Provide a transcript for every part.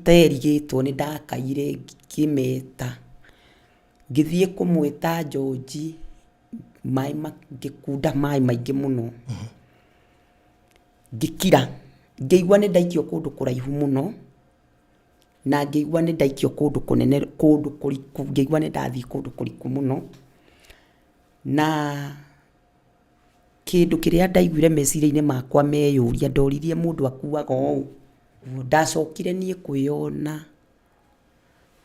iterigĩtwo nĩ ndakaire ngĩmeta. Ngĩthiĩ kũmwĩta George, maĩ ngĩkunda maĩ maingĩ mũno. Ngĩkira, ngĩigua nĩ ndaikio kũndũ kũraihu mũno, na ngĩigua nĩ ndaikio kũndũ kũnene, kũndũ kũriku, ngĩigua nĩ ndathiĩ kũndũ kũriku mũno. Na kĩndũ kĩrĩa ndaiguire meciria-inĩ makwa meyũria, ndoririe mũndũ akuaga ũũ? Ndacokire niĩ kwĩyona,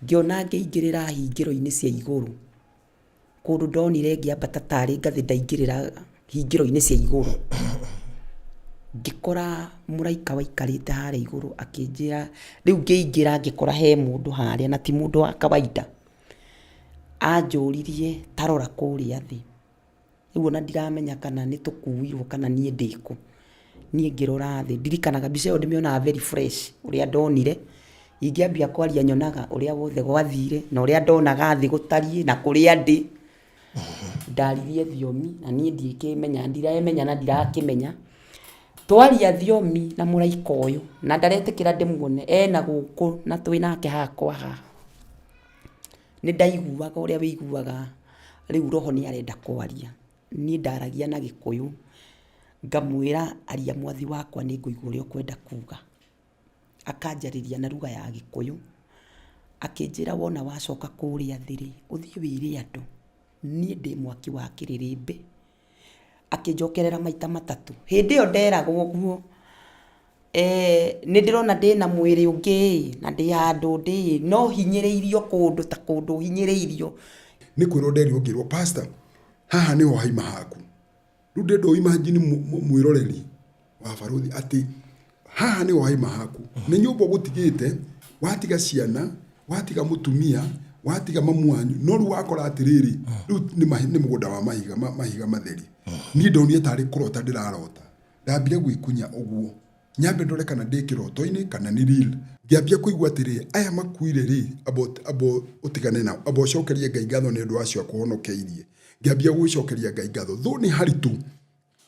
ngĩona ngĩingĩrĩra hingĩro-inĩ cia igũrũ, kũndũ ndonire ngĩambata tarĩ ngathĩ ndaingĩrĩra hingĩro-inĩ cia igũrũ. Ngĩkora mũraika waikarĩte harĩa igũrũ akĩnjĩra, rĩu ngĩingĩra ngĩkora he mũndũ harĩa na ti mũndũ wa kawaida. Anjũririe ta rora kũrĩa thĩ. Rĩu ona ndiramenya kana nĩ tũkuirwo kana niĩ ndĩkũ. Niĩ ngĩrora thĩ, ndirikanaga mbica ĩyo ndĩmĩonaga very fresh ũrĩa ndonire. Ingĩambia kwaria nyonaga ũrĩa wothe gwathire na ũrĩa ndonaga thĩ gũtariĩ na kũrĩa ndĩ. Ndaririe thiomi na niĩ ndikĩmenya, ndiremenya na ndirakĩmenya. Twaria thiomi na mũraika ũyũ na ndaretĩkĩra ndĩmuone, ena gũkũ na twĩ nake haha kwa haha. Nĩ ndaiguaga ũrĩa wĩiguaga rĩu roho nĩ arenda kwaria. Niĩ ndaragia na Gĩkũyũ ngamwĩra aria mwathi wakwa nĩ ngũigua ũrĩa ũkwenda kuga. Akanjarĩria na lugha ya Gĩkũyũ, akĩnjĩra wona wacoka kũrĩa thĩ rĩ, ũthiĩ wĩre andũ niĩ ndĩ mwaki wa kĩrĩrĩmbĩ. Akĩnjokerera maita matatũ. Hĩndĩ ĩyo nderagwo ũguo, nĩ ndĩrona ndĩna mwĩrĩ ũngĩ ĩ, na ndĩ handũ ndĩ ĩ, no hinyĩrĩirio kũndũ ta kũndũ hinyĩrĩirio. Nĩ kwĩrwo nderirwo ngĩrwo pastor, haha nĩho haima haku. Rĩu ndĩrenda ũ imagine mwĩroreri wa Barũthi atĩ haha nĩho haima haku. Nĩ nyũmba ũgũtigĩte, watiga ciana, watiga mũtumia, watiga mamu wanyu, no rĩu wakora atĩrĩrĩ, rĩu nĩ mũgũnda wa mahiga, mahiga matheri. Niĩ ndonire tarĩ kũrota ndĩrarota. Ndambire gwĩkunya ũguo, nyambe ndore kana ndĩ kĩroto-inĩ kana nĩ real. Ngĩambia kũigua atĩrĩ, aya makuire rĩ, amba amba ũtigane nao, amba ũcokerie Ngai ngatho nĩ ũndũ wa acio akũhonokeirie. Ngĩambia gũcokeria Ngai ngatho, though nĩ haritũ,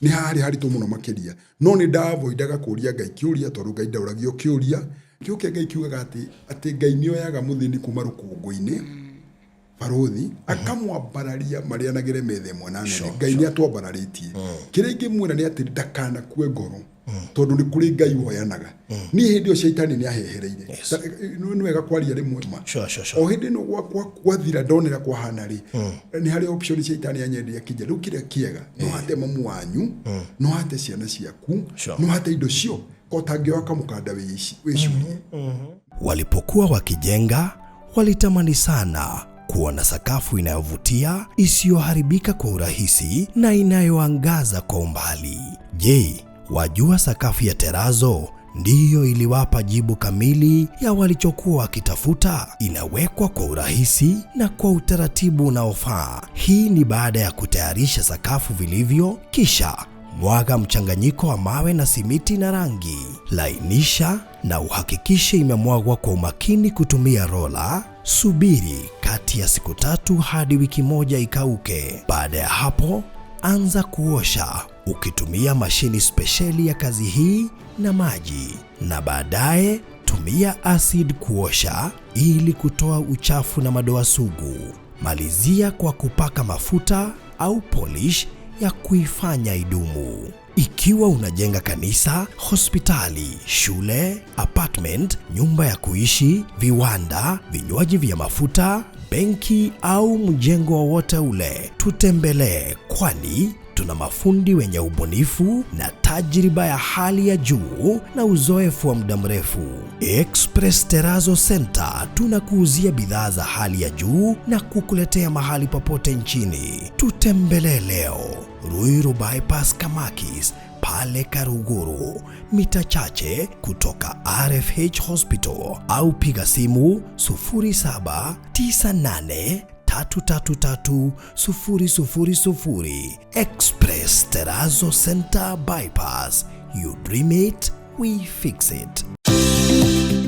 nĩ harĩ haritũ mũno makĩria, no nĩ nda avoidaga kũria Ngai kĩũria tondũ Ngai ndaũragio kĩũria. Kiugo kĩa Ngai kiugaga atĩ, atĩ Ngai nĩ oyaga mũthĩni kuma rũkũngũ-inĩ, Barũthi akamwambararia marĩanagĩre metha ĩmwe na nene. Ngai nĩ atwambararĩtie. Kĩrĩa ingĩmwĩra nĩ atĩ ndakanakue ngoro tondũ nĩ kũrĩ Ngai woyanaga. Niĩ hĩndĩ ĩyo caitani nĩ ahehereire. Nĩ wega kwaria rĩmwe ma. Sure. O hĩndĩ ĩno gwathira ndonera kwahana rĩ, nĩ harĩ option caitani anyenderia akĩnjĩra rĩu kĩrĩa kĩega no hate mamu wanyu, no hate ciana ciaku, no hate indo cio, ko ũtangĩoya kamũkanda wĩcurie. Walipokuwa wakijenga, walitamani sana kuwa na sakafu inayovutia, isiyoharibika kwa urahisi na inayoangaza kwa umbali. Je, wajua sakafu ya terazo ndiyo iliwapa jibu kamili ya walichokuwa wakitafuta? Inawekwa kwa urahisi na kwa utaratibu unaofaa. Hii ni baada ya kutayarisha sakafu vilivyo, kisha mwaga mchanganyiko wa mawe na simiti na rangi. Lainisha na uhakikishe imemwagwa kwa umakini kutumia rola. Subiri kati ya siku 3 hadi wiki 1 ikauke. Baada ya hapo, anza kuosha ukitumia mashini spesheli ya kazi hii na maji, na baadaye tumia acid kuosha ili kutoa uchafu na madoa sugu. Malizia kwa kupaka mafuta au polish ya kuifanya idumu. Ikiwa unajenga kanisa, hospitali, shule, apartment, nyumba ya kuishi, viwanda, vinywaji vya mafuta, benki au mjengo wowote ule, tutembelee, kwani tuna mafundi wenye ubunifu na tajriba ya hali ya juu na uzoefu wa muda mrefu. Express Terrazzo Center tunakuuzia bidhaa za hali ya juu na kukuletea mahali popote nchini. Tutembelee leo Ruiru Bypass Kamakis pale Karuguru, mita chache kutoka RFH Hospital, au piga simu sufuri saba tisa nane tatu tatu tatu sufuri sufuri sufuri. Express Terrazzo Center Bypass. You dream it, we fix it.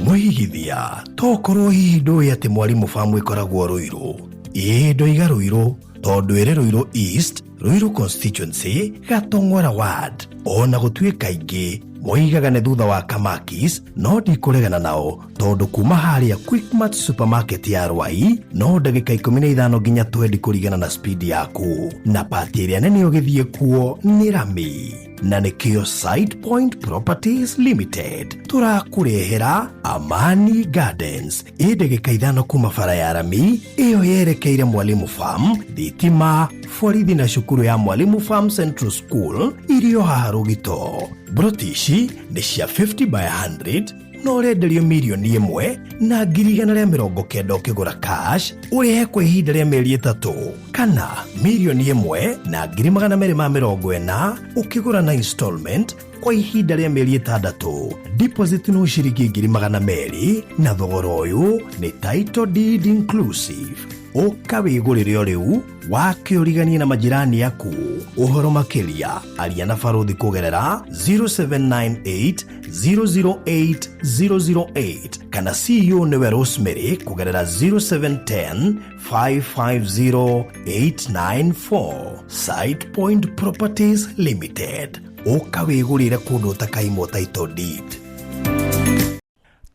Mwĩigithia, tokorwo hihi ndũĩ atĩ Mwalimu Farm ĩkoragwo Ruiru? Ĩĩ ndoiga Ruiru tondũ ĩrĩ Ruiru East, Ruiru Constituency, Gatong'ora Ward. Ona gũtuĩka aingĩ Moigaga nĩ thutha wa Kamakis, no ndikũregana nao tondũ kuma harĩa Quickmart supermarket ya Rwai no ndagĩka 15 nginya 20 kũringana na speed yaku, na pati ĩrĩa nene ũgĩthiĩ kuo nĩ rami, na nĩkĩo Site Point Properties Limited tũrakũrehera Amani Gardens ĩ ndagĩka 5 kuma bara ya rami ĩyo yerekeire Mwalimu Farm, thitima, borithi na cukuru ya Mwalimu Farm Central School irio haha Rũgito. Broti ici nĩ cia 50 by 100 na ũrenderio 1,190,000 ũkĩgũra cash ũrĩhe kwa ihinda rĩa mĩeri 3, kana 1,240,000 ũkĩgũra na installment kwa ihinda rĩa mĩeri 6. Deposit no ciringi 200,000, na thogora ũyũ nĩ title deed inclusive. Ũka wĩgũrĩre o rĩu wake ũriganie na majirani aku. Ũhoro makĩria aria na Barũthi kũgerera 0798 008 008 kana CEO nĩwe Rosemary kũgerera 0710 550 894. Site Point Properties Limited, ũka wĩgũrĩre kũndũ ũtakaimwo title deed.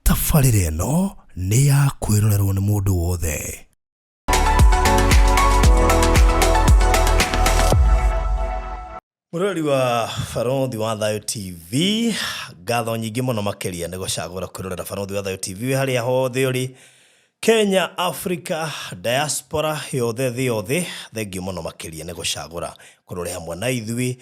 Tabarĩra ĩno nĩ ya kwĩrorerwo nĩ mũndũ wothe. Mũrori wa Barũthi wa Thayũ TV, ngatho nyingĩ mũno makĩria nĩ gũcagũra kwĩrorera Barũthi wa Thayũ TV wĩ harĩa hothe ũrĩ, Kenya, Africa, diaspora yothe, thĩ yothe, thengiũ mũno makĩria nĩ gũcagũra kũrore hamwe na ithuĩ.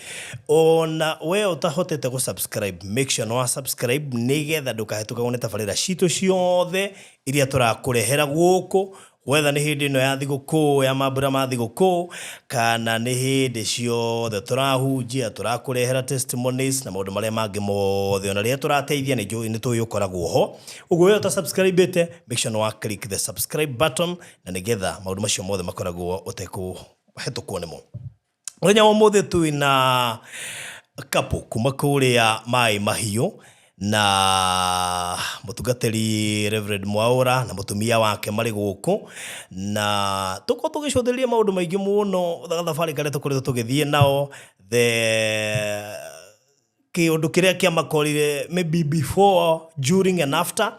Ona we ũtahotete gũ subscribe, make sure nĩ wa subscribe nĩgetha ndũkahĩtũkagwo nĩ tabarĩra citũ ciothe iria tũrakũrehera gũkũ, whether nĩ hĩndĩ ĩno ya thigũkũ ya mambura ma thigũkũ kana nĩ hĩndĩ ciothe tũrahunjia, tũrakũrehera testimonies na maũndũ marĩa mangĩ mothe, ona rĩrĩa tũrateithia nĩ njũĩ nĩ tũĩ ũkoragwo ho. Ũguo we ũtasubscribĩte, make sure nĩ wa click the subscribe button na nĩgetha maũndũ macio mothe makoragwo ũtekũhetũkwo nĩmo. Mũthenya wa ũmũthĩ twĩ na couple kuma kũrĩa Maĩ Mahiũ, na mũtungatĩri Reverend Mwaũra na mũtumia wake marĩ gũkũ, na tũkorwo tũgĩcũthĩrĩria maũndũ maingĩ mũno gathabarĩ karĩa tũkoretwo tũgĩthiĩ nao, the kĩũndũ kĩrĩa kĩamakorire maybe before, during and after,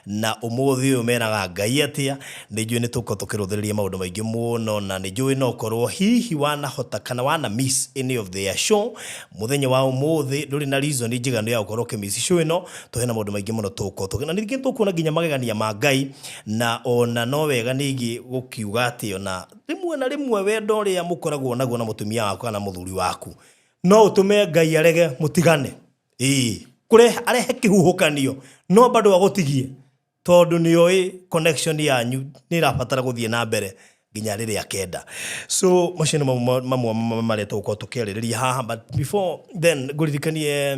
na ũmũthĩ ũyũ meraga Ngai atĩa. Nĩ njũĩ nĩ tũkorwo tũkĩrũthĩrĩria maũndũ maingĩ mũno, na nĩ njũĩ no ũkorwo hihi wanahota kana wana miss any of their show. Mũthenya wa ũmũthĩ ndũrĩ na reason njiganu ya gũkorwo ũkĩmiss show ĩno, tũhe na maũndũ maingĩ mũno tũgũkorwo tũkĩ, na ningĩ tũkuona nginya magegania ma Ngai. Na ona no wega ningĩ gũkiuga atĩ ona rĩmwe na rĩmwe wendo ũrĩa mũkoragwo naguo na mũtumia waku kana mũthuri waku no ũtũme Ngai arege mũtigane, ĩĩ, kũrehe arehe kĩhuhũkanio, no bado agũtigie tondũ nĩ oĩ connection yanyu nĩ ĩrabatara gũthiĩ na mbere nginya rĩrĩa akenda. So macio nĩ mamwe marĩa tũgũkorwo tũkĩarĩrĩria haha, but before then ngũririkanie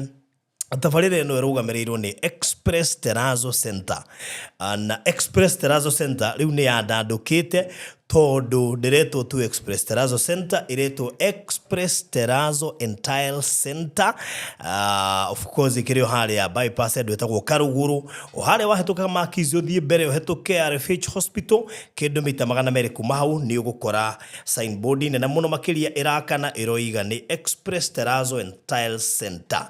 tabarĩra ĩno ĩrũgamĩrĩirwo nĩ Express Terrazzo Center. Na Express Terrazzo Center rĩu nĩ yandandũkĩte tondũ ndĩretwo tu Express Terrazzo Center, ĩretwo Express Terrazzo and Tile Center. Of course ĩkĩrĩ o harĩa bypass andũ ĩtagwo Karugũrũ, o harĩa wahĩtũka Makizi ũthiĩ mbere ũhĩtũke RFH Hospital kĩndũ mita 200 kuma hau nĩ ũgũkora signboard nene mũno makĩria ĩrakana ĩroiga nĩ Express Terrazzo and Tile Center.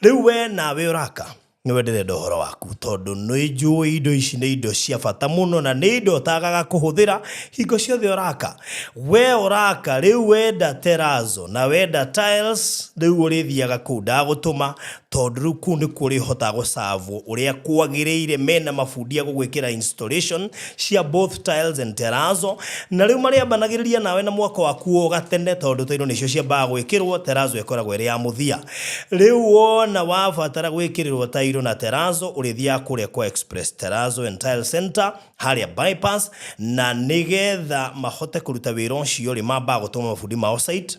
Rĩu we nawe ũraka nĩwe ndĩrenda ũhoro waku tondũ nĩ njũĩ indo ici nĩ indo cia bata mũno na nĩ indo ũtagaga kũhũthĩra hingo ciothe ũraka. We ũraka rĩu wenda terrazzo na wenda tiles, rĩu ũrĩthiaga kũu ndagũtũma tondũ rĩu kũu nĩkuo ũrĩhotaga gũcavwo ũrĩa kwagĩrĩire. Mena mabundi a gũgwĩkĩra installation cia both tiles and terrazzo, na rĩu marĩambanagĩrĩria nawe na mwako waku o gatene tondũ tairo nĩcio ciambaga gwĩkĩrwo, terrazzo ĩkoragwo ĩrĩ ya mũthia. Rĩu wona wabatara gwĩkĩrĩrwo tairo na terrazzo ũrĩthiaga kũrĩa kwa Express Terrazzo and Tile Center harĩa bypass, na nĩgetha mahote kũruta wĩra ũcio rĩ, mambaga gũtũma mabundi mao site,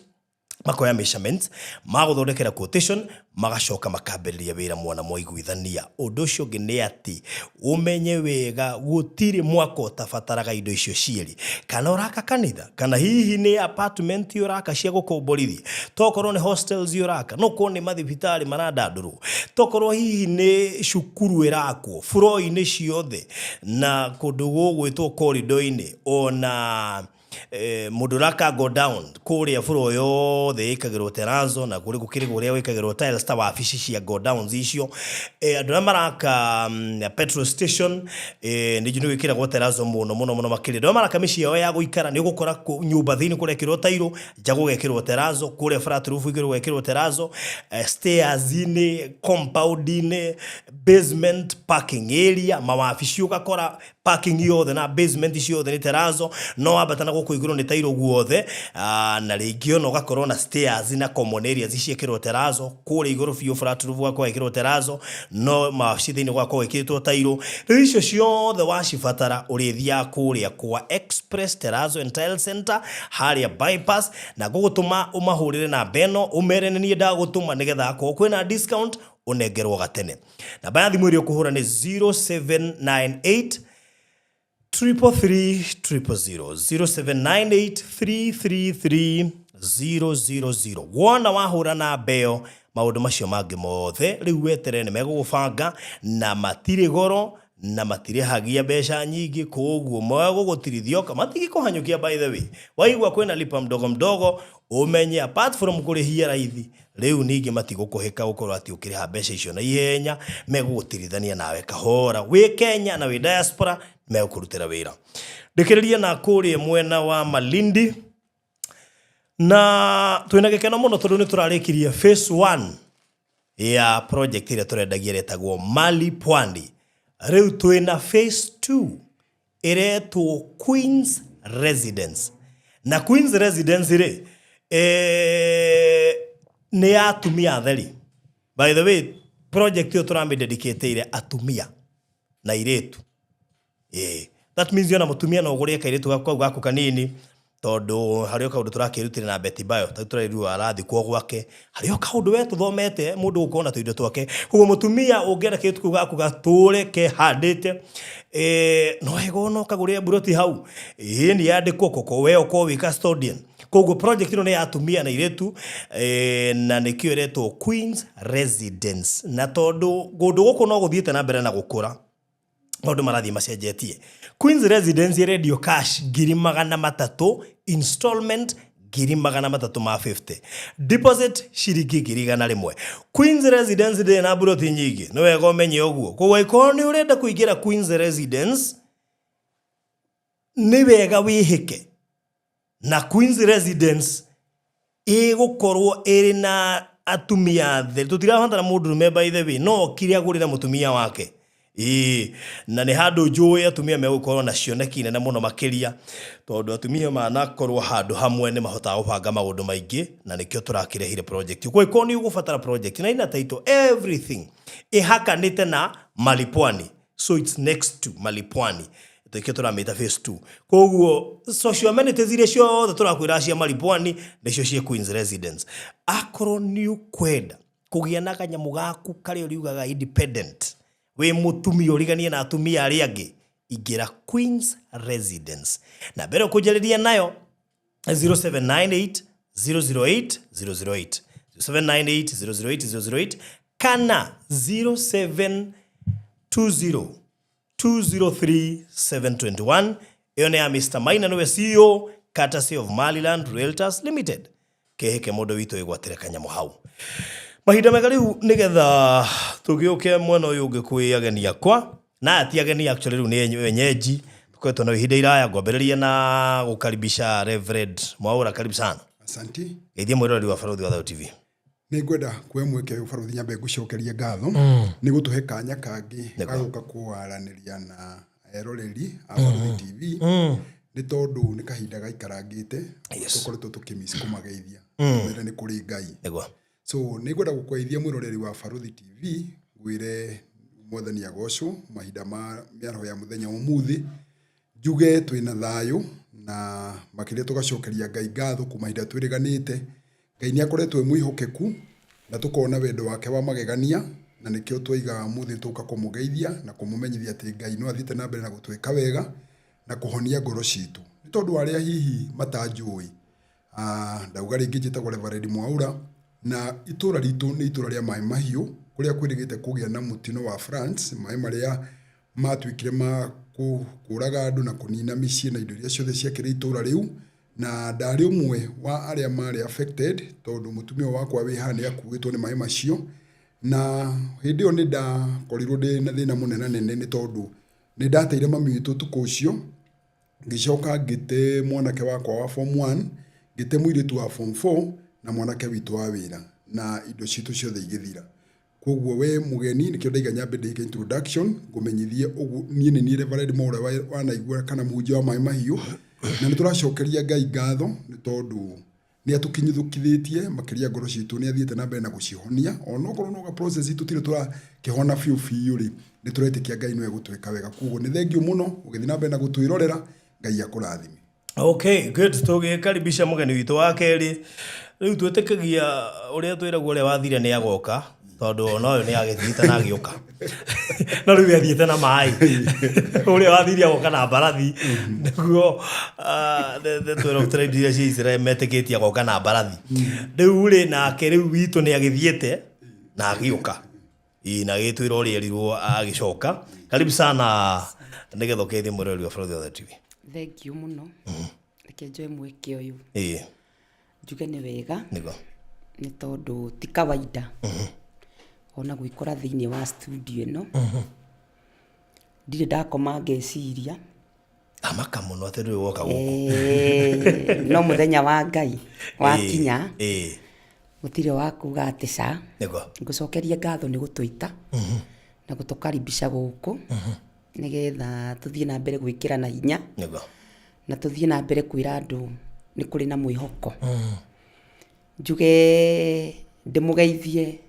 makoya measurements, magũthondekera quotation, magacoka makambĩrĩria wĩra mwana mwaiguithania. Ũndũ ũcio ũngĩ nĩ atĩ ũmenye wega gũtirĩ mwako ũtabataraga indo icio cierĩ, kana ũraka kanitha kana hihi nĩ apartment ũraka cia gũkomborithia, tokorwo nĩ hostels ũraka, no korwo nĩ mathibitarĩ marandandũrwo, tokorwo hihi nĩ cukuru ĩrakwo, floor-inĩ ciothe na kũndũ gũgwĩtwo corridor-inĩ, ona Mũndũ ũraka go down kũrĩa floor yothe ĩkagĩrwo terrazzo na kũrĩ gũkĩrĩ kũrĩa gwĩkagĩrwo tiles ta wabici cia go downs icio. Andũ arĩa maraka petrol station nĩ njũĩ nĩ gwĩkĩragwo terrazzo mũno mũno mũno makĩria. Andũ arĩa maraka mĩciĩ yao ya gũikara nĩ ũgũkora nyũmba thĩinĩ kũrekĩrwo tairũ, nja gũgekĩrwo terrazzo, kũrĩa flat roof igũrũ gũgekĩrwo terrazzo, stairs-inĩ, compound-inĩ, basement, parking area, mawabici ũgakora parking yothe na basement ciothe nĩ terrazzo, no wambata na gũkũ igũrũ nĩ tairũ guothe, na rĩngĩ ona ũgakorwo na stairs na common areas ciekĩrwo terrazzo, kũrĩa igũrũ biũ flat roof gũgakorwo gwekĩrwo terrazzo, no mawabici thĩinĩ gũgakorwo gwĩkĩrĩtwo tairũ. Rĩu icio ciothe wacibatara ũrĩthiaga kũrĩa kwa Express Terrazzo and Tile Center harĩa bypass, na ngũgũtũma ũmahũrĩre namba ĩno ũmere nĩ niĩ ndagũtũma nĩgetha akorwo kwĩna discount ũnengerwo gatene. Namba ya thimũ ĩrĩa ũkũhũra nĩ 0798 333 000, 0798 333 000. Wona wahũra namba ĩyo maũndũ macio mangĩ mothe rĩu weterere nĩ megũgũbanga na matirĩ goro na matirĩhagia mbeca nyingĩ, koguo megũgũtirithia oka matigĩkũhanyũkia. By the way, waigua kwĩna lipa mdogo mdogo ũmenye apart from kũrĩhia raithi rĩu ningĩ matigũkũhĩka gũkorwo atĩ ũkĩrĩha mbeca icio na ihenya, megũgũtirithania nawe kahora. Wĩ Kenya na wĩ diaspora megũkũrutĩra wĩra. Ndĩkĩrĩrie na kũrĩa mwena wa Malindi na twĩna gĩkeno mũno tondũ nĩ tũrarĩkirie phase 1 ya project ĩrĩa tũrendagia ĩretagwo Mali Pwani. Rĩu twĩna phase 2 ĩretwo Queens Residence. Na Queens Residence rĩ, nĩ ya atumia atheri. By the way, project ĩyo tũramĩdedicate atumia na airĩtu. That means ona mũtumia no ũgũrĩre kairĩtu gaku kau gaku kanini tondũ harĩ o kaũndũ tũrakĩrutire na Betty Bayo, ta rĩu tũrerirwo arathikwo gwake, harĩ o kaũndũ we tũthomete mũndũ gũkorwo na tũindo twake. Koguo mũtumia ũngĩenda kairĩtu kau gaku gatũre kehandĩte, no wega ona ũkagũrĩre mburoti hau, ĩĩ nĩ yandĩkwo koko we ũkorwo wĩ custodian. Koguo project ĩno nĩ ya atumia na airĩtu, na nĩkĩo ĩretwo Queens Residence. Na tondũ kũndũ gũkũ no gũthiĩte na mbere na gũkũra, maũndũ marathiĩ macenjetie. Queens Residence ĩrendio cash 300,000, installment 350,000, deposit ciringi 100,000. Queens Residence ndĩrĩ na mburoti nyingĩ, nĩ wega ũmenye ũguo. Koguo angĩkorwo nĩ ũrenda kũingĩra Queens Residence, nĩ wega wĩhĩke na Queens Residence ĩgũkorwo ĩrĩ na atumia atheri. Tũtirabatara mũndũrũme by the way, no okire agũrĩre mũtumia wake. Ĩĩ, na nĩ handũ njũĩ atumia megũkorwo na cioneki nene mũno makĩria, tondũ atumia manakorwo handũ hamwe nĩ mahotaga gũbanga maũndũ maingĩ, na nĩkĩo tũrakĩrehire project. Koguo angĩkorwo nĩ ũgũbatara project na ina title everything ĩhakanĩte na Mali Pwani, so it's next to Mali Pwani, tũikio tũramĩta phase 2. Koguo social amenities iria ciothe tũrakwĩra cia Mali Pwani nĩcio cia Queens Residence. Akorwo nĩ ũkwenda kũgĩa na kanyamũ gaku karĩa ũriugaga independent, wĩ mũtumia ũriganie na atumia arĩa angĩ, ingĩra Queens Residence. Na mbere ũkũnjarĩria nayo 0798 008 008, 0798 008 008 kana 0720 203 721. Ĩyo nĩ ya Mr. Maina, nĩwe CEO, courtesy of Maliland Realtors Limited. Kehĩke mũndũ witũ ĩgwatĩre kanyamũ hau. Mahinda mega rĩu nĩgetha tũgĩũke mwena ũyũ ũngĩ kwĩ ageni akwa, na ti ageni actually, rĩu nĩ wenyeji tũkoretwo na ihinda iraya. Ngwambĩrĩria na gũkaribisha Reverend Mwaura, karibu sana. Asante. Geithia mwĩroreri wa Barũthi wa Thayũ TV. Nĩ ngwenda kuoya mweke ũyũ, barũthi, nyambe ngũcokerie ngatho nĩ gũtũhe kanya kangĩ ga gũka kwaranĩria na eroreri a Barũthi TV, nĩ tondũ nĩ kahinda gaikarangĩte tũkoretwo tũkĩmiss kũmageithia, tũmere nĩ kũrĩ Ngai. So nĩ ngwenda gũkũgeithia mwĩroreri wa Barũthi TV, ngwĩre Mwathani agocwo mahinda ma mĩaraho ya mũthenya wa ũmũthĩ, njuge twĩna thayũ na makĩria tũgacokeria Ngai ngatho kuma ihinda twĩrĩganĩte. Ngai nĩ akoretwo e mwĩhokeku na tũkona wendo wake wa magegania, na nĩkĩo twaiga ũmũthĩ tũka kũmũgeithia na kũmũmenyithia atĩ Ngai no athiĩte na mbere na gũtwĩka wega na kũhonia ngoro citũ. Nĩ tondũ arĩa hihi matanjũĩ, ndauga rĩngĩ njĩtagwo Reverend Mwaura, na itũra ritũ nĩ itũra rĩa Maĩ Mahiũ, kũrĩa kwĩrĩgĩte kũgĩa na mũtino wa floods, maĩ marĩa matuĩkire ma kũraga andũ na kũnina mĩciĩ na indo iria ciothe ciakĩrĩ itũra rĩu. Na ndarĩ ũmwe wa arĩa marĩ affected tondũ mũtumia wakwa wĩ haha nĩ akuĩtwo nĩ maĩ macio. Na hĩndĩ ĩyo nĩ ndakorirwo ndĩ na thĩna mũnenanene nĩ tondũ nĩ ndateire mami witũ ũtukũ ũcio. Ngĩcoka ngĩte mwanake wakwa wa form 1, ngĩte mũirĩtu wa form 4 na mwanake witũ wa wĩra na indo citũ ciothe igĩthira. Koguo we mũgeni nĩkĩo ndaiga nyambe ndĩke introduction ngũmenyithie ũguo niĩ nĩ niĩ Reverend Mwaura wanaigua kana mũhunjia wa maĩ mahiũ. Na nĩ tũracokeria Ngai ngatho nĩ tondũ nĩ atũkinyithũkithĩtie makĩria ngoro citũ nĩ athiĩte na mbere na gũcihonia onokorwo no ga process tũtirĩ tũrakĩhona biũ biũ rĩ, nĩ tũretĩkia Ngai no egũtwĩka wega. Koguo nĩ thengiũ mũno ũgĩthiĩ na mbere na gũtwĩrorera, Ngai akũrathime. Okay, good. Tũgĩkaribisha mũgeni witũ wa kerĩ. Rĩu twĩtĩkagia ũrĩa twĩragwo ũrĩa wathire nĩ agoka tondũ ona ũyũ nĩ agĩthiĩte na agĩũka. No rĩu athiĩte na maĩ. Ũrĩa wathire agoka na mbarathi. Nĩguo the 12 tribes iria cia Israel metĩkĩtie agoka na mbarathi. Rĩu rĩ nake rĩu witũ nĩ agĩthiĩte na agĩũka. Ĩĩ na agĩtwĩra ũrĩa erirwo agĩcoka. Karibu sana nĩgetha ũkeithie mwĩroreri wa Bũrũri Wothe TV. Thengiũ mũno. Reke njoe mweke ũyũ Ĩĩ njuge nĩ wega nĩguo. nĩ tondũ ti kawaida ona gwĩkora thĩinĩ wa studio ĩno. Ndirĩ ndakoma ngeciria. Amaka mũno atĩ ndũrĩ woka gũkũ. No mũthenya wa Ngai wakinya Ĩĩ gũtirĩ wa kuga atĩ ca. Nĩguo. Ngũcokerie ngatho nĩ gũtwĩta na gũtũkaribisha gũkũ nĩgetha tũthiĩ na mbere gwĩkĩrana hinya. Nĩguo. Na tũthiĩ na mbere kwĩra andũ nĩ kũrĩ na mwĩhoko. Njuge ndĩmũgeithie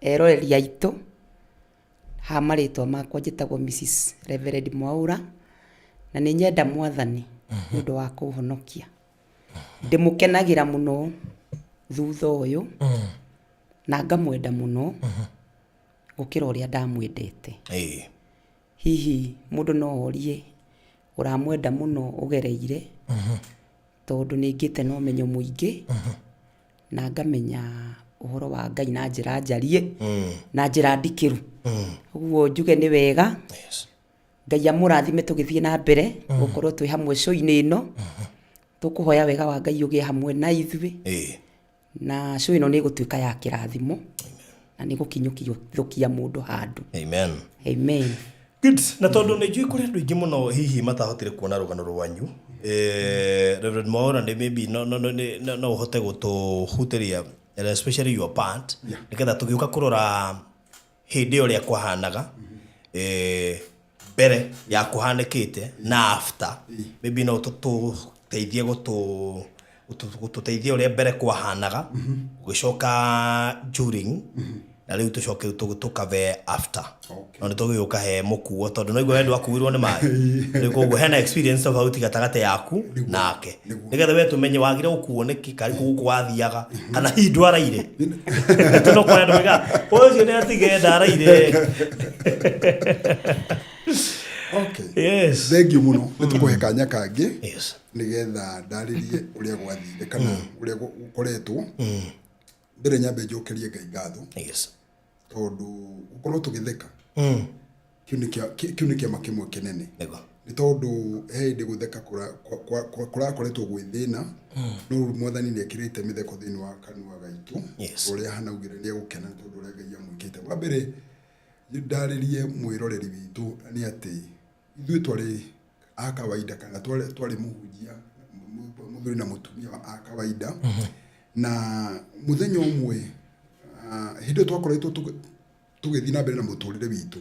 eroreri aitũ. Haha marĩtwa makwa njĩtagwo Mrs. Reverend Mwaũra, na nĩ nyenda mwathani nĩ ũndũ wa kũhonokia. Ndĩmũkenagĩra mũno thutha ũyũ, na ngamwenda mũno gũkĩra ũrĩa ndamwendete. Hihi mũndũ no orie ũramwenda mũno ũgereire, tondũ nĩ ngĩte na ũmenyo mũingĩ, na ngamenya ũhoro wa Ngai na njĩra njarie, na njĩra ndikĩru. Ũguo njuge nĩ wega, Ngai amũrathime tũgĩthiĩ na mbere gũkorwo twĩ hamwe show-inĩ ĩno. Tũkũhoya wega wa Ngai ũgĩe hamwe na ithuĩ, na show ĩno nĩ ĩgũtuĩka ya kĩrathimo, na nĩ ĩgũkinyũkia mũndũ handũ. Amen. Amen. Good. Na tondũ nĩ njũĩ kũrĩ andũ aingĩ mũno hihi matahotire kuona rũgano rwanyu, Reverend Mwaura nĩ maybe no, no, no, no, no ũhote gũtũhutĩria especially your part, nĩgetha tũgĩũka kũrora hĩndĩ ĩyo ũrĩa kwahanaga, mbere ya kũhanĩkĩte na after, maybe no tũteithie gũtũteithia ũrĩa mbere kwahanaga, ũgĩcoka during, na rĩu tũcoke tũkave after. No nĩ tũgĩũka he mũkuo tondũ no igua we ndwakuirwo nĩ maĩ. Rĩu koguo hena experience tofauti gatagatĩ yaku nake. Nĩgetha we tũmenye wagire gũkuo nĩkĩ karĩ gũkũ wathiaga kana hihi ndwaraire. Tondũ kwa andũ mega ũcio nĩ atige ndaraire. Okay. Yes. Thengiũ mũno nĩ tũkũhe kanya kangĩ Yes. nĩgetha ndarĩrie ũrĩa gwathire kana ũrĩa gũkoretwo. Mbere nyambe njokerie Ngai ngatho. Yes. Tondũ gũkorwo tũgĩtheka kĩu nĩ kĩama kĩmwe kĩnene. Nĩguo. Nĩ tondũ he hĩndĩ gũtheka kũrakoretwo gwĩ thĩna, no rĩu mwathani nĩ ekĩrĩte mĩtheko thĩinĩ wa kanua gaitũ. Yes. Ũrĩa Hannah augire nĩ egũkena nĩ tondũ ũrĩa Ngai amwĩkĩte. Wa mbere ndarĩrie mwĩroreri witũ nĩ atĩ ithuĩ twarĩ a kawaida kana twarĩ mũhunjia mũthuri na mũtumia a kawaida. Na mũthenya ũmwe hĩndĩ ĩyo twakoretwo tũgĩthiĩ na mbere na mũtũrĩre witũ,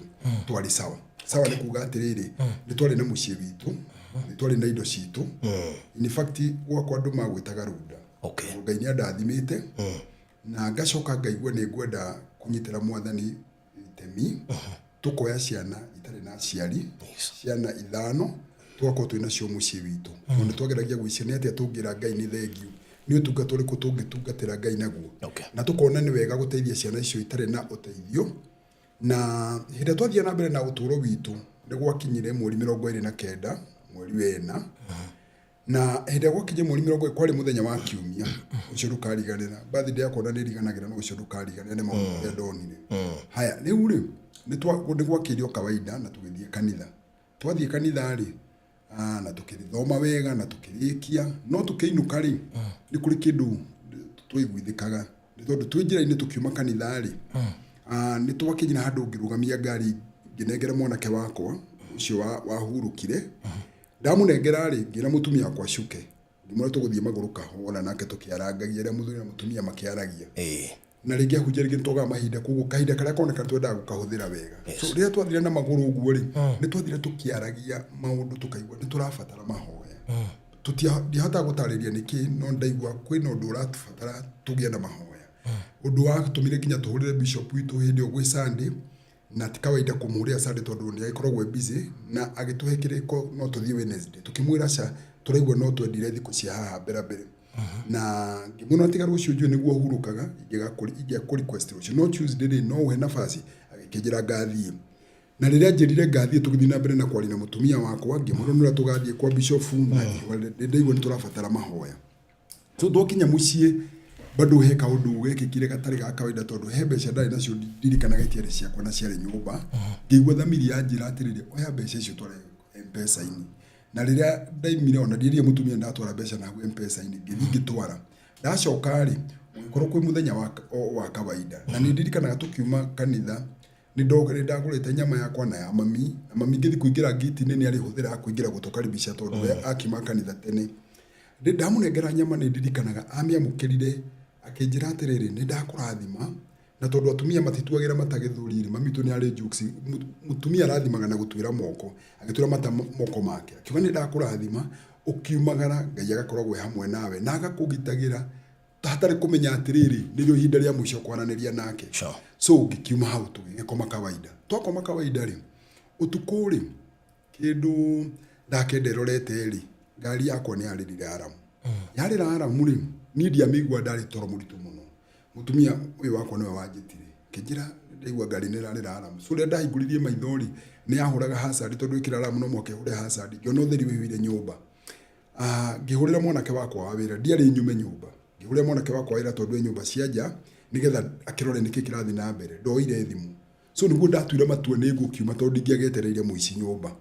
twarĩ sawa. Sawa nĩ kuga atĩrĩrĩ, nĩ twarĩ na mũciĩ witũ, nĩ twarĩ na indo citũ. In fact gwakwa andũ magwĩtaga runda. Okay. Ngai nĩ andathimĩte, na ngacoka ngaigua nĩ ngwenda kũnyitĩra mwathani itemi, tũkoya ciana itarĩ na aciari, ciana 5, tũgakorwo twĩ nacio mũciĩ witũ. Tondũ nĩ twageragia gwĩciria nĩ atĩa tũngĩra Ngai nĩ thengiũ, nĩ ũtungata ũrĩkũ tũngĩtungatĩra Ngai naguo. Okay. Na tũkona nĩ wega gũteithia ciana icio itarĩ na ũteithio. Na hĩndĩ ĩrĩa twathiĩ na mbere na ũtũũro witũ, nĩ gwakinyire mweri 29, mweri wa ĩna. Na hĩndĩ ĩrĩa gwakinyire mweri mĩrongo ĩrĩ, kwarĩ mũthenya wa kiumia, ũcio ndũkariganĩra. Birthday yakwa ona nĩ ĩriganagĩra, no ũcio ndũkariganĩra nĩ maũndũ marĩa ndonire. Haya, rĩu rĩ, nĩ gwakĩirio kawaida na tũgĩthiĩ kanitha. Twathiĩ kanitha rĩ, na tũkĩthoma wega na tũkĩrĩkia, no tũkĩinũka rĩ, nĩ kũrĩ kĩndũ twaiguithĩkaga. Nĩ tondũ twĩ njĩra-inĩ tũkiuma kanitha rĩ, nĩ twakinyire handũ ngĩrũgamia ngari ngĩnengera mwanake wakwa ũcio wahurũkire. Ndamũnengera rĩ, ngĩra mũtumia wakwa acuke. Ngĩmwĩra tũgũthiĩ magũrũ kahora nake tũkĩarangagia rĩrĩa mũthuri na mũtumia makĩaragia. Na rĩngĩ ahunjia rĩngĩ nĩtwagaga mahinda koguo kahinda karĩa koneka twendaga gũkahũthĩra wega. So rĩrĩa twathire na magũrũ ũguo rĩ, nĩ twathire tũkĩaragia maũndũ tũkaigua nĩ tũrabatara mahoya. Ndiahotaga gũtarĩria nĩkĩ no ndaigua kwĩna ũndũ ũratũbatara tũgĩe na mahoya. Ũndũ watũmire nginya tũhũrĩre bishop witũ hĩndĩ ĩyo gwĩ Sunday, na ti kawaida kũmũhũrĩra Sunday tondũ nĩ agĩkoragwo e busy, na agĩtũhe kĩrĩko no tũthiĩ Wednesday. Tũkĩmwĩra aca, tũraigua no twendire thikũ cia haha mbere mbere. Na ngĩmwĩra tiga rũciũ njũĩ nĩguo hurũkaga, ingĩakũ request rũciũ, no Tuesday rĩ, no ũhe nafasi? Agĩkĩnjĩra ngathiĩ. Na rĩrĩa anjĩrire ngathiĩ tũgĩthiĩ na mbere na kwaria na mũtumia wakwa, ngĩmwĩra nĩ ũrĩa tũgathiĩ kwa bishop, na ndaigua nĩ tũrabatara mahoya. So twakinya mũciĩ bado he kaũndũ gekĩkire gatarĩ ga kawaida tondũ he mbeca ndarĩ nacio ndirikanaga itiarĩ ciakwa na ciarĩ nyũmba. Ngĩigua thamiri yanjĩra atĩrĩrĩ, oya mbeca icio ũtware M-Pesa-inĩ. Na rĩrĩa ndaimire ona ndierire mũtumia ndatwara mbeca na hau M-Pesa-inĩ, ngĩthiĩ ngĩtwara. Ndacoka rĩ, gũgĩkorwo kwĩ mũthenya wa kawaida. Na nĩ ndirikanaga tũkiuma kanitha, nĩ ndagũrĩte nyama yakwa na ya mami, na mami ngĩthiĩ kũingĩra ngĩti-inĩ nĩ arĩhũthĩraga kũingĩra gũtũkaribisha tondũ we akiuma kanitha tene. Ndamũnengera nyama nĩ ndirikanaga amĩamũkĩrire akĩnjĩra atĩrĩrĩ, nĩ ndakũrathima, na tondũ atumia matituagĩra mata gĩthũri-rĩ, mami witũ nĩ arĩ jokes, mũtumia arathimaga na gũtuĩra moko, agĩtuĩra mata moko make, akiuga nĩ ndakũrathima, ũkiumagara Ngai agakoragwo e hamwe nawe na agakũgitagĩra hatarĩ kũmenya atĩrĩrĩ, nĩrĩo ihinda rĩa mũico kwaranĩria nake. So ngĩkiuma hau tũgĩgĩkoma kawaida. Twakoma kawaida rĩ, ũtukũ rĩ, kĩndũ thaa kenda ĩrorete rĩ, ngari yakwa nĩ yarĩrire aramu. Yarĩra aramu rĩ, niĩ ndiamĩigua ndarĩ toro mũritũ mũno. Mũtumia ũyũ wakwa nĩwe wanjĩtire, akĩnjĩra ndaigua ngari nĩ ĩrarĩra aramu. So rĩrĩa ndahingũririe maitho rĩ, nĩ yahũraga hazard tondũ ĩkĩra aramu no mũhaka ĩhũre hazard. Ngĩona ũtheri ũihũire nyũmba. Ngĩhũrĩra mwanake wakwa wa wĩra, ndiarĩ nyume nyũmba. Ngĩhũrĩra mwanake wakwa wa wĩra tondũ e nyũmba cia nja, nĩgetha akĩrore nĩkĩ kĩrathiĩ na mbere. Ndoire thimũ. So nĩguo ndatuire matua nĩ ngũkiuma tondũ ndingĩagĩetereire mũici nyũmba.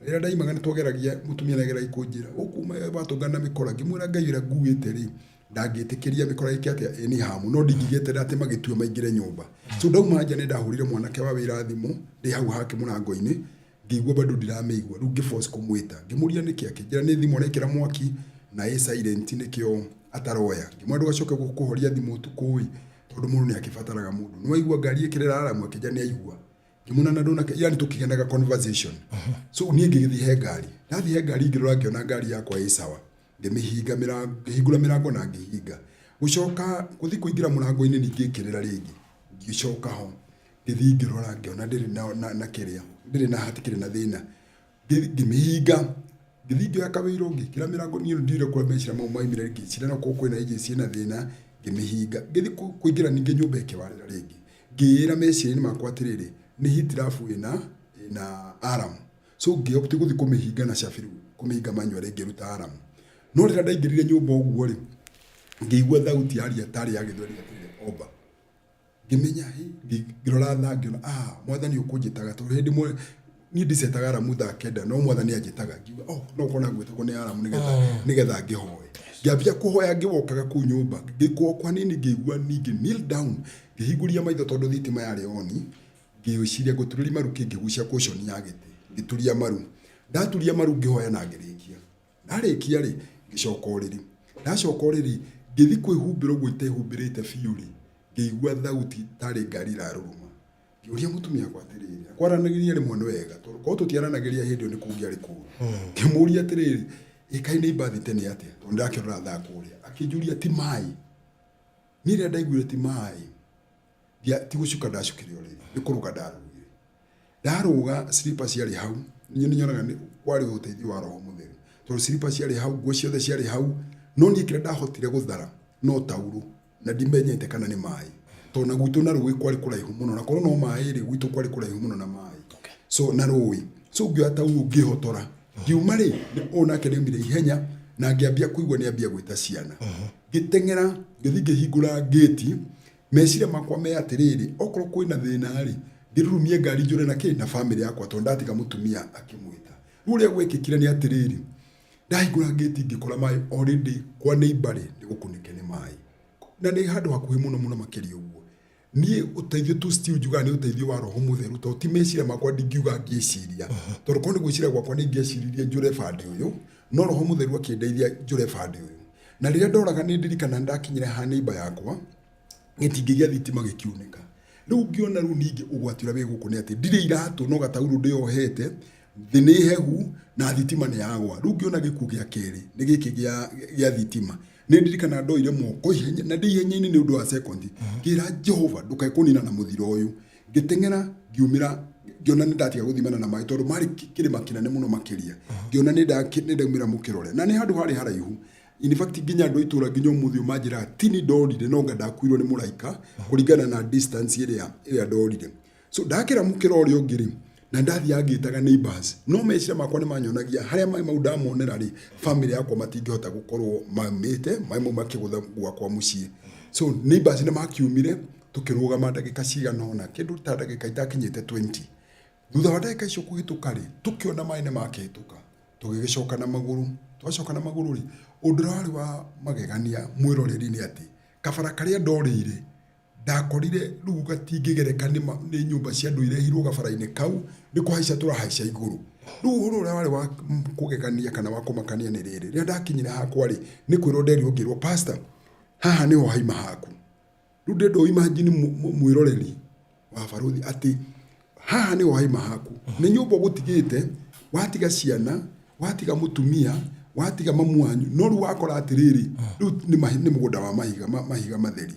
Rĩrĩa ndaimaga nĩ twageragia, mũtumia nĩ ageragia kũnjĩra, ũkuma watũngana na mĩkora. Ngĩmwĩra Ngai ũrĩa nguĩte rĩ, ndangĩtĩkĩria mĩkora ĩke atĩa, any harm. No ndingĩgĩeterera atĩ magĩtue maingĩre nyũmba. So ndauma nja nĩ ndahũrĩire mwanake wa wĩra thimũ, ndĩ hau hake mũrango-inĩ, ngĩigua bado ndiramĩigua. Rĩu ngĩ force kũmwĩta. Ngĩmũria nĩkĩ, akĩnjĩra nĩ thimũ arekĩra mwaki na ĩ silent nĩkĩo ataroya. Ngĩmwĩra ndũgacoke kũhoria thimũ ũtukũ ĩ, tondũ mũndũ nĩ akĩbataraga mũndũ. Nĩ waigua ngari ĩkĩrĩra alarm? Akĩnjĩra nĩ aigua. Ngĩmuona na ndona yani tũkĩgĩa conversation. So niĩ ngĩgĩthiĩ he ngari. Ndathiĩ he ngari ngĩrora ngĩona ngari yakwa ĩ sawa. Ngĩmĩhinga mĩrango, ngĩhingũra mĩrango na ngĩhinga. Gũcoka gũthiĩ kũingĩra mũrango-inĩ ningĩ ĩkĩrĩra rĩngĩ. Ngĩcoka ho, ngĩthiĩ ngĩrora ngĩona ndĩrĩ na kĩrĩa, ndĩrĩ na hatikĩrĩ na thĩna. Ngĩmĩhinga, ngĩthiĩ ngĩoya kawĩiro ngĩkĩra mĩrango, niĩ ndiũĩ kũrĩa meciria mau maumire, ngĩciria no korwo kwĩna agent ciĩna thĩna, ngĩmĩhinga. Ngĩthiĩ kũingĩra ningĩ nyũmba ĩkĩwarĩra rĩngĩ. Ngĩĩra meciria-inĩ makwa atĩrĩrĩ, nĩ hitilafu ĩna ĩna alarm. So ngĩ opt gũthiĩ kũmĩhinga na cabi rĩu, kũmĩhinga manually ngĩruta alarm. No rĩrĩa ndaingĩrire nyũmba ũguo rĩ, ngĩigua thauti yaria tarĩ ya gĩthweri atĩrĩrĩ, omba. Ngĩmenya hĩ, ngĩrora thaa ngĩona ah, mwathani ũkũnjĩtaga tondũ hĩndĩ ĩmwe niĩ ndicetaga aramu thaa kenda no mwathani anjĩtaga ngiuga oh, no korwo ngwĩtagwo nĩ aramu nĩgetha nĩgetha ngĩhoe. Ngĩambia kũhoya ngĩwokaga kũu nyũmba, ngĩkwo hanini ngĩigua ningĩ kneel down, ngĩhingũria maitho tondũ thitima yarĩ on, ngĩciria ngũturĩria maru kĩ ngĩgucia cushion ya gĩtĩ, ngĩturia maru. Ndaturia maru ngĩhoya na ngĩrĩkia. Ndarĩkia rĩ, ngĩcoka ũrĩrĩ. Ndacoka ũrĩrĩ, ngĩthiĩ kwĩhumbĩra ũguo itehumbĩrĩte biũ rĩ, ngĩigua thauti tarĩ ngari ĩraruruma. Ngĩũria mũtumia wakwa atĩrĩrĩ, na kwaranagĩria rĩmwe nĩ wega, tondũ korwo tũtiaranagĩria hĩndĩ ĩyo nĩ kũngĩarĩ kũũru. Ngĩmũria atĩrĩrĩ, ĩ kaĩ nĩ imbathĩte nĩ atĩa? Tondũ ndĩrakĩrora thaa kũrĩa. Akĩnjũria ti maĩ. Niĩ rĩrĩa ndaiguire ti maĩ, ti gũcuka ndacukire ũrĩrĩ, nĩ kũrũga ndarũgire. Ndarũga slipper ciarĩ hau, niĩ nĩ nyonaga nĩ kwarĩ ũteithio wa roho mũtheru. Tondũ slipper ciarĩ hau, nguo ciothe ciarĩ hau, no niĩ kĩrĩa ndahotire gũthara no taurũ na ndimenyete kana nĩ maĩ. Tondũ na gwitũ na rũĩ kwarĩ kũraihu mũno, na korwo no maĩ rĩ, gwitũ kwarĩ kũraihu mũno na maĩ. So na rũĩ. So ngĩoya taurũ ngĩhotora. Ngiuma rĩ, ũyũ nake nĩ aumire ihenya na ngĩambia kũigua nĩ ambia gwĩta ciana. Ngĩteng'era, ngĩthiĩ ngĩhingũra ngĩti, Meciria makwa me atĩrĩrĩ, okorwo kwĩna thĩna-rĩ, ngĩrurumie ngari njũre na kĩ? Na famĩlĩ yakwa tondũ ndatiga mũtumia akĩmwĩta. Rĩu ũrĩa gwekĩkire nĩ atĩrĩrĩ, ndahingũra ngĩti ngĩkora maĩ already kwa neighbor rĩ nĩ gũkunĩke nĩ maĩ, na nĩ handũ hakuhĩ mũno mũno makĩria ũguo. Niĩ ũteithio tu still njugaga nĩ ũteithio wa Roho Mũtheru, tondũ ti meciria makwa ndingiuga ngĩciria, tondũ korwo nĩ gwĩciria gwakwa nĩ ingĩeciririe njũre bande ũyũ, no Roho Mũtheru akĩndeithia njũre bande ũyũ. Na rĩrĩa ndoraga nĩ ndirikana nĩ ndakinyire ha neighbor yakwa, gĩtingĩ gĩa thitima gĩkiunĩka. Rĩu ngĩona rĩu ningĩ ũgwati ũrĩa wĩ gũkũ nĩ atĩ ndirĩ iratũ no gataurũ ndĩyohete, thĩ nĩ hehu na thitima nĩ yagwa. Rĩu ngĩona gĩkuũ gĩa kerĩ nĩ gĩkĩ gĩa thitima. Nĩ ndirikana ndoire moko ihenya na ndĩ ihenya-inĩ nĩ ũndũ wa sekondi, ngĩra Jehova ndũkae kũnina na mũthiro ũyũ. Ngĩteng'era ngiumĩra, ngĩona nĩ ndatiga gũthimana na maĩ tondũ marĩ kĩrĩma kĩnene mũno makĩria. Ngĩona nĩ ndaumĩra mũkĩrore na nĩ handũ harĩ haraihu. In fact nginya andũ a itũra nginya ũmũthĩ ũyũ manjĩraga tini ndorire no anga ndakuirwo nĩ mũraika kũringana na distance ĩrĩa ndorire. So ndakĩra mũkĩra ũrĩa ũngĩ rĩ, na ndathiaga ngĩtaga neighbors, no meciria makwa nĩ manyonagia harĩa maĩ mau ndamonera rĩ, family yakwa matingĩhota gũkorwo maumĩte maĩ mau makĩgũtha gwakwa mũciĩ. So neighbors nĩ makiumire tũkĩrũgama ndagĩka cigana ũna, kĩndũ ta ndagĩka itakinyĩte 20. Thutha wa ndagĩka icio kũhĩtũka rĩ, tũkĩona maĩ nĩ makĩhĩtũka, tũgĩgĩcoka na magũrũ. Twacoka na magũrũ rĩ, ũndũ ũrĩa warĩ wa magegania mwĩroreri nĩ atĩ, kabara karĩa ndorĩire, ndakorire rĩu gatingĩgereka nĩ nyũmba cia andũ irehirwo gabara-inĩ kau, nĩ kũhaica tũrahaica igũrũ. Rĩu ũhoro ũrĩa warĩ wa kũgegania kana wa kũmakania nĩ rĩrĩ, rĩrĩa ndakinyire hakwa rĩ, nĩ kwĩrwo nderirwo ngĩrwo pastor, haha nĩho haima haku. Rĩu ndĩrenda ũ imagine mwĩroreri wa barũthi atĩ haha nĩho haima haku. Nĩ nyũmba ũgũtigĩte, watiga ciana, watiga mũtumia, watiga mamu wanyu, no rĩu wakora atĩrĩrĩ, rĩu nĩ mũgũnda wa mahiga, mahiga matheri.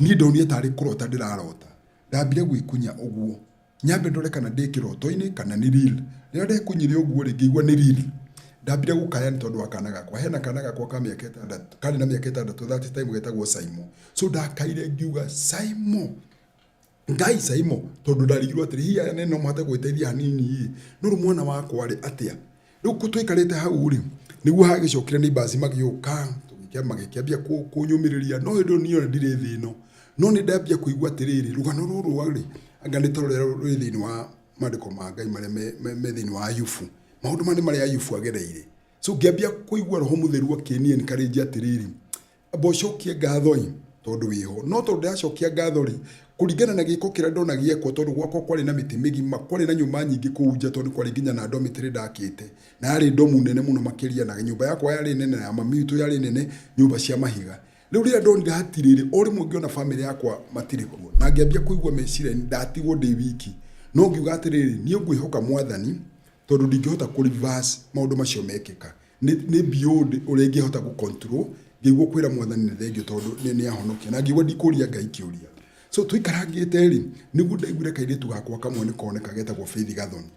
Niĩ ndonire tarĩ kũrota ndĩrarota. Ndambire gwĩkunya ũguo, nyambe ndore kana ndĩ kĩroto-inĩ kana nĩ real. Rĩrĩa ndekunyire ũguo rĩ, ngĩigua nĩ real. Ndambire gũkaya nĩ tondũ wa kana gakwa. Hena kana gakwa ka mĩaka ĩtandatũ, karĩ na mĩaka ĩtandatũ that time getagwo Saimo. So ndakaire ngiuga Saimo, Ngai Saimo, tondũ ndarigirwo atĩrĩ, hihi aya no mahote gwĩteithia hanini ĩ, no rĩu mwana wakwa rĩ atĩa? Rĩu tũikarĩte hau rĩ, nĩguo hagĩcokire neighbors magĩũka, magĩkĩambia kũnyũmĩrĩria, no hĩndĩ ĩyo niĩ ona ndirĩ thĩ ĩno. No nĩ ndambia kũigua atĩrĩrĩ, rũgano rũrũ rĩ, anga nĩ ta rũrĩa rwĩ thĩinĩ wa maandĩko ma Ngai marĩa me thĩinĩ wa Ayubu. Maũndũ maya nĩ marĩa Ayubu agereire. So ngĩambia kũigua Roho Mũtheru akĩni encourage atĩrĩrĩ, amba ũcokie ngatho ĩ, tondũ wĩho. No tondũ ndĩracokia ngatho rĩ, kũringana na gĩko kĩrĩa ndona gĩekwo, tondũ gwakwa kwarĩ na mĩtĩ mĩgima, kwarĩ na nyũmba nyingĩ kũu nja, tondũ kwarĩ nginya na dormitory ndakĩte, na yarĩ ndomu nene mũno makĩria, na nyũmba yakwa yarĩ nene, na ya mami witũ yarĩ nene, nyũmba cia mahiga. Rĩu rĩrĩa ndonire hatirĩ rĩ, o rĩmwe ngĩona bamĩrĩ yakwa matirĩ kuo, na ngĩambia kũigua meciria-inĩ ndatigwo ndĩ wiki. No ngiuga atĩrĩrĩ, niĩ ngwĩhoka Mwathani, tondũ ndingĩhota kũ reverse maũndũ macio mekĩka. Nĩ beyond ũrĩa ingĩhota gũ control, ngĩigua kwĩra Mwathani nĩ thengiũ tondũ nĩ ahonokia, na ngĩigua ndikũria Ngai kĩũria. So tũikarangĩte rĩ, nĩguo ndaiguire kairĩtu gakwa kamwe nĩ koneka getagwo Faith Gathoni.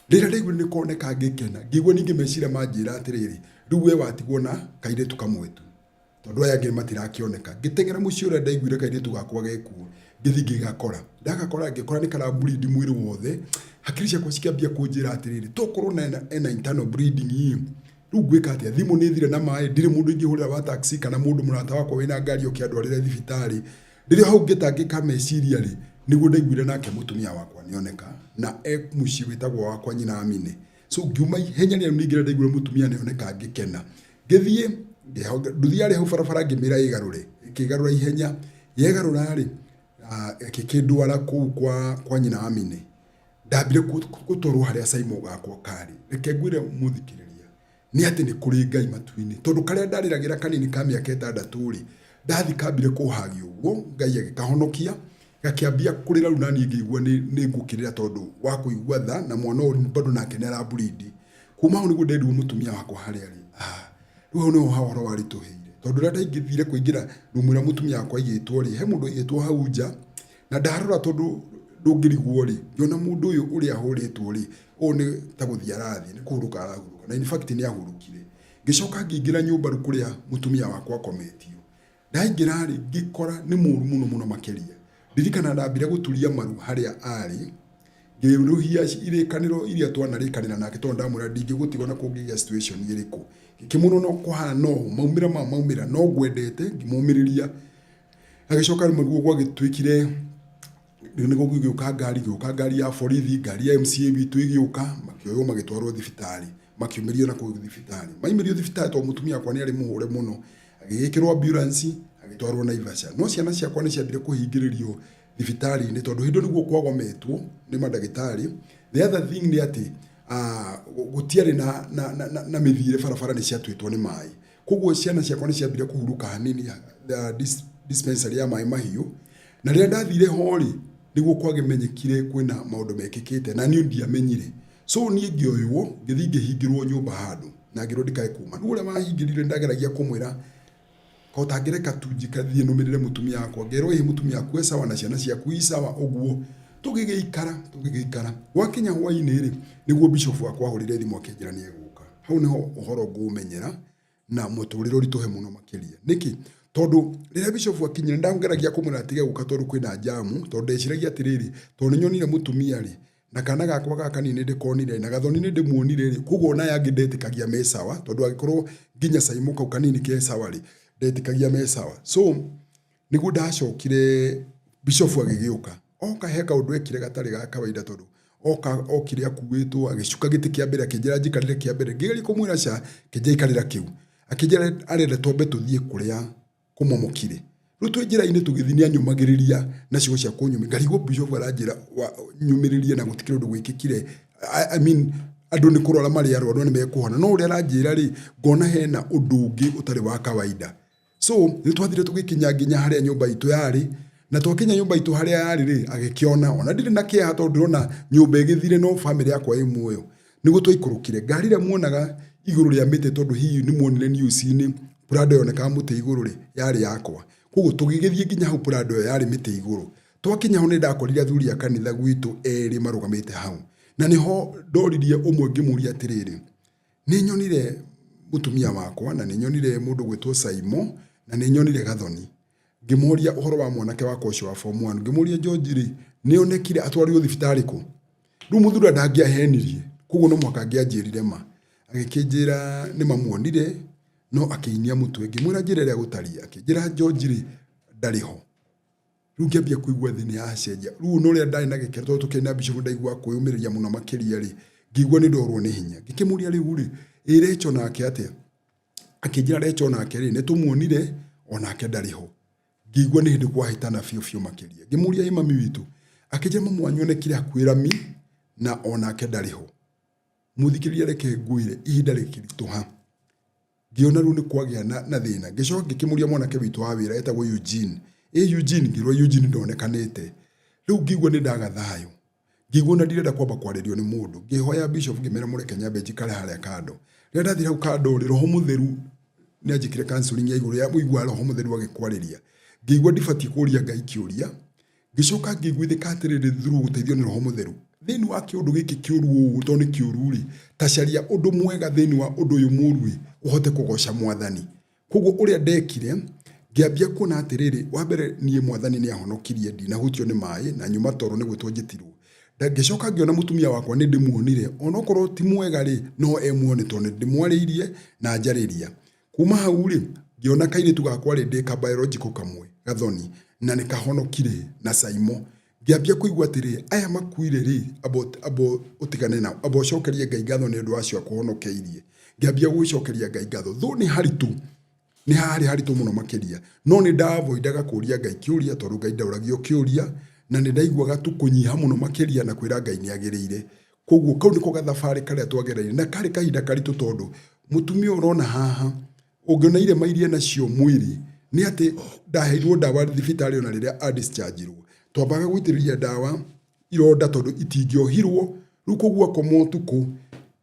Rĩrĩa ndaiguire nĩ koneka ngĩkena, ngĩigua ningĩ meciria manjĩra atĩrĩrĩ, rĩu we watigwo na kairĩtu kamwe tu. Tondũ aya angĩ matirakĩoneka. Ngĩteng'era mũciĩ ũrĩa ndaiguire kairĩtu gakwa gekuo, ngĩthiĩ ngĩgakora. Ndagakora ngĩkora nĩ kara bleed mwĩrĩ wothe, hakiri ciakwa cikĩambia kũnjĩra atĩrĩrĩ, tokorwo ena internal bleeding ĩ, rĩu ngwĩka atĩa? Thimũ nĩ thire na maĩ, ndirĩ mũndũ ingĩhũrĩra wa taxi kana mũndũ mũrata wakwa wĩna ngari oke andwarĩre thibitarĩ. Rĩrĩa hau ngĩtangĩka meciria rĩ, nĩguo ndaiguire nake mũtumia wakwa nĩoneka na e mũciĩ wĩtagwo wa kwa nyina Amine. So ngiuma ihenya rĩrĩa ningĩ ndaiguire mũtumia nĩoneka ngĩkena. Ngĩthiĩ, nduthi yarĩ hau barabara ngĩmĩra ĩgarũre, ĩkĩgarũra ihenya, yegarũra rĩ, ĩgĩkĩndwara kũu kwa nyina Amine. Ndambire gũtwarwo harĩa Saimo gakwa karĩ. Reke ngwĩre mũthikĩrĩria, nĩ atĩ nĩ kũrĩ Ngai matu-inĩ. Tondũ karĩa ndarĩragĩra kanini ka mĩaka ĩtandatũ rĩ, ndathiĩ kambire kũhagia ũguo, Ngai agĩkahonokia, gakĩambia kũrĩra rĩu naniĩ ngĩigua nĩ ngũkĩrĩra tondũ wa kũigua tha na mwana ũyũ bado nake nĩ ara bleed. Kuma hau nĩguo nderirwo mũtumia wakwa harĩa arĩ. Ah, rĩu hau nĩho ha ũhoro waritũhĩire. Tondũ rĩrĩa ndaingĩthire kũingĩra rumu ĩrĩa mũtumia wakwa aigĩtwo rĩ, he mũndũ aigĩtwo hau nja, na ndarora tondũ ndũngĩrigwo rĩ, ngĩona mũndũ ũyũ ũrĩa ahũrĩtwo rĩ, ũyũ nĩ ta gũthiĩ arathiĩ, nĩ kũhurũka arahurũka. Na in fact nĩ ahurũkire. Ngĩcoka ngĩingĩra nyũmba rĩu kũrĩa mũtumia wakwa akometio. Ndaingĩra rĩ, ngĩkora nĩ mũru mũno mũno makĩria. Ndirikana ndambire gũturia maru harĩa arĩ, ngĩrũhia irĩkanĩro iria twanarĩkanĩra nake tondũ ndamwĩra ndingĩgũtiga ona kũngĩgĩa situation ĩrĩkũ. Ngĩkĩmwĩra ona kũhana ũũ, maumĩra ma maumĩra no ngwendete, ngĩmũmĩrĩria. Agĩcoka rĩu nĩguo gwagĩtuĩkire Nĩguo gũgĩũka ngari, gĩũka ngari ya borithi, ngari ya MCA witũ ĩgĩũka, makĩoywo magĩtwarwo thibitarĩ, makiumĩrio na kũu thibitarĩ. Maumĩrio thibitarĩ tondũ mũtumia wakwa nĩ arĩ mũhũre mũno, agĩgĩkĩrwo ambulance agĩtwarwo Naivasha. No ciana ciakwa nĩ ciambire kũhingĩrĩrio thibitarĩ-inĩ tondũ hĩndĩ ĩyo nĩguo kwagometwo nĩ mandagĩtarĩ. The other thing nĩ atĩ gũtiarĩ na, na, na, na, na mĩthiĩre, barabara nĩ ciatuĩtwo nĩ maĩ. Koguo ciana ciakwa nĩ ciambire kũhurũka hanini dispensary ya maĩ mahiũ. Na rĩrĩa ndathire ho rĩ, nĩguo kwakĩmenyekire kwĩna maũndũ mekĩkĩte na niĩ ndiamenyire. So niĩ ngĩoywo ngĩthiĩ ngĩhingĩrwo nyũmba handũ na ngĩrwo ndikae kuma. Rĩu ũrĩa wahingĩrire ndageragia kũmwĩra ko ũtangĩreka tu thiĩ nũmĩrĩre mũtumia wakwa. Ngerwo ĩĩ mũtumia waku e sawa na ciana ciaku i sawa ũguo. Tũgĩgĩikara tũgĩgĩikara. Gwakinya hwainĩ rĩ, nĩguo bishop wakwa ahũrire thimũ akĩnjĩra nĩ egũka. Hau nĩho ũhoro ngũũmenyera na mũtũrĩre ũritũhe mũno makĩria. Nĩkĩ? Tondũ rĩrĩa bishop akinyire ndageragia kũmwĩra atige gũka tondũ kwĩna njamu, tondũ ndeciragia atĩrĩrĩ, tondũ nĩ nyonire mũtumia rĩ, na kana gakwa gaka kanini nĩ ndĩkonire na Gathoni nĩ ndĩmuonire rĩ, koguo ona aya angĩ ndetĩkagia me sawa, tondũ angĩkorwo nginya Saimo kau kanini ke sawa rĩ, ndetĩkagia me sawa. So nĩguo ndacokire bishop agĩgĩũka. Oka he kaũndũ ekire gatarĩ ga kawaida tondũ oka okire akuĩtwo agĩcuka gĩtĩ kĩa mbere akĩnjĩra njikarĩre kĩa mbere. Ngĩgeria kũmwĩra ca, kĩnjĩra ikarĩra kĩu. Akĩnjĩra arenda twambe tũthiĩ kũrĩa kũmomokire. Rĩu twĩ njĩra-inĩ tũgĩthiĩ nĩ anyũmagĩrĩria na ciugo cia kũnyũmĩrĩria. Ngarigwo bishop aranjĩra nyũmĩrĩrie na gũtikĩrĩ ũndũ gwĩkĩkire. I mean, andũ nĩ kũrwara marĩ arwaru na nĩ mekũhona. No ũrĩa aranjĩra rĩ, ngona hena ũndũ ũngĩ ũtarĩ wa kawaida. So nĩ twathire tũgĩkinya nginya harĩa nyũmba itũ yarĩ, na twakinya nyũmba itũ harĩa yarĩ rĩ, agĩkĩona. Ona ndirĩ na kĩeha tondũ ndĩrona nyũmba ĩgĩthire no bamĩrĩ yakwa ĩ muoyo. Nĩguo twaikũrũkire. Ngari ĩrĩa muonaga igũrũ rĩa mĩtĩ tondũ hihi nĩ muonire news-inĩ Prado yonekaga mũtĩ igũrũ rĩ, yarĩ yakwa. Koguo tũgĩgĩthiĩ nginya hau Prado ĩyo yarĩ mĩtĩ igũrũ. Twakinya hau nĩ ndakorire athuri a kanitha gwitũ erĩ marũgamĩte hau. Na nĩho ndoririe ũmwe ngĩmũria atĩrĩrĩ, nĩ nyonire mũtumia wakwa na nĩ nyonire mũndũ ũgwĩtwo Saimo na nĩ nyonire Gathoni. Ngĩmoria ũhoro wa mwanake wakwa ũcio wa form one. Ngĩmũria George rĩ, nĩ onekire atwarirwo thibitarĩ kũ? Rĩu mũthuri ũrĩa ndangĩahenirie, koguo no mũhaka angĩanjĩrire ma. Agĩkĩnjĩra nĩ mamuonire, no akĩinia mũtwe. Ngĩmwĩra njĩra ĩrĩa gũtariĩ, akĩnjĩra George rĩ, ndarĩ ho. Rĩu ngĩambia kũigua thĩ nĩ yacenjia. Rĩu ona ũrĩa ndarĩ na gĩkeno tondũ tũkĩrĩ na bishop ndaiguaga kwĩyũmĩrĩria mũno makĩria rĩ, ngĩigua nĩ ndorwo nĩ hinya. Ngĩkĩmũria rĩu rĩ, ĩ Rachel nake atĩa? Akĩnjĩra Rachel onake rĩ, nĩ tũmuonire, onake ndarĩ ho. Ngĩigua nĩ hĩndĩ kwahĩtana biũ biũ makĩria. Ngĩmũria ĩ mami witũ? Akĩnjĩra mami wanyu onekire hakuhĩ rami na onake ndarĩ ho. Mũthikĩrĩria reke ngwĩre ihinda rĩkĩritũha. Ngĩona rĩu nĩ kwagĩa na, na thĩna. Ngĩcoka ngĩkĩmũria mwanake witũ wa wĩra etagwo Eugene. Ĩ Eugene? Ngĩrwo Eugene ndonekanĩte. Rĩu ngĩigua nĩ ndaga thayũ. Ngĩigua ona ndirenda kwamba kwarĩrio nĩ mũndũ. Ngĩhoya bishop ngĩmera mũreke nyambe njikare harĩa kando. Rĩrĩa ndathire hau kando rĩ, roho mũtheru nĩ anjĩkire counseling ya igũrũ ya ũiguaga roho mũtheru agĩkwarĩria. Ngĩigua ndibatiĩ kũria Ngai kĩũria. Ngĩcoka ngĩiguithĩka atĩrĩrĩ through gũteithio nĩ roho mũtheru. Thĩinĩ wa kĩũndũ gĩkĩ kĩũru ũũ tondũ nĩ kĩũru rĩ, ta caria ũndũ mwega thĩinĩ wa ũndũ ũyũ mũũru ĩ, ũhote kũgoca mwathani. Koguo ũrĩa ndekire, ngĩambia kuona atĩrĩrĩ, wa mbere niĩ mwathani nĩ ahonokirie ndinahutio nĩ maĩ na nyuma toro nĩ gwĩtwo njĩtirwo. Ngĩcoka ngĩona mũtumia wakwa nĩ ndĩmuonire, onokorwo ti mwega rĩ, no e muoyo nĩ tondũ nĩ ndĩmwarĩirie na anjarĩria. Kuma hau rĩ, ngĩona kairĩtu gakwa rĩ ndĩ ka biological kamwe, Gathoni, na nĩ kahonokire na Saimo. Ngĩambia kũigua atĩrĩ, aya makuire rĩ, amba amba ũtigane nao, amba ũcokerie Ngai ngatho nĩ ũndũ wa acio akũhonokeirie. Ngĩambia gũcokeria Ngai ngatho. Though nĩ haritũ, nĩ harĩ haritũ mũno makĩria, no nĩ ndavoidaga kũria Ngai kĩũria tondũ Ngai ndaũragio kĩũria, na nĩ ndaiguaga tu kũnyiha mũno makĩria na kwĩra Ngai nĩ agĩrĩire. Koguo kau nĩko gathabarĩ karĩa twagereire na karĩ kahinda karitũ tondũ mũtumia ũyũ ũrona haha, ũngĩona irema iria nacio mwĩrĩ nĩ atĩ ndaheirwo ndawa thibitarĩ ona rĩrĩa a discharge-irwo. Twambaga gũitĩrĩria ndawa ironda tondũ itingĩohirwo, rĩu koguo akoma ũtukũ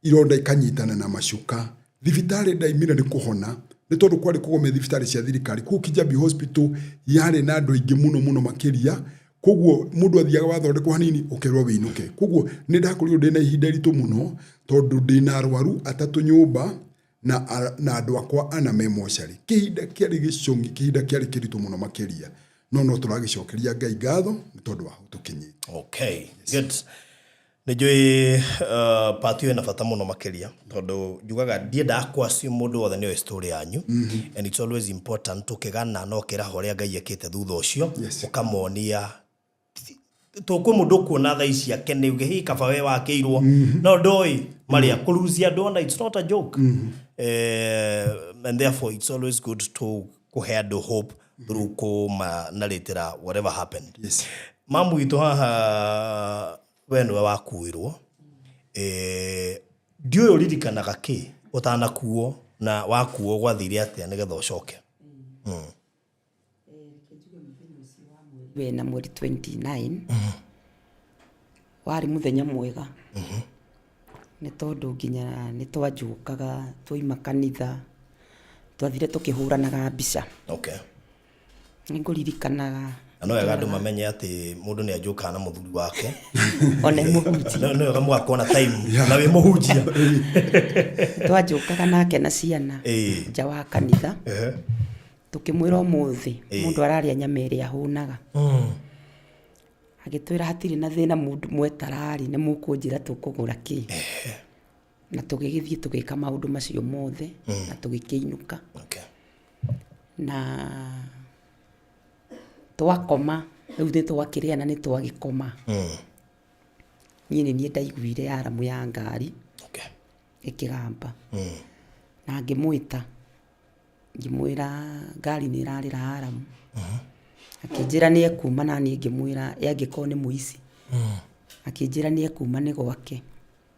ironda ikanyitana na macuka. Thibitarĩ ndaimire nĩ kũhona nĩ tondũ kwarĩ kũgome thibitarĩ cia thirikari. Kũu Kijabi Hospital yarĩ na andũ aingĩ mũno mũno makĩria, koguo mũndũ athiaga wathondekwo hanini ũkerwo wĩinũke. Koguo nĩ ndakorirwo ndĩna ihinda iritũ mũno tondũ ndĩna arwaru atatũ nyũmba na, na andũ akwa ana me mocarĩ. Kĩhinda kĩarĩ gĩcũng'i, kĩhinda kĩarĩ kĩritũ mũno makĩria, no no tũragĩcokeria Ngai ngatho nĩ tondũ wa hau tũkinyĩte. Okay, good. Nĩ njũĩ part ĩyo ĩna bata mũno makĩria tondũ njugaga ndiendaga kũ assume mũndũ wothe nĩoĩ story yanyu and it's always important ũkĩgana na ũkĩraha ũrĩa Ngai ekĩte thutha ũcio ũkamonia To kwĩ mũndũ ũkuona thaa ici akene uge hĩ kaba we wakĩirwo no ndoĩ marĩa kũruzia andũ ona it's not a joke. And therefore it's always good to kũhe andũ hope through kũmanarĩtĩra whatever happened. Mamu witũ haha, we nĩwe wakuirwo. Ndiũĩ ũririkanaga kĩ ũtanakuo, na wakuo gwathire atĩa nĩgetha ũcoke? Wena mweri 29 warĩ mũthenya mwega, nĩ tondũ nginya nĩ twanjũkaga twaima kanitha, twathire tũkĩhũranaga mbica. Nĩ ngũririkanaga. Na no wega andũ mamenye atĩ mũndũ nĩ anjũkaga na mũthuri wake. Ona mũhunjia. No wega mũgakorwo na time na wĩ mũhunjia. Twanjũkaga nake na ciana nja wa kanitha, tũkĩmwĩra ũmũthĩ mũndũ ararĩa nyama ĩrĩa ahũnaga. Agĩtwĩra hatirĩ na thĩna, mũndũ mwetararĩ nĩ mũkũnjĩra tũkũgũra kĩ, na tũgĩgĩthiĩ tũgĩka maũndũ macio mothe na tũgĩkĩinũka. Na twakoma rĩu nĩ twakĩrĩa na nĩ twagĩkoma. Niĩ nĩ niĩ ndaiguire aramu ya ngari ĩkĩgamba, na ngĩmwĩta ngĩmwĩra ngari nĩ ĩrarĩra aramu. Akĩnjĩra nĩ ekuma, na niĩ ngĩmwĩra ĩ angĩkorwo nĩ mũici. Akĩnjĩra nĩ ekuma nĩ gwake.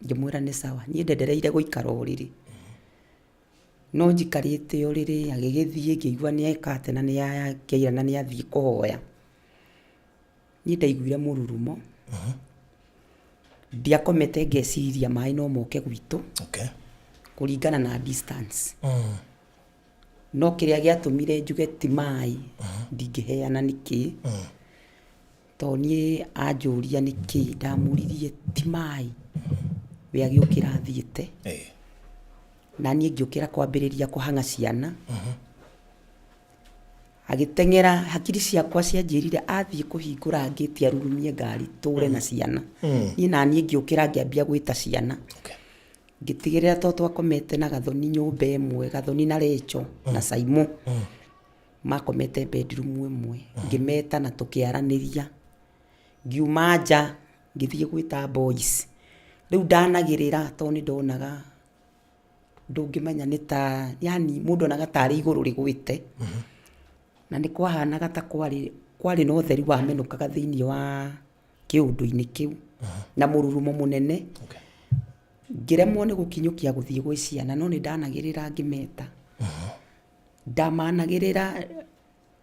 Ngĩmwĩra nĩ sawa, niĩ ndendereire gũikara ũrĩrĩ, no njikarĩte ũrĩrĩ agĩgĩthiĩ, ngĩigua nĩ eka atĩ na nĩ akĩira na nĩ athiĩ kũhoya. Niĩ ndaiguire mũrurumo, ndiakomete, ngeciria maĩ no moke gwitũ kũringana na distance. No kĩrĩa gĩatũmire njuge ti maĩ ndingĩheana nĩ kĩ, tondũ niĩ anjũria nĩ kĩ ndamũririe ti maĩ, we agĩũkĩra athiĩte, na niĩ ngĩũkĩra kwambĩrĩria kũhang'a ciana. Agĩteng'era, hakiri ciakwa cianjĩrire athiĩ kũhingũra ngĩti arurumie ngari tũre na ciana. Niĩ naniĩ ngĩũkĩra ngĩambia gwĩta ciana. Ngĩtigĩrĩra to twakomete na Gathoni nyũmba ĩmwe, Gathoni na Recho na Saimo makomete bedroom ĩmwe. Ngĩmeta na tũkĩaranĩria. Ngiuma nja ngĩthiĩ gwĩta boys. Rĩu ndanagĩrĩra tondũ nĩ ndonaga ndũngĩmenya nĩ ta yani mũndũ onaga tarĩ igũrũ rĩgwĩte. Na nĩ kwahanaga ta kwarĩ na ũtheri wamenũkaga thĩinĩ wa kĩũndũ-inĩ kĩu na mũrurumo mũnene. Ngĩremwo nĩ gũkinyũkia gũthiĩ gwĩ ciana, no nĩ ndanagĩrĩra ngĩmeta. Ndamanagĩrĩra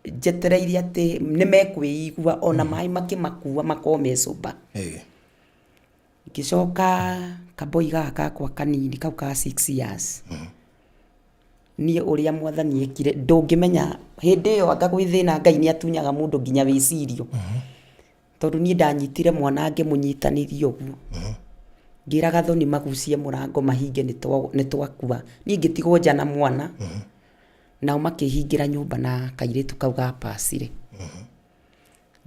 njetereire atĩ nĩ mekwĩigua ona maĩ makĩmakua makorwo me sober. Ngĩcoka kaboi gaka gakwa kanini kau ka 6 years, niĩ ũrĩa mwathani ekire ndũngĩmenya hĩndĩ ĩyo anga gwĩ thĩna, Ngai nĩ atunyaga mũndũ nginya wĩcirio, tondũ niĩ ndanyitire mwana ngĩmũnyitanĩria ũguo, ngĩra Gathoni magucie mũrango mahinge nĩ twakua. Niĩ ngĩtigwo nja na mwana, nao makĩhingĩra nyũmba na kairĩtu kau gapacire.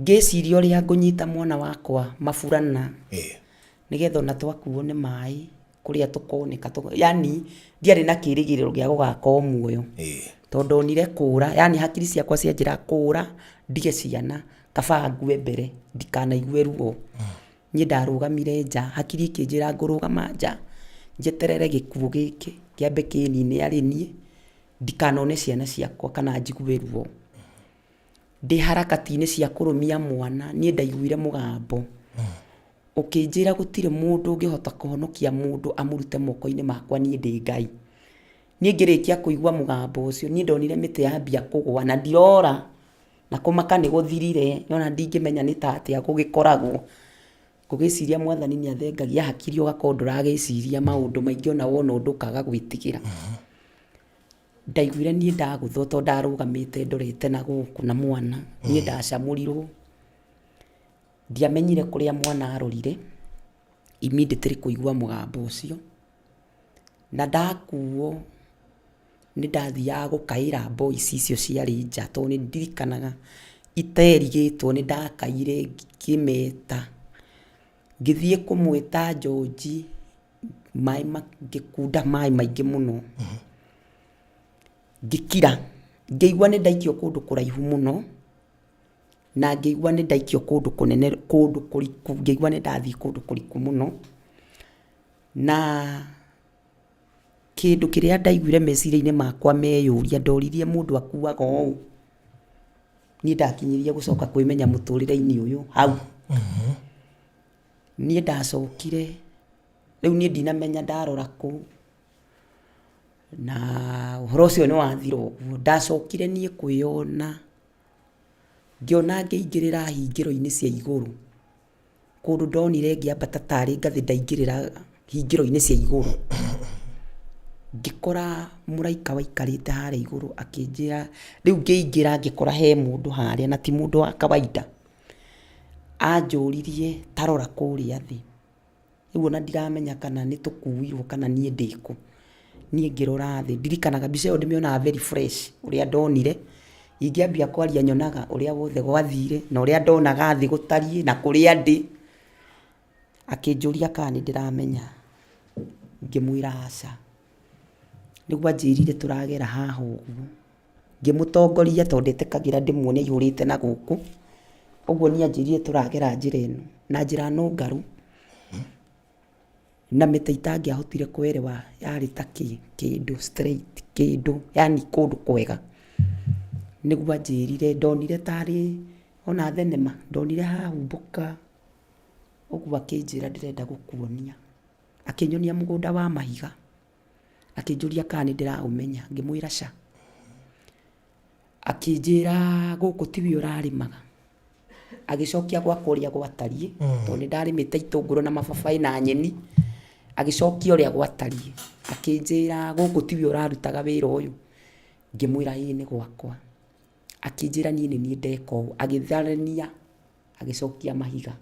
Ngĩciria ũrĩa ngũnyita mwana wakwa maburana nĩgetha ona twakuo nĩ maĩ kũrĩa tũkoneka. Yani ndiarĩ na kĩrĩgĩrĩro gĩa gũgakorwo muoyo, tondũ ndonire kũra, yani hakiri ciakwa cianjĩra kũra ndige ciana, kaba ngue mbere ndikanaigue ruo. Niĩ ndarũgamire nja, hakiri ikĩnjĩra ngũrũgama nja njeterere gĩkuũ gĩkĩ kĩambe kĩnine arĩ niĩ, ndikanone ciana ciakwa kana njigue ruo. Ndĩ harakati-inĩ cia kũrũmia mwana, niĩ ndaiguire mũgambo ũkĩnjĩra gũtirĩ mũndũ ũngĩhota kũhonokia mũndũ amũrute moko-inĩ makwa, niĩ ndĩ Ngai. Niĩ ngĩrĩkia kũigua mũgambo ũcio, niĩ ndonire mĩtĩ yambia kũgũa na ndirora, na kũmaka nĩ gũthirire, ona ndingĩmenya nĩ ta atĩa gũgĩkoragwo. Ngũgĩciria mwathani nĩ athengagia hakiri ũgakorwo ndũragĩciria maũndũ maingĩ, ona wona ũndũ ũkaga gwĩtigĩra. Ndaiguire niĩ ndagũthwo tondũ ndarũgamĩte ndorete na gũkũ na mwana, niĩ ndacamũrirwo. Ndiamenyire kũrĩa mwana arorire, immediately kũigua mũgambo ũcio. Na ndakuo nĩ ndathiaga gũkaĩra boys icio ciarĩ nja, tondũ nĩ ndirikanaga iterigĩtwo nĩ ndakaire ngĩmeta. Ngĩthiĩ kũmwĩta George, maĩ ngĩkunda maĩ maingĩ mũno. Ngĩkira, ngĩigua nĩ ndaikio kũndũ kũraihu mũno. Na ngĩigua nĩ ndaikio kũndũ kũnene, kũndũ kũriku, ngĩigua nĩ ndathiĩ kũndũ kũriku mũno. Na kĩndũ kĩrĩa ndaiguire meciria-inĩ makwa meyũria, ndoririe mũndũ akuaga ũũ? Niĩ ndakinyirie gũcoka kwĩmenya mũtũrĩre-inĩ ũyũ hau. Niĩ ndacokire, rĩu niĩ ndinamenya ndarora kũ, na ũhoro ũcio nĩ wathira ũguo. Ndacokire niĩ kwĩyona, ngĩona ngĩingĩrĩra hingĩro-inĩ cia igũrũ. Kũndũ ndonire ngĩambata tarĩ ngathĩ ndaingĩrĩra hingĩro-inĩ cia igũrũ. Ngĩkora mũraika waikarĩte harĩa igũrũ akĩnjĩra, rĩu ngĩingĩra ngĩkora he mũndũ harĩa na ti mũndũ wa kawaida. Anjũririe ta rora kũrĩa thĩ. Rĩu ona ndiramenya kana nĩ tũkuirwo kana niĩ ndĩ kũ. Niĩ ngĩrora thĩ, ndirikanaga mbica ĩyo ndĩmĩonaga very fresh ũrĩa ndonire. Ingĩambia kwaria nyonaga ũrĩa wothe gwathire na ũrĩa ndonaga thĩ gũtariĩ na kũrĩa ndĩ. Akĩnjũria kana nĩ ndĩramenya, ngĩmwĩra aca. Nĩguo anjĩrire tũragera haha ũguo. Ngĩmũtongoria tondũ ndetĩkagĩra ndĩmuone aihũrĩte na gũkũ, ũguo niĩ anjĩrire tũragera njĩra ĩno, na njĩra nũngarũ, na mĩtĩ itangĩahotire kwerewa yarĩ ta kĩ, kĩndũ straight kĩndũ yaani kũndũ kwega. Nĩguo anjĩrire, ndonire tarĩ ona thenema, ndonire hahumbũka, ũguo akĩnjĩra ndĩrenda gũkuonia. Akĩnyonia mũgũnda wa mahiga. Akĩnjũria kana nĩ ndĩraũmenya, ngĩmwĩra ca. Akĩnjĩra gũkũ tiwe ũrarĩmaga, agĩcokia gwakwa ũrĩa gwatariĩ, tondũ nĩ ndarĩmĩte itũngũrũ na mababaĩ na nyeni, agĩcokia ũrĩa gwatariĩ. Akĩnjĩra gũkũ tiwe ũrarutaga wĩra ũyũ, ngĩmwĩra ĩĩ nĩ gwakwa. Akĩnjĩra niĩ nĩ niĩ ndeka ũũ, agĩtharania agĩcokia mahiga.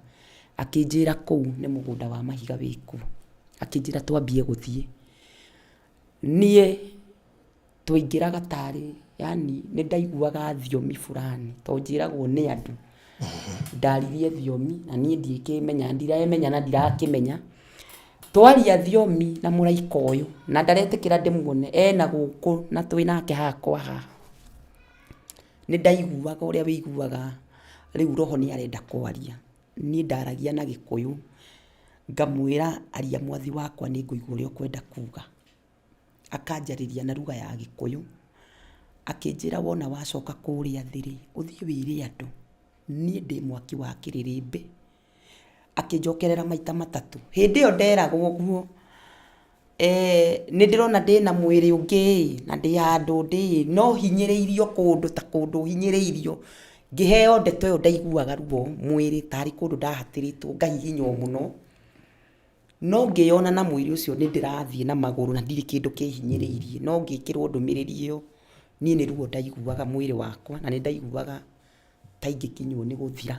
Akĩnjĩra kũu nĩ mũgũnda wa mahiga wĩkuo. Akĩnjĩra twambie gũthiĩ. Niĩ twaingĩraga tarĩ yaani nĩ ndaiguaga thiomi fulani tondũ njĩragwo nĩ andũ. Ndaririe thiomi na niĩ ndikĩmenya, ndiremenya na ndirakĩmenya. Twaria thiomi na mũraika ũyũ na ndaretĩkĩra ndĩmuone ena gũkũ na twĩnake haha kwa haha. Nĩ ndaiguaga ũrĩa wĩiguaga rĩu roho nĩ arenda kwaria. Niĩ ndaragia na Gĩkũyũ ngamwĩra aria mwathi wakwa nĩ ngũigua ũrĩa ũkwenda kuga. Akanjarĩria na lugha ya Gĩkũyũ, akĩnjĩra wona wacoka kũrĩa thĩ rĩ, ũthiĩ wĩre andũ niĩ ndĩ mwaki wa kĩrĩrĩmbĩ. Akĩnjokerera maita matatũ. Hĩndĩ ĩyo nderagwo ũguo, nĩ ndĩrona ndĩna mwĩrĩ ũngĩ ĩ, na ndĩ handũ ndĩ ĩ, no hinyĩrĩirio kũndũ ta kũndũ hinyĩrĩirio. Ngĩheo ndeto ĩyo ndaiguaga ruo mwĩrĩ tarĩ kũndũ ndahatĩrĩtwo ngahihinywo mũno. No ngĩyona na mwĩrĩ ũcio nĩ ndĩrathiĩ na magũrũ na ndirĩ kĩndũ kĩhinyĩrĩirie, no ngĩkĩrwo ndũmĩrĩri ĩyo, niĩ nĩ ruo ndaiguaga mwĩrĩ wakwa na nĩ ndaiguaga ta ingĩkinywo nĩ gũthira.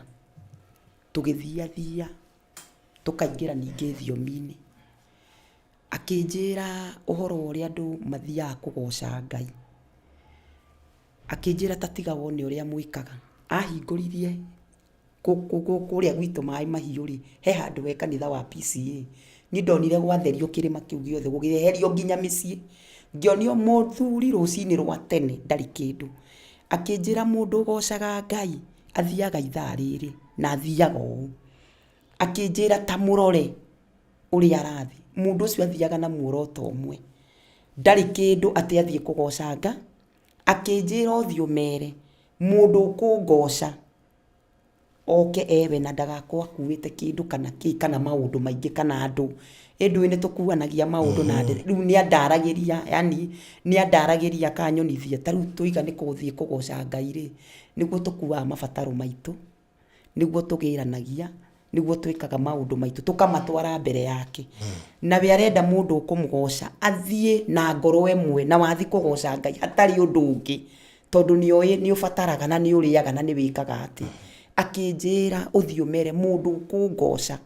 Tũgĩthiathia tũkaingĩra ningĩ thiomi-inĩ, akĩnjĩra ũhoro wa ũrĩa andũ mathiaga kũgoca Ngai, akĩnjĩra ta tiga wone ũrĩa mwĩkaga, ahingũririe kũrĩa gwitũ Maĩ Mahiũ rĩ, he handũ he kanitha wa PCEA, niĩ ndonire gwatherio kĩrĩma kĩu gĩothe, gũkĩeherio nginya mĩciĩ, ngĩonio mũthuri rũcinĩ rwa tene ndarĩ kĩndũ, akĩnjĩra mũndũ ũgocaga Ngai athiaga ithaa rĩrĩ na athiaga ũũ, akĩnjĩra ta mũrore ũrĩa arathiĩ, mũndũ ũcio athiaga na muoroto ũmwe, ndarĩ kĩndũ atĩ athiĩ kũgoca Ngai, akĩnjĩra ũthiĩ ũmere mũndũ ũkũngoca oke ewe na ndagakorwo akuĩte kĩndũ kana kĩ kana maũndũ maingĩ kana andũ. Ĩ ndũĩ nĩ tũkuanagia maũndũ na rĩu nĩ andaragĩria yaani nĩ andaragĩria akanyonithia ta rĩu twauga nĩ gũthiĩ kũgoca Ngai rĩ, nĩguo tũkuaga mabataro maitũ. Nĩguo tũgĩranagia, nĩguo twĩkaga maũndũ maitũ, tũkamatwara mbere yake. Na we arenda mũndũ ũkũmũgoca athiĩ na ngoro ĩmwe na wathiĩ kũgoca Ngai hatarĩ ũndũ ũngĩ, tondũ nĩ oĩ nĩ ũbataraga na nĩ ũrĩaga na nĩ wĩkaga atĩ. Akĩnjĩra ũthiĩ ũmere mũndũ ũkũngoca,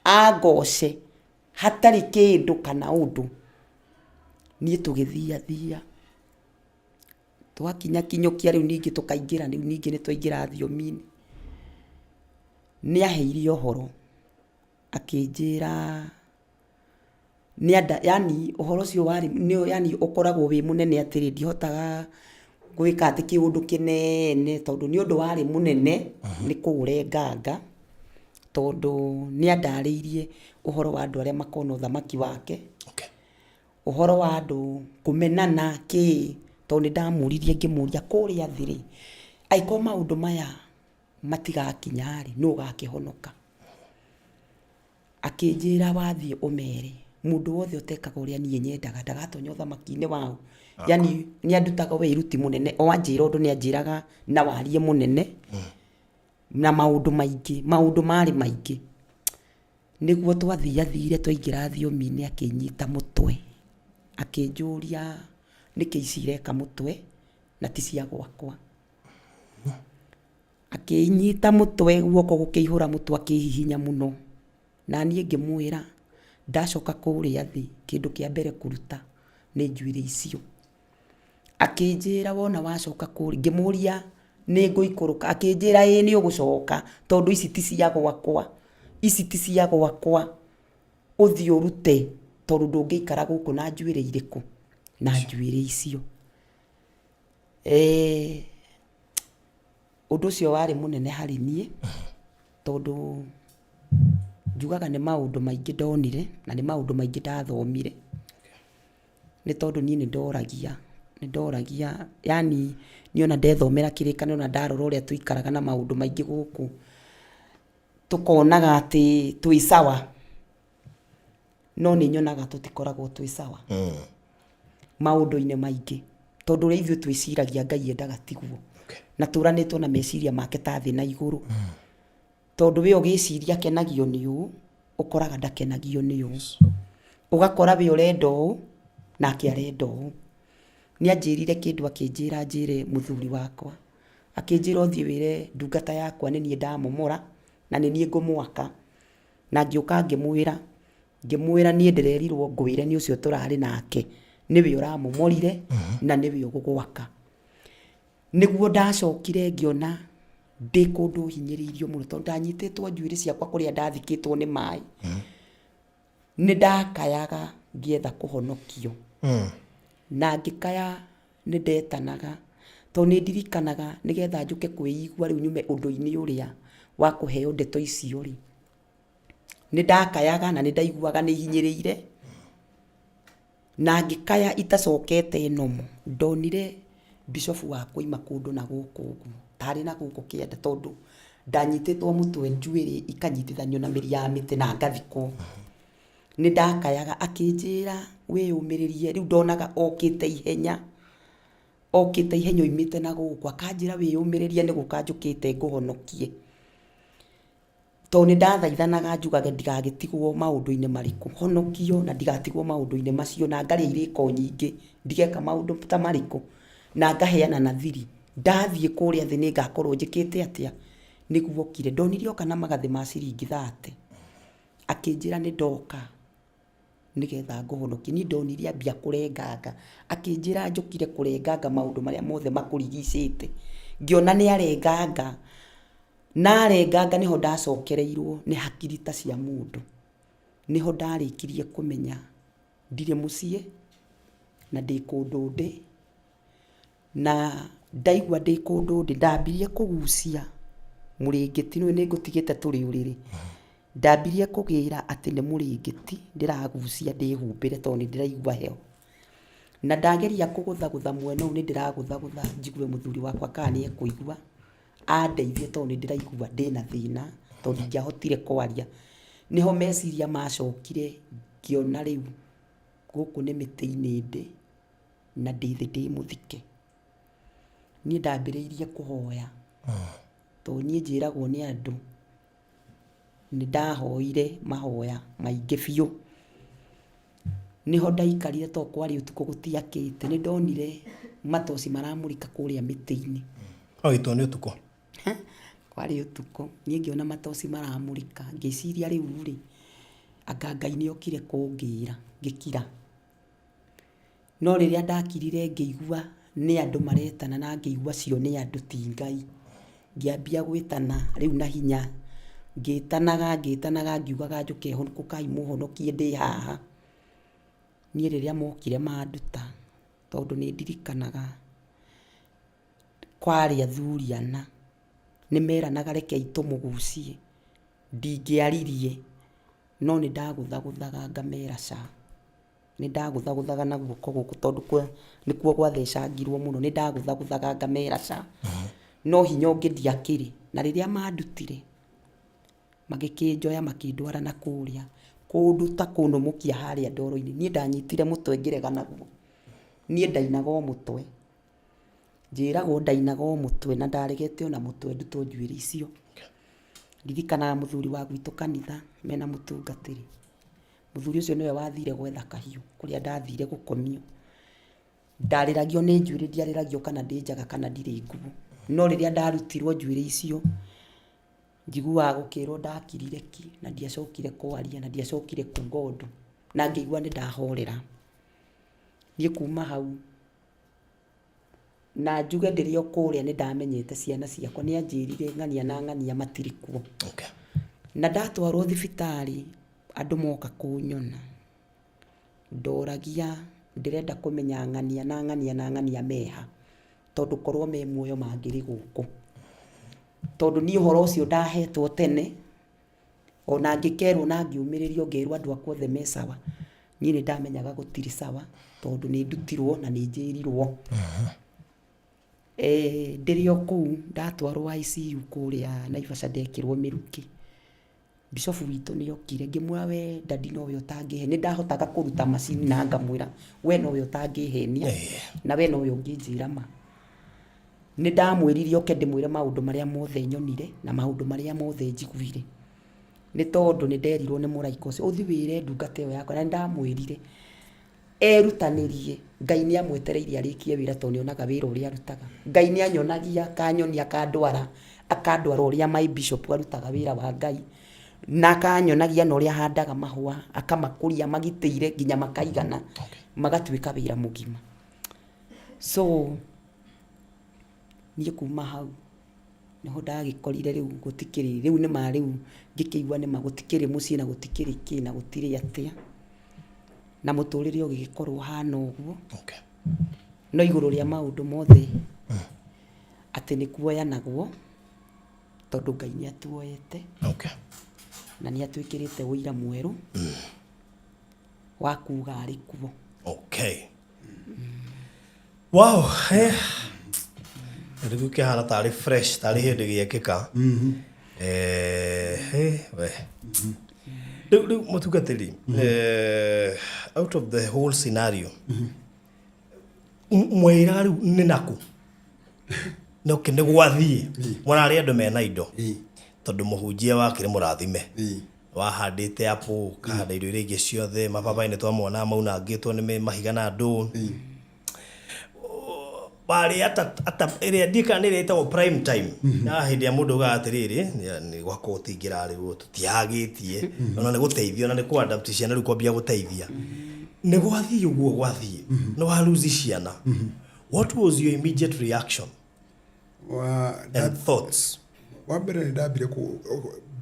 angoce hatarĩ kĩndũ kana ũndũ. Niĩ tũgĩthiathia. Twakinya kinyũkia rĩu ningĩ tũkaingĩra rĩu ningĩ nĩ twaingĩra thiomi-inĩ. Nĩ aheire ũhoro akĩnjĩra yaani ũhoro ũcio warĩ yaani ũkoragwo wĩ mũnene atĩrĩ ndihotaga Gwĩka atĩ kĩũndũ kĩnene, tondũ nĩ ũndũ warĩ mũnene nĩ kũũrenganga, tondũ nĩ andarĩirie ũhoro wa andũ arĩa makona ũthamaki wake. Ũhoro wa andũ kũmenana kĩ, tondũ nĩ ndamũririe ngĩmũria kũrĩa thĩ rĩ, angĩkorwo maũndũ maya matigakinya rĩ, nũ ũgakĩhonoka? Akĩnjĩra wathiĩ ũmere mũndũ wothe ũtekaga ũrĩa niĩ nyendaga ndagatonya ũthamaki-inĩ waũ. Yani nĩ andutaga wĩruti mũnene, o anjĩra ũndũ nĩ anjĩraga na wariĩ mũnene na maũndũ maingĩ, maũndũ marĩ maingĩ. Nĩguo twathiathire twaingĩra thiomi-inĩ akĩnyita mũtwe, akĩnjũria nĩkĩ ici ireka mũtwe na ti cia gwakwa. Akĩnyita mũtwe guoko gũkĩihũra mũtwe akĩhihinya mũno. Na niĩ ngĩmwĩra ndacoka kũrĩa thĩ kĩndũ kĩa mbere kũruta nĩ njuĩrĩ icio. Akĩnjĩra wona wacoka kũrĩa, ngĩmũria nĩ ngũikũrũka, akĩnjĩra ĩĩ nĩ ũgũcoka tondũ ici ti cia gwakwa, ici ti cia gwakwa, ũthiĩ ũrute tondũ ndũngĩikara gũkũ na njuĩrĩ irĩkũ? Na njuĩrĩ icio. Ũndũ ũcio warĩ mũnene harĩ niĩ, tondũ njugaga nĩ maũndũ maingĩ ndonire, na nĩ maũndũ maingĩ ndathomire, nĩ tondũ niĩ nĩ ndoragia, nĩ ndoragia yaani niĩ ona ndethomera kĩrĩkanĩro na ndarora ũrĩa tũikaraga na maũndũ maingĩ gũkũ, tũkonaga atĩ twĩ sawa. No nĩ nyonaga tũtikoragwo twĩ sawa maũndũ-inĩ maingĩ, tondũ ũrĩa ithuĩ twĩciragia Ngai endaga tiguo. Na tũranĩtwo na meciria make ta thĩ na igũrũ. Tondũ we ũgĩciria akenagio nĩ ũũ, ũkoraga ndakenagio nĩ ũũ. Ũgakora we ũrenda ũũ, nake arenda ũũ. Nĩ anjĩrire kĩndũ akĩnjĩra njĩre mũthuri wakwa. Akĩnjĩra ũthiĩ wĩre ndungata yakwa nĩ niĩ ndamomora, na nĩ niĩ ngũmwaka. Na ngĩũka ngĩmwĩra, ngĩmwĩra niĩ ndĩrerirwo ngwĩre nĩ ũcio tũrarĩ nake, nĩwe ũramomorire na nĩwe ũgũgwaka. Nĩguo ndacokire ngĩona ndĩ kũndũ hinyĩrĩirio mũno tondũ ndanyitĩtwo njuĩrĩ ciakwa kũrĩa ndathikĩtwo nĩ maĩ. Nĩ ndakayaga ngĩetha kũhonokio. Na ngĩkaya nĩ ndetanaga tondũ nĩ ndirikanaga nĩgetha njũke kwĩigua rĩu nyume ũndũ-inĩ ũrĩa wa kũheo ndeto icio rĩ, nĩ ndakayaga na nĩ ndaiguaga nĩ hinyĩrĩire, na ngĩkaya itacokete normal, ndonire bishop wakwa auma kũndũ na gũkũ ũguo, tarĩ na gũkũ kĩanda tondũ ndanyitĩtwo mũtwe njuĩrĩ ikanyitithanio na mĩri ya mĩtĩ na ngathikwo. Nĩ ndakayaga akĩnjĩra wĩyũmĩrĩrie, rĩu ndonaga okĩte ihenya, okĩte ihenya oimĩte na gũkũ, akanjĩra wĩyũmĩrĩrie nĩ gũka njũkĩte ngũhonokie. Tondũ nĩ ndathaithanaga njugage ndigagĩtigwo maũndũ-inĩ marĩkũ, honokio na ndigatigwo maũndũ-inĩ macio na ngarĩa irĩko nyingĩ, ndigeka maũndũ ta marĩkũ, na ngaheana na thiri. Ndathiĩ kũrĩa thĩ nĩ ngakorwo njĩkĩte atĩa, nĩguo okire. Ndonire oka na magathĩ ma ciringi 30, akĩnjĩra nĩ ndoka nĩgetha ngũhonokie. Niĩ ndonire ambia kũrenganga, akĩnjĩra njũkire kũrenganga maũndũ marĩa mothe makũrigicĩte. Ngĩona nĩ arenganga, na arenganga nĩho ndacokereirwo nĩ hakiri ta cia mũndũ. Nĩho ndarĩkirie kũmenya ndirĩ mũciĩ na ndĩ kũndũ ndĩ, na ndaigua ndĩ kũndũ ndĩ, ndambirie kũgucia mũrĩngĩti, nĩũĩ nĩngũtigĩte tũrĩ ũrĩrĩ. Ndambirie kũgĩra atĩ nĩ mũrĩngĩti ndĩragucia ndĩhumbĩre tondũ nĩ ndĩraigua heho. Na ndageria kũgũthagũtha mwena ũyũ nĩ ndĩragũthagũtha njigue mũthuri wakwa kana nĩ ekũigua, andeithie tondũ nĩ ndĩraigua ndĩna thĩna tondũ ndingĩahotire kwaria. Nĩho meciria macokire ngĩona rĩu gũkũ nĩ mĩtĩ-inĩ ndĩ na ndĩ thĩ ndĩ mũthike. Niĩ ndambĩrĩirie kũhoya tondũ niĩ njĩragwo nĩ andũ nĩ ndahoire mahoya maingĩ biũ. Nĩho ndaikarire tondũ kwarĩ ũtukũ gũtiakĩte, nĩ ndonire matoci maramũrĩka kũrĩa mĩtĩ-inĩ. Kwagĩtwo nĩ ũtukũ? Kwarĩ ũtukũ, niĩ ngĩona matoci maramũrĩka, ngĩciria rĩu rĩ, anga Ngai nĩ okire kũngĩra, ngĩkira. No rĩrĩa ndakirire ngĩigua nĩ andũ maretana na ngĩigua acio nĩ andũ ti Ngai, ngĩambia gwĩtana rĩu na hinya, ngĩtanaga ngĩtanaga ngiugaga njũke ũkai mũhonokie ndĩ haha. Niĩ rĩrĩa mokire manduta, tondũ nĩ ndirikanaga. Kwarĩ athuri ana, nĩ meranaga rekei tũmũgucie. Ndingĩaririe, no nĩ ndagũthagũthaga ngamera ca. Nĩ ndagũthagũthaga na guoko gũkũ tondũ nĩkuo gwathecangirwo mũno, nĩ ndagũthagũthaga ngamera ca. No hinya ũngĩ ndiakĩrĩ. Na rĩrĩa mandutire, magĩkĩnjoya makĩndwara na kũrĩa, kũndũ ta kũnũmũkia harĩa ndoro-inĩ. Niĩ ndanyitire mũtwe ngĩrega naguo. Niĩ ndainaga o mũtwe. Njĩragwo ndainaga o mũtwe na ndaregete ona mũtwe ndutwo njuĩrĩ icio. Ndirikanaga mũthuri wa gwitũ kanitha mena mũtungatĩri. Mũthuri ũcio nĩwe wathire gwetha kahiũ kũrĩa ndathire gũkomio. Ndarĩragio nĩ njuĩrĩ ndiarĩragio kana ndĩ njaga kana ndirĩ nguo. No rĩrĩa ndarutirwo njuĩrĩ icio, njiguaga gũkĩrwo ndakirire ki na ndiacokire kwaria na ndiacokire kuga ũndũ na ngĩigua nĩ ndahorera. Niĩ kuma hau Na njuge ndĩrĩ o kũrĩa nĩ ndamenyete ciana ciakwa, nĩ anjĩrire ng'ania na ng'ania matirĩ kuo. Na ndatwarwo thibitarĩ andũ moka kũnyona, ndoragia ndĩrenda kũmenya ng'ania na ng'ania na ng'ania me ha, tondũ korwo me muoyo mangĩrĩ gũkũ. Tondũ niĩ ũhoro ũcio ndahetwo tene, Ona ngĩkerwo na ngĩũmĩrĩrio ngerwo andũ akwa othe me sawa, niĩ nĩ ndamenyaga gũtirĩ sawa tondũ nĩ ndutirwo na nĩ njĩrirwo. Ndĩrĩ o kũu ndatwarwo ICU kũrĩa Naivasha ndekĩrwo mĩrukĩ, bishop witũ nĩ okire ngĩmwĩra we daddy nowe ũtangĩhenia, nĩ ndahotaga kũruta macini na ngamwĩra we nowe ũtangĩhenia na we nowe ũngĩnjĩra ma. Nĩ ndamwĩrire oke ndĩmwĩre maũndũ marĩa mothe nyonire na maũndũ marĩa mothe njiguire. Nĩ tondũ nĩ nderirwo nĩ mũraika ũcio, ũthiĩ wĩre ndungata ĩyo yakwa. Na nĩ ndamwĩrire erutanĩrie, Ngai nĩ amwetereire arĩkie wĩra tondũ nĩ onaga wĩra ũrĩa arutaga. Ngai nĩ anyonagia akanyonia akandwara, akandwara ũrĩa my bishop arutaga wĩra wa Ngai. Na akanyonagia na ũrĩa ahandaga mahũa, akamakũria amagitĩire nginya makaigana, magatuĩka wĩra mũgima. So niĩ kuma hau nĩho ndagĩkorire rĩu gũtikĩrĩ, rĩu nĩma rĩu ngĩkĩigua nĩma gũtikĩrĩ mũciĩ na gũtikĩrĩ kĩ na gũtirĩ atĩa, na mũtũrĩre ũgĩgĩkorwo ũhana ũguo. No igũrũ rĩa maũndũ mothe atĩ nĩ kuoyanagwo tondũ Ngai nĩ atuoete na nĩ atwĩkĩrĩte ũira mwerũ wa kuga arĩ kuo. Okay. Wow, eh. Rĩu kĩhana tarĩ fresh tarĩ hĩndĩ gĩekĩka. Eh, eh, we. Rĩu rĩu mũtungatĩri, eh, out of the whole scenario, mwĩraga rĩu nĩ nakũ? No kĩ nĩ gwathiĩ. Mũrarĩ andũ mena indo. Tondũ mũhunjia wakĩrĩ mũrathime. Wahandĩte apple, ũkahanda indo iria ingĩ ciothe, mababaĩ nĩ twamona maunangĩtwo nĩ mahiga na ndũ. Warĩ ata ata ĩrĩa ndiũĩ kana nĩ ĩrĩa ĩtagwo prime time. Ya hĩndĩ ĩrĩa mũndũ augaga atĩrĩrĩ, nĩ gwakwa gũtingĩrarĩrwo, tũtiagĩtie, ona nĩ gũteithia, ona nĩ kũ adapt ciana rĩu kwambia gũteithia. Nĩ gwathiĩ ũguo gwathiĩ, nĩ wa lose ciana. What was your immediate reaction Wa, and thoughts? Wa mbere nĩ ndambire kũ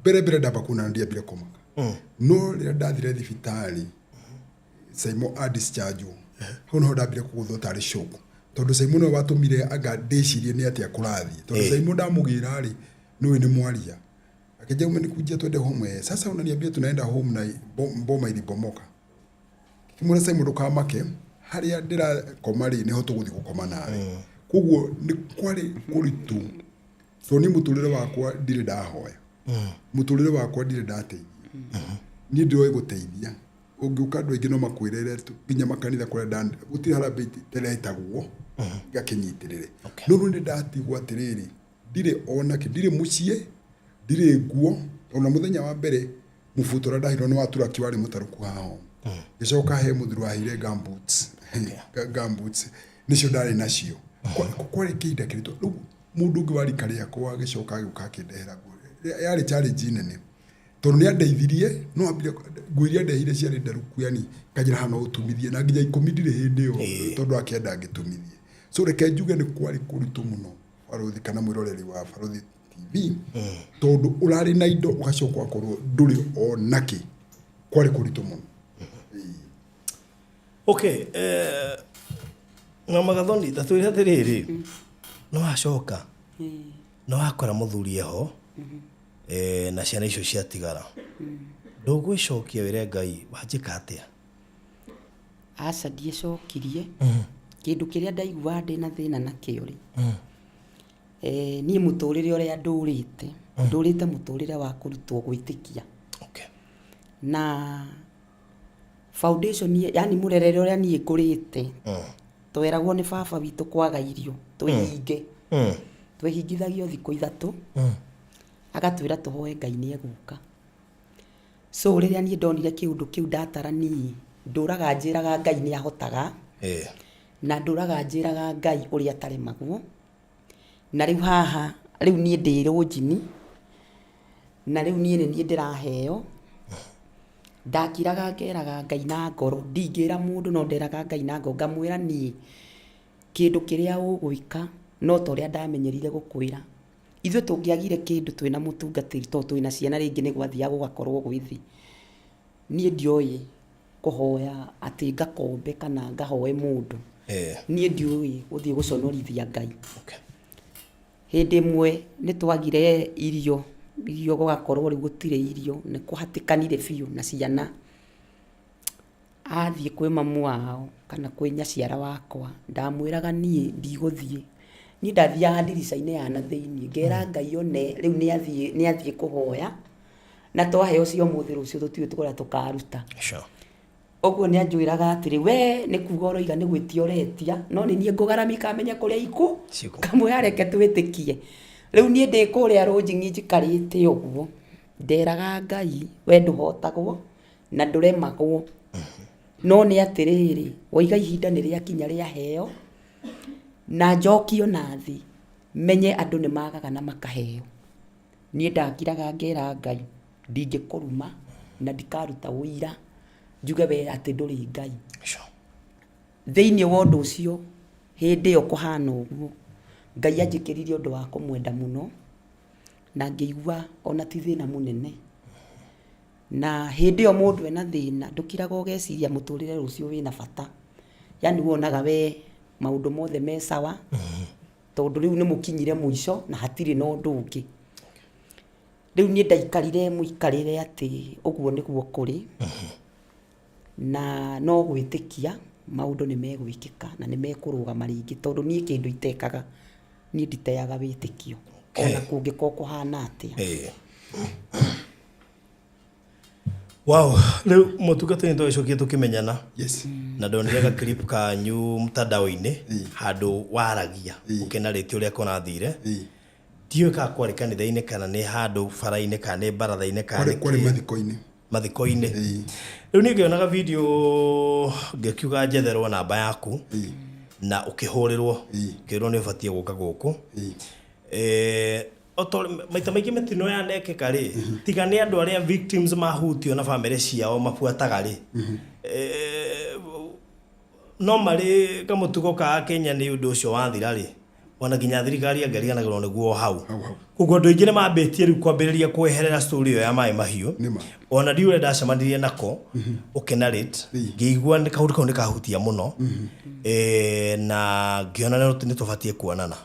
mbere mbere ndamba kuona nĩ ndiambire kũmaka no rĩrĩa ndathire thibitarĩ Saimo a discharge hau niho ndambire kũgũthwo tarĩ shock tondũ Saimo nĩwe watũmire anga ndĩcirie nĩ atĩa kũrathiĩ tondũ Saimo ndamũgĩra rĩ nĩũĩ nĩ mwaria akĩnjia umenikujia twende home eh, sasa unaniambia tunaenda home na boma ilibomoka ngĩmwĩra Saimo ndũkamake harĩa ndĩrakoma rĩ nĩho tũgũthiĩ gũkoma nawe koguo nĩ kwarĩ kũritũ Tondũ niĩ mũtũrĩre wakwa ndirĩ ndahoya. Mũtũrĩre wakwa ndirĩ ndateithia. Niĩ ndĩroĩ gũteithia. Ũngĩũka andũ aingĩ no makwĩrĩre nginya makanitha kũrĩa nda gũtirĩ harambee iteretagwo ngakĩnyitĩrĩre. No rĩu nĩ ndatigwo atĩrĩrĩ, ndirĩ ona kĩ, ndirĩ mũciĩ, ndirĩ nguo, ona mũthenya wa mbere mũbuto ũrĩa ndaheirwo nĩ wa turaki warĩ mũtarũku haha ũũ. Ngĩcoka he mũthuri waheire gumboots, gumboots nĩcio ndarĩ nacio. Kwarĩ kĩhinda kĩritũ. Rĩu Mũndũ ũngĩ wa rika rĩakwa agĩcoka agĩũka akĩndehera nguo. Yarĩ challenge nene tondũ nĩ andeithirie no ambire nguo iria andehire ciarĩ ndarũku yani kanjĩra haha no ũtumithie na nginya ikũmi ndirĩ hĩndĩ ĩyo tondũ akĩenda ngĩtumithie. So reke njuge nĩ kwarĩ kũritũ mũno barũthi kana mwĩroreri wa Barũthi TV tondũ ũrarĩ na indo ũgacoka ũgakorwo ndũrĩ ona kĩ. Kwarĩ kũritũ mũno. Okay, eh, Mama Gathoni, ta twĩre atĩrĩrĩ. No wacoka no wakora mũthuri eho na ciana icio ciatigara, ndũgwĩcokia wĩre Ngai wanjĩka atĩa? Aca, ndiĩcokirie. Kĩndũ kĩrĩa ndaiguaga ndĩna thĩna nakĩo rĩ, niĩ mũtũrĩre ũrĩa ndũrĩte, ndũrĩte mũtũrĩre wa kũrutwo gwĩtĩkia. Na foundation, yani mũrerere ũrĩa niĩ ngũrĩte, tweragwo nĩ baba witũ kwaga irio twĩhinge. Twĩhingithagio thikũ 3, agatwĩra tũhoe Ngai nĩ egũka. So rĩrĩa niĩ ndonire kĩũndũ kĩu ndatara, niĩ ndũraga njĩraga Ngai nĩ ahotaga, na ndũraga njĩraga Ngai ũrĩa ataremagwo. Na rĩu haha rĩu niĩ ndĩ rũnjini, na rĩu niĩ nĩ niĩ ndĩraheo. Ndakiraga ngeraga Ngai na ngoro, ndingĩra mũndũ, no nderaga Ngai na ngoro, ngamwĩra niĩ kĩndũ kĩrĩa ũgwĩka no ta ũrĩa ndamenyerire gũkwĩra. Ithuĩ tũngĩagire kĩndũ twĩna mũtungatĩri, tondũ twĩna ciana, rĩngĩ nĩ gwathiaga gũgakorwo gwĩ thĩ. Niĩ ndioĩ kũhoya atĩ ngakombe kana ngahoe mũndũ. Niĩ ndiũĩ gũthiĩ gũconorithia Ngai. Hĩndĩ ĩmwe nĩ twagire irio, irio gũgakorwo rĩu gũtirĩ irio, nĩ kũhatĩkanire biũ na ciana. Athiĩ kwĩ mamu wao kana kwĩ nyaciara wakwa, ndamwĩraga niĩ ndigũthiĩ. Niĩ ndathiaga ndirica-inĩ ya na thĩiniĩ, ngera Ngai one rĩu nĩ athiĩ kũhoya, na twaheo cia ũmũthĩ, rũciũ tũtiũĩ kũrĩa tũkaruta. Ũguo nĩ anjwĩraga atĩrĩ, we nĩ kuga ũroiga nĩ gwĩtia ũretia, no nĩ niĩ ngũgaramika menye kũrĩa iku. Ciku. Kamwĩra reke twĩtĩkie. Rĩu niĩ ndĩ kũrĩa rũnjing'i njikarĩte ũguo, nderaga Ngai we ndũhotagwo na ndũremagwo, no nĩ atĩrĩrĩ, waiga ihinda nĩ rĩakinya rĩaheo na njokio na thĩ, menye andũ nĩ magaga na makaheo. Niĩ ndakiraga ngera Ngai ndingĩkũruma na ndikaruta ũira njuge we atĩ ndũrĩ Ngai. Thĩinĩ wa ũndũ ũcio, hĩndĩ ĩyo kũhana ũguo, Ngai anjĩkĩrire ũndũ wa kũmwenda mũno, na ngĩigua ona ti thĩna mũnene. Na hĩndĩ ĩyo mũndũ ena thĩna, ndũkiraga ũgeciria mũtũrĩre rũciũ wĩna bata. Yani wonaga we maũndũ mothe me sawa, tondũ rĩu nĩ mũkinyire mũico na hatirĩ na ũndũ ũngĩ. Rĩu niĩ ndaikarire mũikarĩre atĩ ũguo nĩguo kũrĩ, na no gwĩtĩkia maũndũ nĩ megwĩkĩka na nĩ mekũrũgama rĩngĩ, tondũ niĩ kĩndũ itekaga, niĩ nditeaga wĩtĩkio ona kũngĩkorwo kũhana atĩa. Wow, rĩu mũtungatĩri nĩ tũgĩcokia tũkĩmenyana. Yes. Na ndonire ga clip kanyu mtandao-inĩ, handũ waragia ũkĩnarĩtie ũrĩa kũrathire. Ndiũĩ kana kwarĩ kanitha-inĩ, kana nĩ handũ bara-inĩ, kana nĩ baratha-inĩ, kana Kwarĩ nĩ kwarĩ kĩ. Mathiko-inĩ. Mathiko-inĩ. Rĩu niĩ ngĩonaga video ngĩkiuga njetherwo namba yaku, na ũkĩhũrĩrwo, ũkĩrwo nĩ ũbatiĩ gũka gũkũ. O ta maita maingĩ mĩtino yanekĩka rĩ, tiga nĩ andũ arĩa victims mahutio na bamĩrĩ ciao mabuataga rĩ, no marĩ kamũtugo ka Kenya nĩ ũndũ ũcio wathira rĩ, ona nginya thirikari angĩriganagĩrwo nĩguo o hau. Hau hau. Koguo andũ aingĩ nĩ mambĩtie rĩu kwambĩrĩria kweherera story ĩyo ya maĩ mahiũ. Nĩma. Ona ndiũ ũrĩa ndacemanirie nako ũkĩnarrate, ngĩigua nĩ kaũndũ kau nĩ kahutia mũno, na ngĩona nĩ tũbatiĩ kuonana.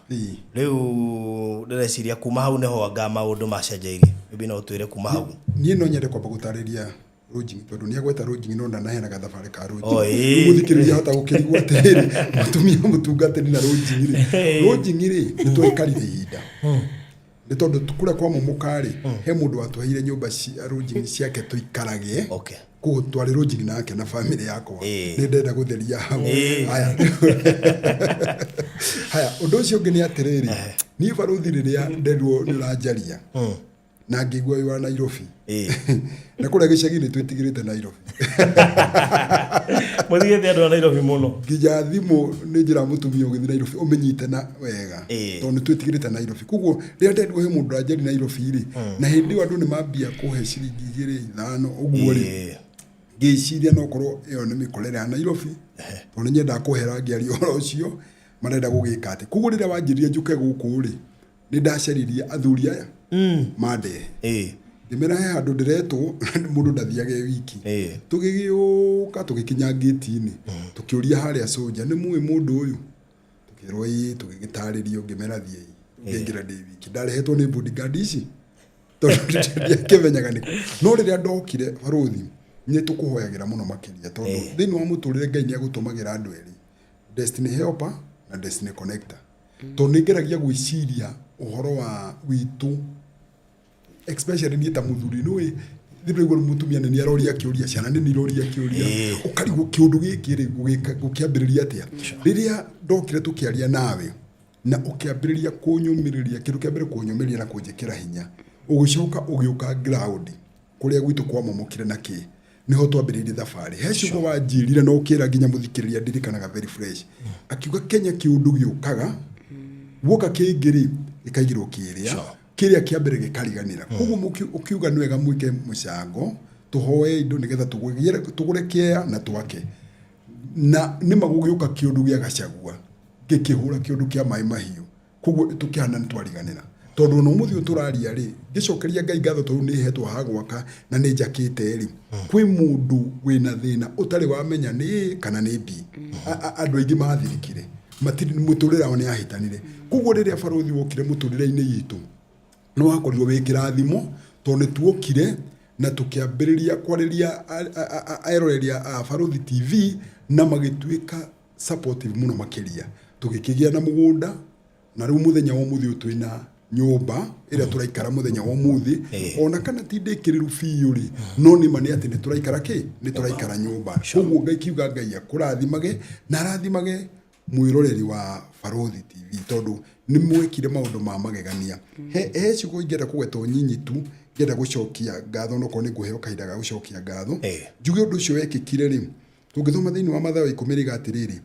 Rĩu ndĩreciria kuma hau nĩho anga maũndũ macenjeirie. Maybe no ũtwĩre kuma hau. Niĩ no nyende kwamba gũtarĩria Rũnjing'i, tondũ nĩ agweta Rũnjing'i no ndanaheana gathabarĩ ka Rũnjing'i. Oh, ĩĩ. Rĩu mũthikĩrĩria ahota gũkĩrigwo atĩrĩrĩ, mũtumia mũtungatĩri na Rũnjing'i rĩ, Rũnjing'i rĩ, nĩ twaikarire ihinda nĩ tondũ kũrĩa kwa momoka rĩ, he mũndũ watũheire nyũmba cia Rũnjing'i ciake tũikarage. Koguo twarĩ Rũnjing'i nake na bamĩrĩ yakwa. Nĩ ndenda gũtheria hau. Haya, haya, ũndũ ũcio ũngĩ nĩ atĩrĩrĩ, niĩ barũthi rĩrĩa nderirwo nĩ ũranjaria na ngĩigua wĩ wa Nairobi, na kũrĩa gĩcagi-inĩ twĩtigĩrĩte Nairobi. Mũthigĩte andũ a Nairobi mũno. Nginya thimũ nĩ njĩra mũtumia ũgĩthiĩ Nairobi ũmĩnyite na wega, tondũ nĩ twĩtigĩrĩte Nairobi. Koguo rĩrĩa nderirwo he mũndũ ũranjaria Nairobi rĩ, na hĩndĩ ĩyo andũ nĩ mambia kũhe ciringi 2, 5 ũguo rĩ, ngĩciria no korwo ĩyo nĩ mĩkorere ya Nairobi, tondũ nĩ nyendaga kũhera ngĩaria ũhoro ũcio marenda gũgĩka atĩ. Koguo rĩrĩa wanjĩrire njũke gũkũ rĩ, nĩ ndacaririe athuri aya mandehe, ngĩmera he handũ ndĩretwo, mũndũ ndathiaga e wiki. Tũgĩgĩũka tũgĩkinya ngĩti-inĩ, tũkĩũria harĩa soja, nĩ mũĩ mũndũ ũyũ? Tũkĩrwo ĩĩ, tũgĩgĩtarĩrio, ngĩmera thiĩi. Ngĩingĩra ndĩ wiki. Ndarehetwo nĩ bodyguard ici tondũ ndiakĩmenyaga nĩkũ. No rĩrĩa ndokire barũthi, nĩ tũkũhoyagĩra mũno makĩria tondũ thĩinĩ wa mũtũrĩre Ngai nĩ agũtũmagĩra andũ erĩ, destiny helper na destiny connector. Tondũ nĩ ngeragia gwĩciria ũhoro wa witũ especially niĩ ta mũthuri nĩũĩ ndĩraigua mũtumia nĩ aroria kĩũria ciana nĩ iroria kĩũria ũkarigwo kĩũndũ gĩkĩ rĩ ngũkĩambĩrĩria atĩa rĩrĩa ndokire tũkĩaria nawe na ũkĩambĩrĩria kũnyũmĩrĩria kĩndũ kĩa mbere kũnyũmĩrĩria na kũnjĩkĩra hinya ũgĩcoka ũgĩũka ground kũrĩa gwitũ kwamomokire na kĩ niho twambĩrĩirie thabarĩ he ciugo wanjĩrire na ũkĩra nginya mũthikĩrĩria ndirikanaga very fresh akiuga Kenya kĩũndũ gĩũkaga guoka kĩngĩ rĩ gĩkaigĩrwo kĩrĩa kĩrĩa kĩa mbere gĩkariganĩra koguo ũkiuga nĩ wega mwĩke mũcango tũhoe indo nĩgetha tũgũre kĩea na twake na nĩma gũgĩũka kĩũndũ gĩa Gachagua gĩkĩhũra kĩũndũ kĩa maĩ mahiũ koguo tũkĩhana nĩ twariganĩra tondũ ona ũmũthĩ ũyũ tũraria rĩ ngĩcokeria Ngai ngatho tondũ nĩ hetwo ha gwaka na nĩ njakĩte rĩ kwĩ mũndũ wĩna thĩna ũtarĩ wamenya nĩ A kana nĩ B. Andũ aingĩ mathirikire matirĩ mũtũrĩre wao nĩ ahĩtanire koguo rĩrĩa barũthi wokire mũtũrĩre-inĩ itũ nĩ wakorirwo wĩ kĩrathimo tondũ nĩ tuokire na tũkĩambĩrĩria kwarĩria eroreri a Barũthi TV na magĩtuĩka supportive mũno makĩria tũgĩkĩgĩa na mũgũnda na rĩu mũthenya wa ũmũthĩ ũyũ twĩna nyũmba ĩrĩa tũraikara mũthenya wa ũmũthĩ ona kana ti ndĩkĩrĩru biũ rĩ no nĩ ma nĩ atĩ nĩ tũraikara kĩ nĩ tũraikara nyũmba koguo Ngai kiuga Ngai akũrathimage na arathimage mwĩroreri wa Barũthi TV tondũ nĩ mwekire maũndũ ma magegania he ciugo ingĩenda kũgweta o nyinyi tu ngĩenda gũcokia ngatho no korwo nĩ ngũheo kahinda ga gũcokia ngatho njuge ũndũ ũcio wekĩkire rĩ tũngĩthoma thĩinĩ wa Mathayo ikũmi rĩga atĩrĩrĩ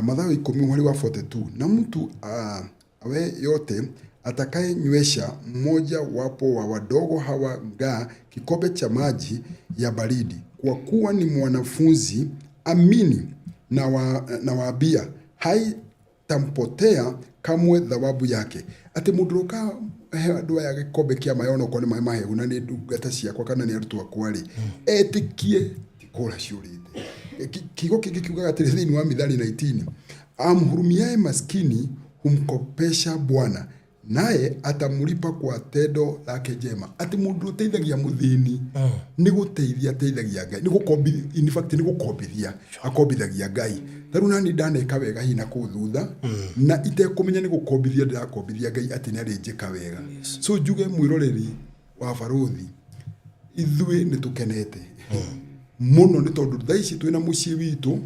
Mathayo ikũmi mũhari wa 42 na mtu awe yote atakaye nywesha mmoja wapo wa wadogo hawa ngaa kikombe cha maji ya baridi kwa kuwa ni mwanafunzi amini na waambia haitampotea kamwe thawabu yake atĩ mũndũ ũka he andũ aya gĩkombe kĩa maĩ onokorwo nĩ maĩ mahehu na nĩ ndungata ciakwa kana nĩ arutwo akwa rĩ etĩkie ti kũra ciũrĩte kiugo kĩngĩ kiugaga atĩrĩ thĩinĩ wa Mithali 19 amhurumiaye maskini humkopesha Bwana naye atamlipa kwa tendo lake jema atĩ mũndũ ũteithagia mũthĩni nĩ gũteithia ateithagia Ngai nĩ gũkombithia in fact nĩ gũkombithia akombithagia Ngai ta rĩu nani ndaneka wega hihi na kũu thutha na itekũmenya nĩ gũkombithia ndĩrakombithia Ngai atĩ nĩ arĩnjĩka wega so njuge mwĩroreri wa Barũthi ithuĩ nĩ tũkenete mũno nĩ tondũ thaa ici twĩna mũciĩ witũ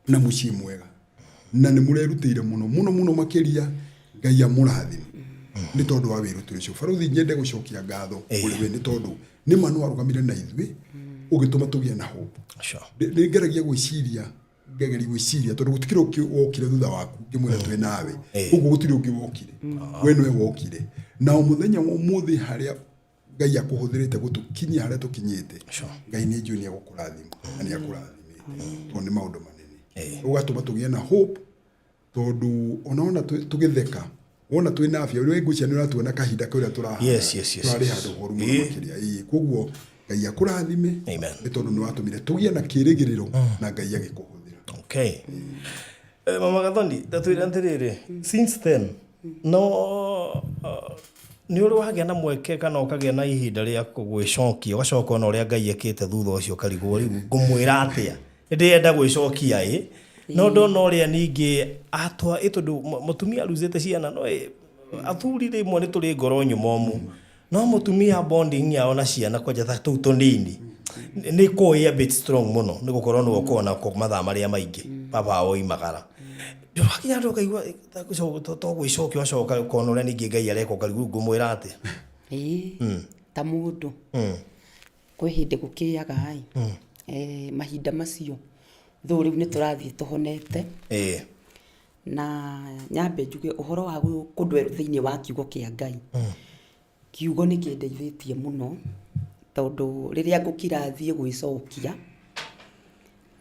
na mũciĩ mwega na nĩ mũrerutĩire mũno mũno mũno makĩria Ngai amũrathime nĩ tondũ wa wĩrutĩri ũcio Barũthi nyende gũcokia ngatho kũrĩ we nĩ tondũ nĩ ma nĩ warũgamire na ithuĩ ũgĩtũma tũgĩe na hope nĩ ngeragia gwĩciria ngegeria gwĩciria tondũ gũtikĩrĩ ũngĩ wokire thutha waku ngĩmwĩra twĩ nawe ũguo gũtirĩ ũngĩ wokire we nĩwe wokire na o mũthenya wa ũmũthĩ harĩa Ngai akũhũthĩrĩte gũtũkinyia harĩa tũkinyĩte Ngai nĩ njũĩ nĩ egũkũrathima na nĩ akũrathimĩte tondũ nĩ maũndũ manene ũgatũma tũgĩe na hope tondũ ona wona tũgĩtheka wona twĩ na afya ũrĩa ngwĩciria nĩ ũratuona kahinda karĩa tũrahana Yes. tũrarĩ handũ horu mũno makĩria ĩĩ koguo Ngai akũrathime Amen. nĩ tondũ nĩ watũmire tũgĩe na kĩrĩgĩrĩro na Ngai agĩkũhũthĩra Okay. Mama Gathoni, tatwĩre atĩrĩrĩ, since then, no nĩ ũrĩ wagĩa na mweke kana ũkagĩa na ihinda rĩa gwĩcokia ũgacoka ona ũrĩa Ngai ekĩte thutha ũcio ũkarigwo rĩu ngũmwĩra atĩa nĩ ndĩrenda gwĩcokia ĩ no ndona ũrĩa ningĩ atwa ĩ tondũ mũtumia aruzĩte ciana no ĩ athuri rĩmwe nĩ tũrĩ ngoro nyũmomũ no mũtumia bonding yao na ciana kwanja ta tũu tũnini nĩ ĩkoragwo ĩ a bit strong mũno nĩ gũkorwo nĩwe ũkoragwo nako mathaa marĩa maingĩ baba wao oimagara wakinya handũ ũkaigua to gwĩcokia ũgacoka ũkona ũrĩa ningĩ Ngai areka ũkarigwo rĩu ngũmwĩra atĩa Ĩĩ, ta mũndũ kwĩ hĩndĩ gũkĩaga ĩ mahinda macio though rĩu nĩ tũrathiĩ tũhonete na nyambe njuge ũhoro wa kũndwerwo thĩinĩ wa kiugo kĩa Ngai kiugo nĩ kĩndeithĩtie mũno tondũ rĩrĩa ngũkira thiĩ gwĩcokia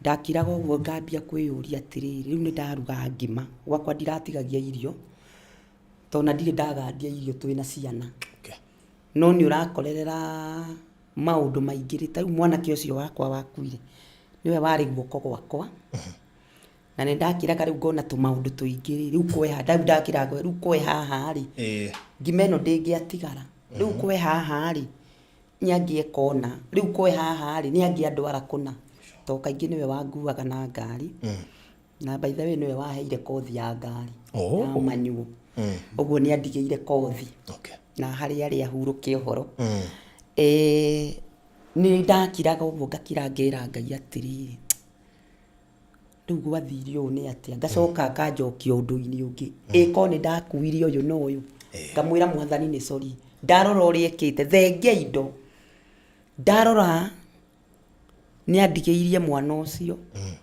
ndakiraga ũguo ngambia kwĩyũria atĩrĩrĩ rĩu nĩ ndaruga ngima gwakwa ndiratigagia irio tondũ na ndirĩ ndagandia irio twĩna ciana no nĩ ũrakorerera maũndũ maingĩ rĩ ta rĩu mwanake ũcio wakwa wakuire nĩwe warĩ guoko gwakwa. Na nĩ ndakĩraga rĩu ngona tũmaũndũ tũingĩ rĩ, rĩu kwe rĩu ndakĩraga rĩu kwe haha rĩ, ngima ĩno ndĩngĩatigara, rĩu kwe haha rĩ, nĩ angĩeka ũna, rĩu kwe haha rĩ, nĩ angĩandwara kũna, tondũ kaingĩ nĩwe wanguaga na ngari. Na by the way nĩwe waheire kothi ya ngari ya manual. Ũguo nĩ andigĩire kothi. Na harĩa arĩ ahurũke ũhoro. Nĩ ndakiraga ũguo ngakira ngera Ngai atĩrĩrĩ, rĩu gwathire ũũ nĩ atĩa? Ngacoka akanjokia ũndũ-inĩ ũngĩ. Ĩ korwo nĩ ndakuire ũyũ na ũyũ? Ngamwĩra Mwathani nĩ sorry. Ndarora ũrĩa ekĩte, thengia indo, ndarora nĩ andigĩirie mwana ũcio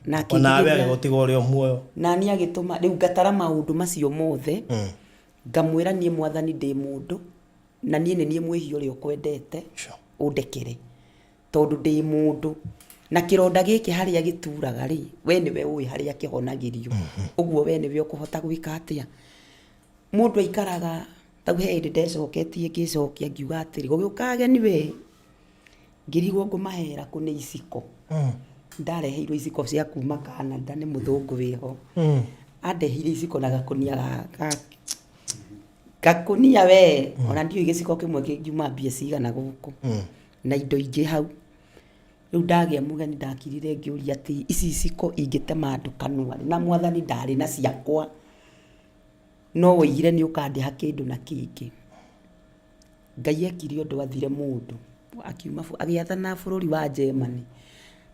na Onawe akĩndigĩria agĩgũtiga ũrĩ o muoyo. Na niĩ agĩtũma rĩu ngatara maũndũ macio mothe, ngamwĩra niĩ Mwathani ndĩ mũndũ na niĩ nĩ niĩ mwĩhia ũrĩa ũkwendete, ũndekere tondũ ndĩ mũndũ na kĩronda gĩkĩ harĩa gĩturaga rĩ, we nĩwe ũĩ harĩa kĩhonagĩrio, ũguo we nĩwe ũkũhota gwĩka atĩa. Mũndũ aikaraga tau, he hĩndĩ ndecoketie ngĩcokia ngiuga atĩrĩ, gũgĩũka ageni we, ngĩrigwo ngũmahera kũ nĩ iciko. Ndareheirwo iciko cia kuma Canada nĩ mũthũngũ wĩho. Andeheire iciko na gakũnia ga gakũnia we, ona ndiũĩ gĩciko kĩmwe kĩngiuma mbia cigana gũkũ, na indo ingĩ hau. Rĩu ndagĩa mũgeni ndakirire ngĩũria atĩ ici iciko ingĩtema andũ kanua rĩ, na Mwathani ndarĩ na ciakwa, no woigire nĩ ũkandĩha kĩndũ na kĩngĩ. Ngai ekire ũndũ athire mũndũ akiuma agĩathana bũrũri wa Germany.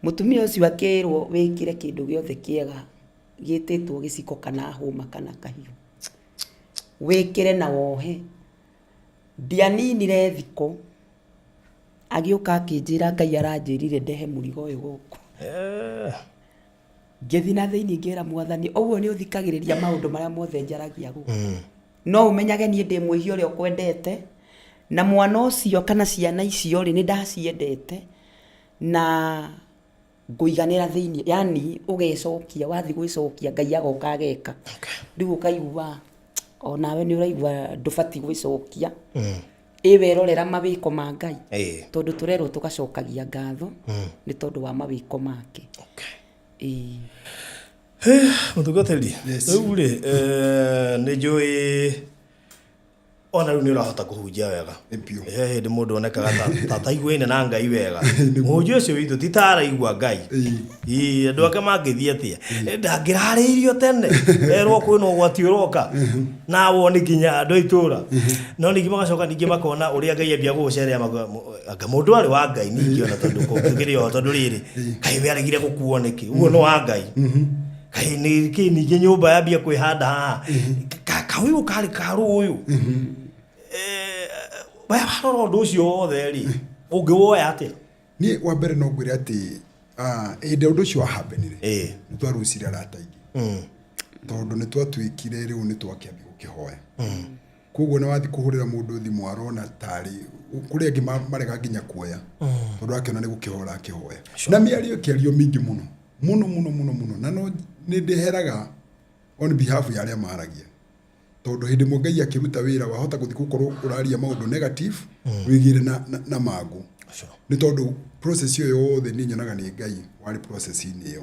Mũtumia ũcio akĩrwo wĩkĩre kĩndũ gĩothe kĩega gĩtĩtwo gĩciko kana hũma kana kahiũ. Wĩkĩre na wohe. Ndianinire thikũ agĩũka akĩnjĩra Ngai aranjĩrire ndehe mũrigo ũyũ gũkũ. Ngĩthiĩ na thĩinĩ ngĩra Mwathani ũguo nĩ ũthikagĩrĩria maũndũ marĩa mothe njaragia gũkũ. No ũmenyage niĩ ndĩ mwĩhia ũrĩa ũkwendete, na mwana ũcio kana ciana icio rĩ, nĩ ndaciendete na ngũiganĩra thĩinĩ, yani ũgecokia, wathiĩ gwĩcokia Ngai agoka ageka. Rĩu ũkaigua onawe nĩ ũraigua ndũbatiĩ gwĩcokia. Ĩ werorera mawĩko ma Ngai, tondũ tũrerwo tũgacokagia ngatho nĩ tondũ wa mawĩko make. Ĩĩ. Mũtungatĩri, rĩu rĩ, nĩ njũĩ ona rĩu nĩ ũrahota kũhunjia wega. Nĩ biũ. He hĩndĩ mũndũ onekaga ta ataiguaine na Ngai wega. Mũhunjia ũcio witũ ti ta araigua Ngai. Ĩĩ, andũ ake mangĩthiĩ atĩa? Ndangĩrarĩirio tene erwo kwĩna ũgwati ũroka na wone nginya andũ a itũra. No ningĩ magacoka ningĩ makona ũrĩa Ngai ambia gũgũcerera makauga, anga mũndũ arĩ wa Ngai ningĩ ona tondũ kũngĩkĩrĩ oho tondũ rĩrĩ kaĩ we aregire gũkuo nĩkĩ? Ũguo nĩ wa Ngai. Kaĩ nĩkĩ ningĩ nyũmba yambia kwĩhanda haha? Kaũyũ karĩ karũ ũyũ. We warora ũndũ ũcio wothe rĩ, ũngĩwoya atĩa? Niĩ wa mbere no ngwĩre atĩ hĩndĩ ĩrĩa ũndũ ũcio wahambenire, nĩ twarucire arata aingĩ, tondũ nĩ twatuĩkire rĩu nĩ twakĩambia gũkĩhoya. Koguo na wathiĩ kũhũrĩra mũndũ thimũ arona tarĩ kũrĩ angĩ marega nginya kuoya, tondũ akĩona nĩ gũkĩhoya ũrakĩhoya. Na mĩario ĩkĩario mĩingĩ mũno mũno mũno mũno mũno, na no nĩ ndĩheraga on behalf ya arĩa maragia, tondũ hĩndĩ ĩmwe Ngai akĩruta wĩra wahota gũthiĩ gũkorwo ũraria maũndũ negative, wĩgĩre na mangũ. Nĩ tondũ process ĩyo yothe niĩ nyonaga nĩ Ngai warĩ process-inĩ ĩyo.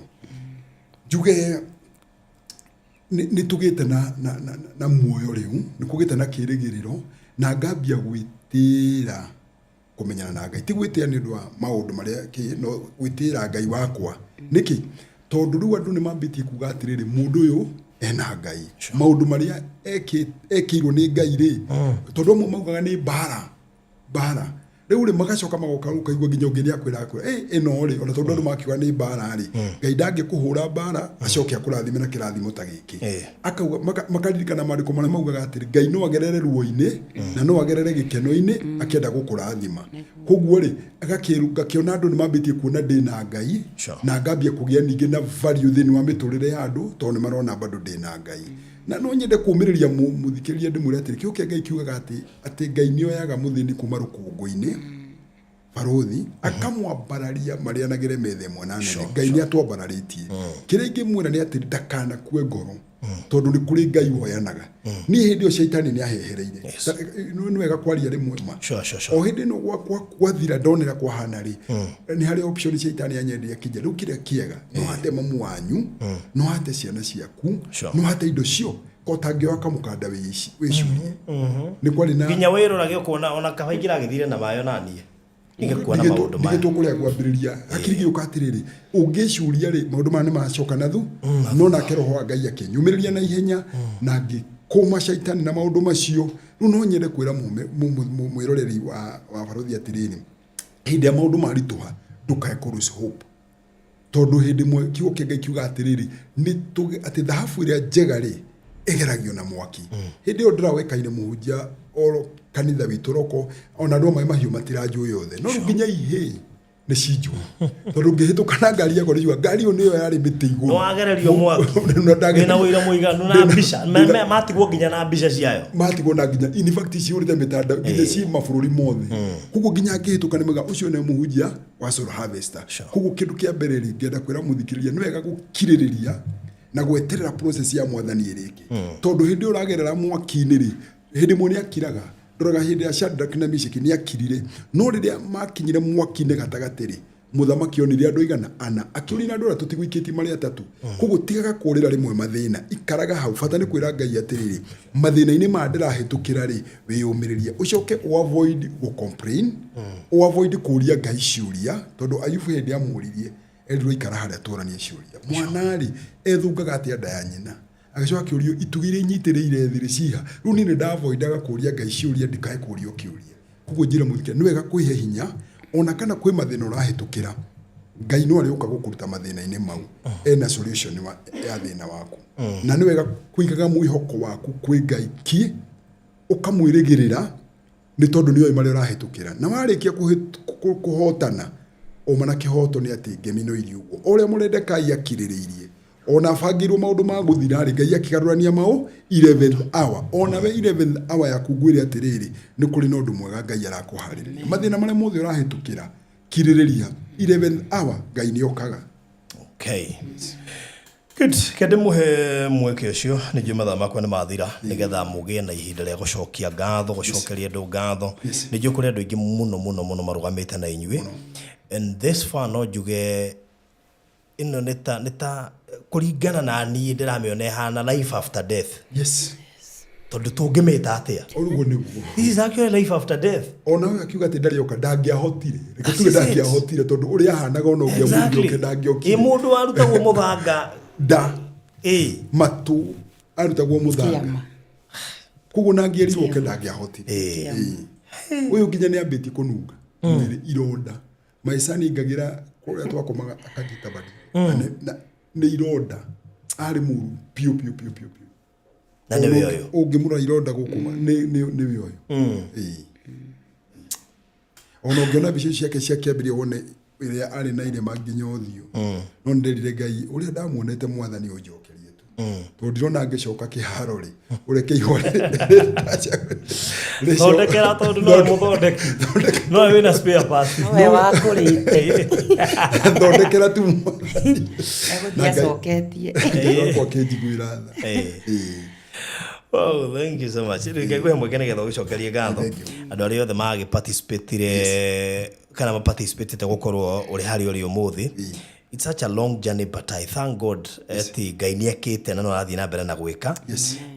Njuge nĩ tũgĩte na muoyo rĩu, nĩ kũgĩte na kĩrĩgĩrĩro, na ngambia gwĩtĩĩra kũmenyana na Ngai. Ti gwĩtĩĩa nĩ ũndũ wa maũndũ marĩa kĩ, no gwĩtĩĩra Ngai wakwa. Nĩkĩ? Tondũ rĩu andũ nĩ mambĩtie kuga atĩrĩrĩ, mũndũ ũyũ ena Ngai. Maũndũ marĩa ekĩirwo nĩ Ngai rĩ, tondũ amwe maugaga nĩ mbara, mbara. Rĩu rĩ, magacoka magoka ũkaigua nginya ũngĩ nĩ akwĩra akwĩra, ĩ ĩno rĩ, ona tondũ andũ makiuga nĩ mbara rĩ, Ngai ndangĩkũhũra mbara acoke akũrathime na kĩrathimo ta gĩkĩ. Akauga, makaririkana maandĩko marĩa maugaga atĩrĩ, Ngai no agerere ruo-inĩ na no agerere gĩkeno-inĩ akĩenda gũkũrathima. Koguo rĩ, ngakĩona andũ nĩ mambĩtie kuona ndĩ na Ngai, na ngambia kũgĩa ningĩ na value thĩinĩ wa mĩtũrĩre ya andũ, tondũ nĩ marona bado ndĩ na Ngai. Na no nyende kũũmĩrĩria mũthikĩrĩria ndĩmwĩre atĩrĩ, kĩo kĩa Ngai kiugaga atĩ Ngai nĩ oyaga mũthĩni kuma rũkũngũ-inĩ. Barũthi akamwambararia marĩanagĩre metha ĩmwe na nene. Ngai nĩ atwambararĩtie. Kĩrĩa ingĩmwĩra nĩ atĩ ndakanakue ngoro, tondũ nĩ kũrĩ Ngai woyanaga. Niĩ hĩndĩ ĩyo caitani nĩ ahehereire. Nĩ wega kwaria rĩmwe ma. Sure. O hĩndĩ ĩno gwathira ndonera kwahana rĩ, nĩ harĩ option caitani anyendia kĩnja. Rĩu kĩrĩa kĩega, no hate mamu wanyu, no hate ciana ciaku, no hate indo cio, ko tangĩoya kamũkanda wĩcurie. Nĩ kwarĩ na Nginya wĩrorage ũkona ona kaba ingĩra agĩthire na mayo naniĩ. Ningĩkuona maũndũ maya. Ndigĩtwo kũrĩa kwambĩrĩria hakiri gĩũka atĩrĩrĩ, ũngĩcuria rĩ, maũndũ maya nĩ macoka na thu. No nake roho wa Ngai akĩnyumĩrĩria na ihenya na ngĩkũma caitani na maũndũ macio. Rĩu no nyende kwĩra mwĩroreri wa Barũthi atĩrĩrĩ, hĩndĩ ĩrĩa maũndũ maritũha, ndũkae kũ lose hope, tondũ hĩndĩ ĩmwe kiugo kĩa Ngai kiuga atĩrĩrĩ, nĩ atĩ thahabu ĩrĩa njega rĩ, ĩgeragio na mwaki. Hĩndĩ ĩyo ndĩrawekaine mũhunjia oro kanitha witũ roko, ona andũ amwe mahiũ matiranjũĩ othe, no rĩu nginya ihĩĩ nĩ cinjũĩ, tondũ ngĩhĩtũka na ngari yakwa nĩciuga ngari ĩyo nĩyo yarĩ mĩtĩ igũrũ. Nĩwagererio mwaki. Na Wĩna ũira mũiganu na mbica. Matigwo nginya na mbica ciayo. Matigwo na nginya, in fact, cihũrĩte mĩtandao nginya ci mabũrũri mothe. Koguo nginya ngĩhĩtũka nĩ mauga ũcio nĩ mũhunjia wa Soul Harvester. Koguo kĩndũ kĩa mbere rĩ, ngĩenda kwĩra mũthikĩrĩria, nĩ wega gũkirĩrĩria na gweterera process ya mwathani ĩrĩke, tondũ hĩndĩ ĩyo ũragerera mwaki-inĩ rĩ, hĩndĩ ĩmwe nĩ akiraga. Ndoraga hĩndĩ ya Shadrach na Meshach nĩ akirire, no rĩrĩa makinyire mwaki-inĩ gatagatĩ rĩ, mũthamaki onire andũ aigana ana, akĩũria na andũ arĩa tũtigũikĩtie marĩ atatũ. Koguo tigaga kũrĩra rĩmwe mathĩna, ikaraga hau. Bata nĩ kwĩra Ngai atĩrĩrĩ, mathĩna-inĩ maya ndĩrahĩtũkĩra rĩ, wĩyũmĩrĩrie, ũcoke ũ avoid gũ complain, ũ avoid kũria Ngai ciũria, tondũ Ayubu hĩndĩ amũririe, erirwo ikara harĩa tũranie ciũria. Mwana rĩ, ethungaga atĩa nda ya nyina? Agĩcoka akĩũrio, itugĩ iria inyitĩrĩire thĩ rĩ, ciha? Rĩu niĩ nĩ ndavoidaga kũria Ngai ciũria ndikae kũrio kĩũria. Koguo njĩre mũthikĩrĩria, nĩ wega kwĩhe hinya, ona kana kwĩ mathĩna ũrahĩtũkĩra, Ngai no arĩũka gũkũruta mathĩna-inĩ mau, ena solution ya thĩna waku. Na nĩ wega kũigaga mwĩhoko waku kwĩ Ngai ki, ũkamwĩrĩgĩrĩra, nĩ tondũ nĩ oĩ marĩa ũrahĩtũkĩra. Na warĩkia kũhotana, ũma na kĩhoto nĩ atĩ ngemi no iriugwo. O ũrĩa Moridekai akirĩrĩirie, ona abangĩirwo maũndũ ma gũthira rĩ, Ngai akĩgarũrania maũ 11th hour. Ona we 11th hour yaku ngwĩre atĩrĩrĩ, nĩ kũrĩ na ũndũ mwega Ngai arakũharĩrĩria. Mathĩna marĩa mothe ũrahĩtũkĩra, kirĩrĩria, 11th hour Ngai nĩ okaga. Okay. Good. Kende muhe mweke ũcio, nĩ njũĩ mathaa makwa nĩ mathira, nĩgetha mũgĩe na ihinda rĩa gũcokia ngatho, gũcokeria andũ ngatho. Nĩ njũĩ kũrĩ andũ aingĩ mũno mũno mũno marũgamĩte na inyuĩ. And this far no njuge ĩno nĩ ta kũringana na niĩ ndĩramĩona ĩhana life after death. Tondũ tũngĩmĩta atĩa? Ũguo nĩguo. This is actually life after death. Ona we akiuga atĩ ndarĩ oka, ndangĩahotire. Reke tuge ndangĩahotire, tondũ ũrĩa ahanaga ona ũngĩamwĩrire oke ndangĩokire. Ĩ mũndũ warutagwo mũthanga. Nda. Matũ arutagwo mũthanga. Kĩama. Koguo na angĩerirwo oke ndangĩahotire. Ĩĩ. Ũyũ nginya nĩ ambĩtie kũnunga mwĩrĩ, ironda. Maica nĩ aingagĩra kũrĩa twakomaga akanyita badi. Na nĩ ironda. Arĩ mũru biũ biũ biũ biũ biũ. Na nĩwe ũyũ. Ũngĩmũrora ironda gũkũ nĩwe ũyũ. Ĩĩ. Ona ũngĩona mbica ciake cia kĩambĩrĩria wone ĩrĩa arĩ na irema nginya ũthiũ. No nĩ nderire Ngai ũrĩa ndamuonete, mwathani ũnjokerie tu. Tondũ ndirona ngĩcoka kĩharo rĩ, ũreke ihũa. Thondekera, tondũ nowe mũthondeki. Nowe wĩna spare parts. Nowe wakũrĩte. Thondekera tu, mwathani. Egũthiĩ Na Ngai- acoketie. Ngai wakwa akĩnjiguĩra tha. Ĩĩ. Oh, thank you so much. Rĩu ngũhe mweke nĩgetha ũgĩcokerie ngatho Thank you. andũ arĩa othe magĩparticipatire kana maparticipatĩte gũkorwo ũrĩ harĩa ũrĩ ũmũthĩ. It's such a long journey, but I thank God atĩ Ngai nĩ ekĩte na no arathiĩ na mbere na gwĩka.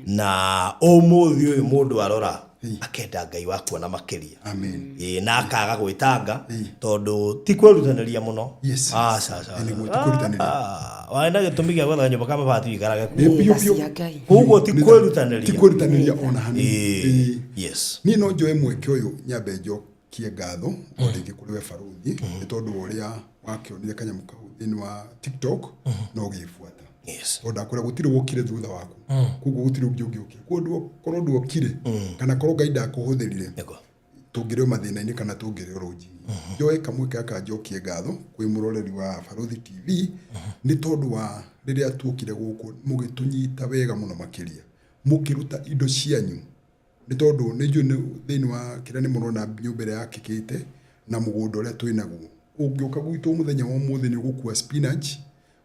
Na ũmũthĩ ũyũ mũndũ arora akenda Ngai wa kuona makĩria. Amen. Ĩĩ, na akaga gwĩtanga tondũ ti kwĩrutanĩria mũno. Aca, aca. Ĩĩ, nĩguo, ti kwĩrutanĩria. Ah, warĩ na gĩtũmi gĩa gwetha kanyũmba ka mabati ũikarage kuo. Nĩ biũ Tha biũ. cia Ngai. Koguo ti Nĩ kwĩrutanĩria. Ti kwĩrutanĩria ona hanini. Ĩĩ, yes. Niĩ no njoe mweke ũyũ nyambe njokie ngatho o rĩngĩ kũrĩ we barũthi, nĩ tondũ wa ũrĩa wakĩonire kanyamũ kau thĩinĩ wa TikTok na ũgĩbuata. Tondũ ndakwĩra gũtirĩ wokire thutha waku, koguo gũtirĩ ũngĩ ũngĩokire. Koguo korwo ndwokire kana korwo Ngai ndakũhũthĩrire, tũngĩrĩ o mathĩna-inĩ kana tũngĩrĩ o rũnjinĩ. Njoe kamweke gaka njokie ngatho kwĩ mũroreri wa Barũthi TV, nĩ tondũ wa rĩrĩa tuokire gũkũ mũgĩtũnyita wega mũno makĩria, mũkĩruta indo cianyu, nĩ tondũ nĩ njũĩ thĩinĩ wa kĩrĩa nĩ mũrona nyũmba ĩrĩa yakĩkĩte. Na mũgũnda ũrĩa twĩ naguo, ũngĩũka gwitũ mũthenya wa ũmũthĩ nĩ ũgũkua spinach,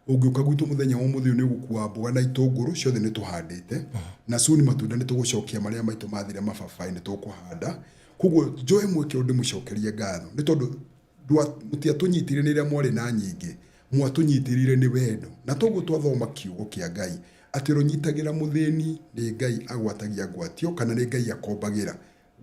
ũngĩũka gwitũ mũthenya wa ũmũthĩ ũyũ nĩ ũgũkua mboga na itũngũrũ, ciothe nĩ tũhandĩte. Na soon matunda nĩ tũgũcokia marĩa maitũ mathire mababaĩ nĩ tũkũhanda. Koguo njoe mweke ũyũ ndĩmũcokerie ngatho nĩ tondũ mũtiatũnyitire nĩ rĩrĩa mwarĩ na nyingĩ, mwatũnyitĩrĩire nĩ wendo. Na toguo twathoma kiugo kĩa Ngai atĩ ũrĩa ũnyitagĩra mũthĩni nĩ Ngai agwatagia ngwatio kana nĩ Ngai akombagĩra.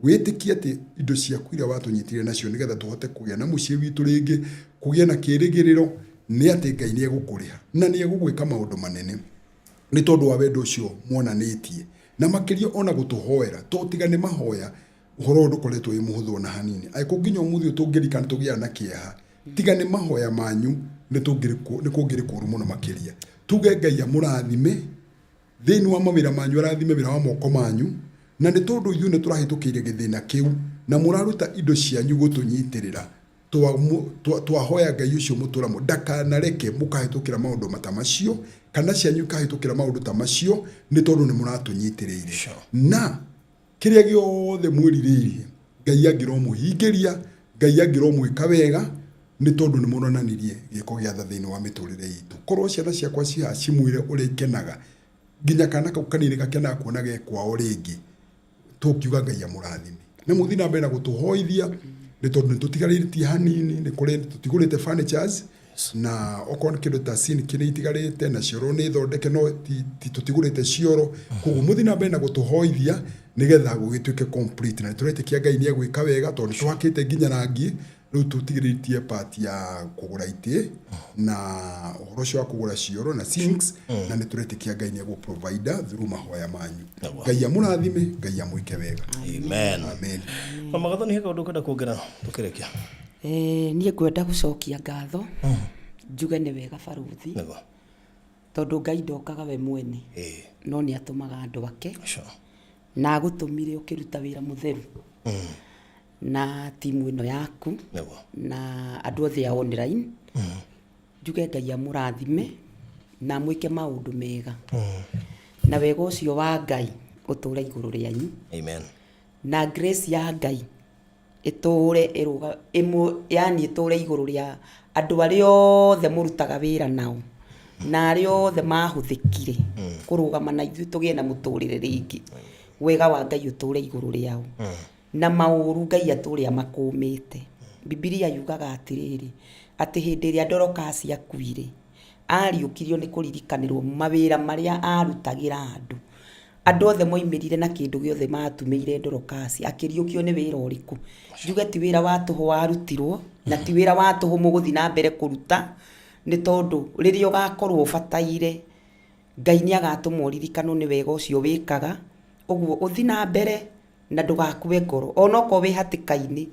Wĩtĩkie atĩ indo ciaku iria watũnyitire nacio nĩgetha tũhote kũgĩa na mũciĩ witũ rĩngĩ, kũgĩe na kĩrĩgĩrĩro, nĩ atĩ Ngai nĩ egũkũrĩha na nĩ egũgwĩka maũndũ manene nĩ tondũ wa wendo ũcio muonanĩtie, na makĩria ona gũtũhoera, to tiga nĩ mahoya ũhoro ũyũ ndũkoretwo wĩ mũhũthũ ona hanini. Angĩkorwo nginya ũmũthĩ ũyũ tũngĩririkana nĩ tũgĩaga na kĩeha, tiga nĩ mahoya manyu nĩ kũngĩrĩ kũũru mũno makĩria. Tuge Ngai amũrathime thĩinĩ wa mawĩra manyu, arathime wĩra wa moko manyu, na nĩ tondũ ithuĩ nĩ tũrahĩtũkĩire gĩthĩna kĩu na mũraruta indo cianyu gũtũnyitĩrĩra, twahoya Ngai ũcio mũtũra muoyo ndakanareke mũkahĩtũkĩra maũndũ ta macio, kana cianyu ikahĩtũkĩra maũndũ ta macio, nĩ tondũ nĩ mũratũnyitĩrĩire. Na kĩrĩa gĩothe mwĩrirĩirie Ngai angĩromũhingĩria, Ngai angĩromwĩka wega, nĩ tondũ nĩ mũronanirie gĩko gĩa tha thĩinĩ wa mĩtũrĩre itũ. Korwo ciana ciakwa ciĩ haha cimwĩre ũrĩa ikenaga, nginya kana kau kanini gakenaga kuona ge kwao rĩngĩ, tũngiuga Ngai amũrathime. Na mũthiĩ na mbere na gũtũhoithia, nĩ tondũ nĩ tũtigarĩtie hanini, nĩ kũrĩ tũtigũrĩte furnitures, na okorwo nĩ kĩndũ ta sink nĩ itigarĩte, na cioro nĩ thondeke no tũtigũrĩte cioro. Koguo mũthiĩ na mbere na gũtũhoithia nĩgetha gũgĩtuĩke complete. Na nĩ tũretĩkia Ngai nĩ egwĩka wega tondũ nĩ tũhakĩte nginya rangi, rĩu tũtigĩrĩtie part ya kũgũra itĩ na ũhoro ũcio wa kũgũra cioro na sinks, na nĩ tũretĩkia Ngai nĩ egũ provide through mahoya manyu. Ngai amũrathime, Ngai amwĩke wega. Amen. Amen. Mama Gathoni, he kaũndũ ũkwenda kuongerera tũkĩrĩkia? Niĩ ngwenda gũcokia ngatho njuge nĩ wega baruthi, tondũ Ngai ndokaga we mwene, no nĩ atũmaga andũ ake, na agũtũmire ũkĩruta wĩra mũtheru na timu ĩno yaku na andũ othe a online. Njuge Ngai amũrathime na amwĩke maũndũ mega, na wega ũcio wa Ngai ũtũre igũrũ rĩanyu. Amen. Na grace ya Ngai ĩtũre ĩrũga ĩmũ, yani ĩtũre igũrũ rĩa andũ arĩa othe mũrutaga wĩra nao na arĩa othe mahũthĩkire kũrũgama na ithuĩ tũgĩe na mũtũrĩre rĩngĩ. Wega wa Ngai ũtũre igũrũ rĩao, na maũru Ngai atũre amakũmĩte. Bibilia yugaga atĩrĩrĩ, atĩ hĩndĩ ĩrĩa Dorokasi akuire, ariũkirio nĩ kũririkanĩrwo mawĩra marĩa arutagĩra andũ. Andũ othe moimĩrire na kĩndũ gĩothe matumĩire Dorokasi, akĩriũkio nĩ wĩra ũrĩkũ? Njuge ti wĩra wa tũhũ warutirwo, na ti wĩra wa tũhũ mũgũthiĩ na mbere kũruta, nĩ tondũ rĩrĩa ũgakorwo ũbataire, Ngai nĩ agatũma ũririkanwo nĩ wega ũcio wĩkaga. Ũguo ũthiĩ na mbere na ndũgakue ngoro. Onokorwo wĩ hatĩka-inĩ,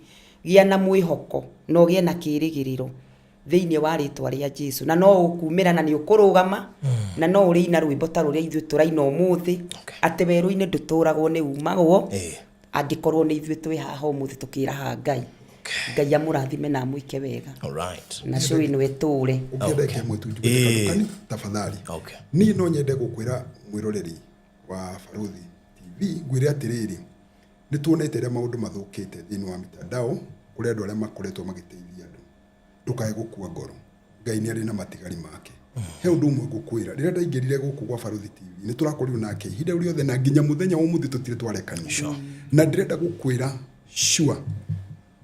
gĩa na mwĩhoko na ũgĩe na kĩrĩgĩrĩro thĩinĩ wa rĩtwa rĩa Jesu. Na no ũkumĩra na nĩ ũkũrũgama, na no ũrĩina rwĩmbo ta rũrĩa ithuĩ tũraina ũmũthĩ, atĩ werũ-inĩ ndũtũragwo nĩ umagwo, angĩkorwo nĩ ithuĩ twĩ haha ũmũthĩ tũkĩraha Ngai. Ngai amũrathime na amwĩke wega. Na show ĩno ĩtũre. Ũngĩenda ĩke ĩmwe tu njuge kaũndũ kani, tafadhali. Niĩ no nyende gũkwĩra mwĩroreri wa Barũthi TV, ngwĩre atĩrĩrĩ, nĩ tuonete ũrĩa maũndũ mathũkĩte thĩinĩ wa mitandao, kũrĩ andũ arĩa makoretwo magĩteithia andũ. Ndũkae gũkua ngoro, Ngai nĩ arĩ na matigari make. He ũndũ ũmwe ngũkwĩra, rĩrĩa ndaingĩrire gũkũ gwa Barũthi TV, nĩ tũrakorirwo nake ihinda rĩu rĩothe na nginya mũthenya wa ũmũthĩ tũtirĩ twarekania. Na ndĩrenda gũkwĩra sure,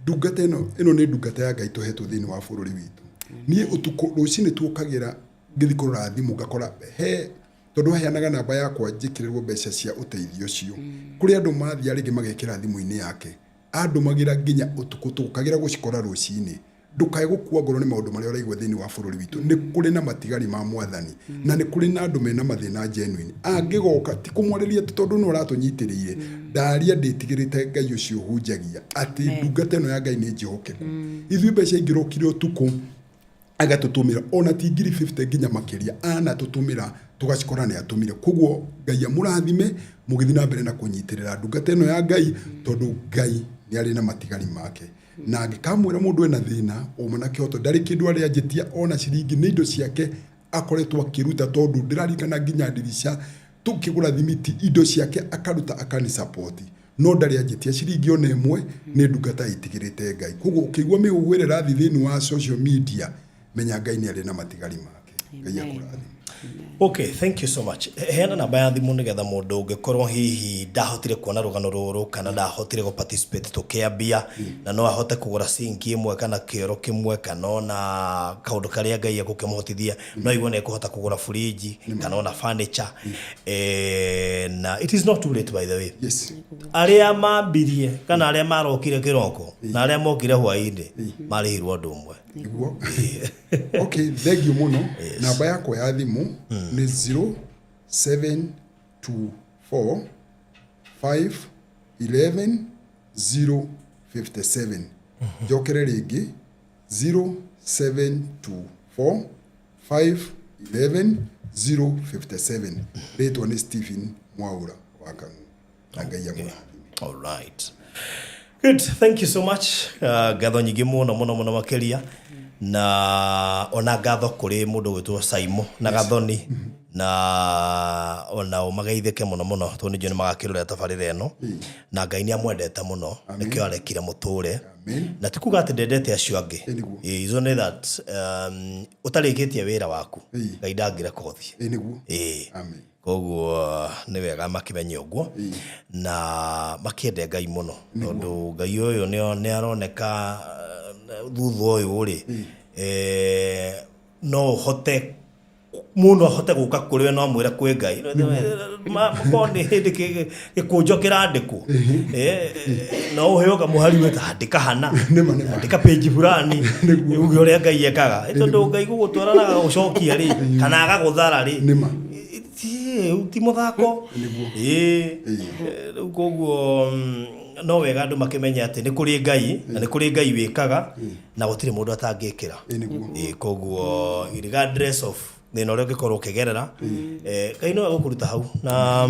ndungata ĩno, ĩno nĩ ndungata ya Ngai tũhetwo thĩinĩ wa bũrũri witũ. Niĩ ũtukũ rũcinĩ tuokagĩra ngĩthiĩ kũrora thimũ ngakora he tondũ aheanaga namba yakwa njĩkĩrĩrwo mbeca cia ũteithio ũcio. Kũrĩ andũ mathiaga rĩngĩ magekĩra thimũ-inĩ yake, andũmagĩra nginya ũtukũ tũkagĩra gũcikora rũcinĩ. Ndũkae gũkua ngoro nĩ maũndũ marĩa ũraigua thĩinĩ wa bũrũri witũ. Nĩ kũrĩ na matigari ma mwathani, na nĩ kũrĩ na andũ mena mathĩna genuine. Angĩgoka ti kũmwarĩria atĩ tondũ nĩ ũratũnyitĩrĩire, ndaria ndĩtigĩrĩte Ngai ũcio hunjagia atĩ ndungata ĩno ya Ngai nĩ njĩhokeku. Ithuĩ mbeca ingĩrokire ũtukũ agatũtũmĩra ona ti ngiri 50 nginya makĩria, anatũtũmĩra tũgacikora nĩ atũmire. Koguo Ngai amũrathime mũgĩthiĩ na mbere na kũnyitĩrĩra ndungata ĩno ya Ngai, tondũ Ngai nĩ arĩ na matigari make. Na angĩkamwĩra mũndũ ena thĩna ũma na kĩhoto, ndarĩ kĩndũ arĩ anjĩtia ona ciringi, nĩ indo ciake akoretwo akĩruta, tondũ ndĩraririkana nginya ndirica tũkĩgũra thimiti, indo ciake akaruta akani support. No ndarĩ anjĩtia ciringi ona ĩmwe, nĩ ndungata ĩtigĩrĩte Ngai. Koguo ũkĩigua mĩhuhu ĩrĩa ĩrathiĩ thĩinĩ wa social media, menya Ngai nĩ arĩ na matigari make. Ngai akũrathime. Okay, thank you so much. Heana namba ya thimũ nĩgetha mũndũ ũngĩkorwo hihi ndahotire kuona rũgano rũrũ kana ndahotire gũ participate tũkĩambia na no ahote kũgũra sinki ĩmwe kana kĩoro kĩmwe kana ona kaũndũ karĩa Ngai egũkĩmũhotithia no aigue nĩ ekũhota kũgũra fridge kana ona furniture. Na it is not too late, by the way. Arĩa mambirie kana arĩa marokire kĩroko na arĩa mokire hwaĩ-inĩ marĩhirwo ũndũ ũmwe. Nĩguo. Okay, thank you mũno. Namba yakwa ya thimũ nĩ 0724 5 11 057. Njokere rĩngĩ, 0724 5 11 057. Rĩtwa nĩ Stephen Mwaũra wa Kang'u, na Ngai amũrathime. All right. Good, thank you so much. Ngatho nyingĩ mũno mũno mũno makĩria na ona ngatho kũrĩ mũndũ ũgwĩtwo Saimo na Gathoni na onao mageithĩke mũno mũno tondũ nĩ njũĩ nĩ magakĩrorera tabarĩra ĩno, na Ngai nĩ amwendete mũno, nĩkĩo arekire mũtũre. Amen. Na ti kuga atĩ ndendete acio angĩ. Ĩ, nĩguo. Ĩ, it's only that ũtarĩkĩtie wĩra waku, Ngai ndangĩreka ũthiĩ. Ĩ, nĩguo. Ĩ. Amen. Koguo nĩ wega makĩmenye ũguo na makĩende Ngai mũno, tondũ Ngai ũyũ nĩ aroneka thutha ũyũ rĩ, no ũhote mũndũ ahote gũka kũrĩ we no amwĩre kwĩ Ngai. Korwo nĩ hĩndĩ gĩkũnjo kĩrandĩkwo, no ũheo kamũhari wĩ ta andĩka hana, Nĩma, nĩma. andĩka page fulani uge ũrĩa Ngai ekaga. Tondũ Ngai gũgũtwara na agagũcokia rĩ, kana agagũthara rĩ, Nĩma. ti mũthako. Nĩguo. Ĩĩ. Rĩu koguo no wega andũ makĩmenye atĩ nĩ kũrĩ Ngai na nĩ kũrĩ Ngai wĩkaga na gũtirĩ mũndũ atangĩkĩra. Ĩ, nĩguo. Ĩĩ, koguo regardless of thĩna ũrĩa ũngĩkorwo ũkĩgerera, Ngai no egũkũruta hau na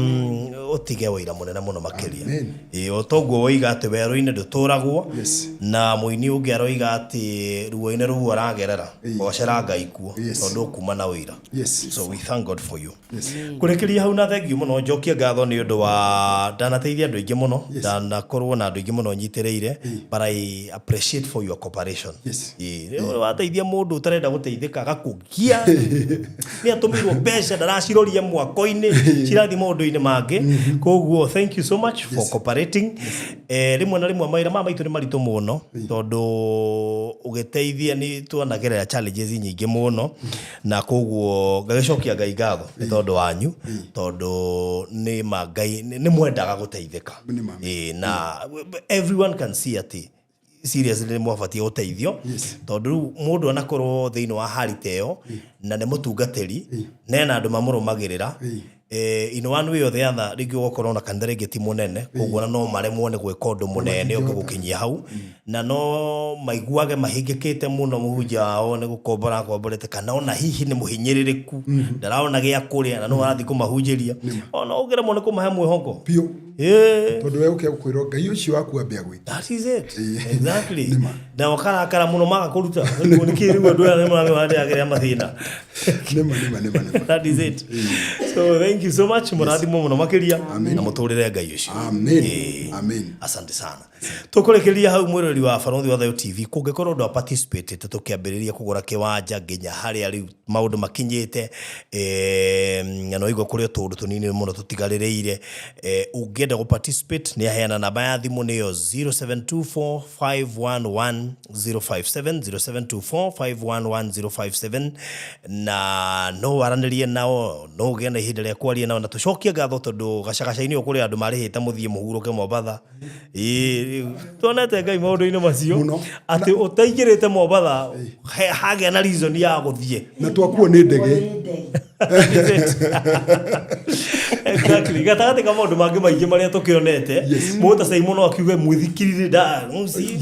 ũtige ũira mũnene mũno makĩria. Amen. Ĩĩ, o toguo woiga atĩ werũ-inĩ ndũtũragwo, na mũini ũngĩ aroiga atĩ ruo-inĩ rũu aragerera, gocera Ngai kuo, tondũ ũkuma na ũira. So we thank God for you. Kũrĩkĩria hau na thengiũ mũno, njokie ngatho nĩ ũndũ wa ndanateithia andũ aingĩ mũno, ndanakorwo na andũ aingĩ mũno nyitĩrĩire, but I appreciate for your cooperation. Ĩĩ, rĩu wateithia mũndũ ũtarenda gũteithĩka agakũgia, nĩ atũmĩirwo mbeca ndaraciroria mwako-inĩ, cirathiĩ maũndũ-inĩ mangĩ. Koguo thank you so much for cooperating. Rĩmwe na rĩmwe mawĩra maya maitũ nĩ maritũ mũno, tondũ ũgĩteithia nĩ twanagerera challenges nyingĩ mũno, na koguo ngagĩcokia Ngai ngatho nĩ tondũ wanyu, tondũ nĩ ma Ngai nĩ mwendaga gũteithĩka. Nĩ ma. Ĩĩ, na everyone can see atĩ seriously nĩ mwabatiĩ gũteithio, tondũ rĩu mũndũ anakorwo thĩinĩ wa hali ta ĩyo na nĩ mũtungatĩri na ena andũ mamũrũmagĩrĩra, in one way or the other, rĩngĩ ũgakorwo na kanitha rĩngĩ ti mũnene, koguo ona no maremwo nĩ gwĩka ũndũ mũnene ũngĩ gũkinyia hau, na no maiguage mahingĩkĩte mũno mũhunjia wao nĩ gũkombora akomborete, kana ona hihi nĩ mũhinyĩrĩrĩku, ndarona gĩa kũrĩa na no arathiĩ kũmahunjĩria, ona ũngĩremwo nĩ kũmahe mwĩhoko. Biũ. Ĩĩ. Tondũ we ũkĩa gũkwĩrwo Ngai ũcio waku ambe agwĩke. That is it. Ĩĩ. Exactly. Nĩma. Na ũkarakara mũno maga kũruta. Nĩ kĩ rĩu andũ aya nĩ maramĩhandĩagĩra mathĩna. Nĩma, nĩma, nĩma, nĩma. That is it. So thank you so much. Mũrathimwo mũno makĩria na mũtũrĩre Ngai ũcio. Amen. Ĩĩ. Amen. Asante sana. Tũkũrĩkĩria hau, mwĩroreri wa Barũthi wa Thayũ TV, kũngĩkorwo ndwa participate tũkĩambĩrĩria kũgũra kĩwanja nginya harĩa rĩu maũndũ makinyĩte, na no igua kũrĩ o tũũndũ tũnini mũno tũtigarĩrĩire, ũngĩenda gũ participate nĩ aheana namba ya thimũ, nĩyo 0724511057, 0724511057, na no waranĩrie nao, no ũgĩe na ihinda rĩa kwaria nao. Na tũcokie ngatho tondũ gacagaca-inĩ ũyũ kũrĩ andũ marĩhĩte mũthiĩ mũhurũke Mombatha. Ĩĩ, rĩu tuonete Ngai maũndũ-inĩ macio Mũno. atĩ ũtaingĩrĩte Mombatha hagĩa na reason ya gũthiĩ. Na twakuo nĩ ndege. Exactly, gatagatĩ ka maũndũ mangĩ maingĩ marĩa tũkĩonete, mũndũ ta Simon no akiuge mwĩthikiri nda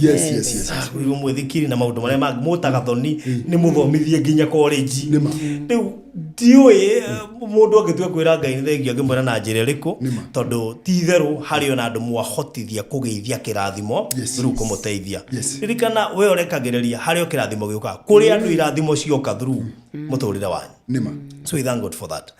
Yes. Mwĩthikiri na maũndũ marĩa mangĩ mũta Gathoni nĩ mũthomithie nginya college. Nĩma. Rĩu Ndiũĩ mũndũ angĩtua kwĩra Ngai nĩ thengiũ angĩmwĩra na njĩra ĩrĩkũ, Nĩma. tondũ ti itherũ harĩ ona andũ mwahotithia kũgĩithia kĩrathimo through kũmũteithia. Ririkana we ũrekagĩrĩria harĩ o kĩrathimo gĩũkaga kũrĩ andũ, irathimo cioka through mũtũrĩre wanyu. Nĩma. So we thank God for that.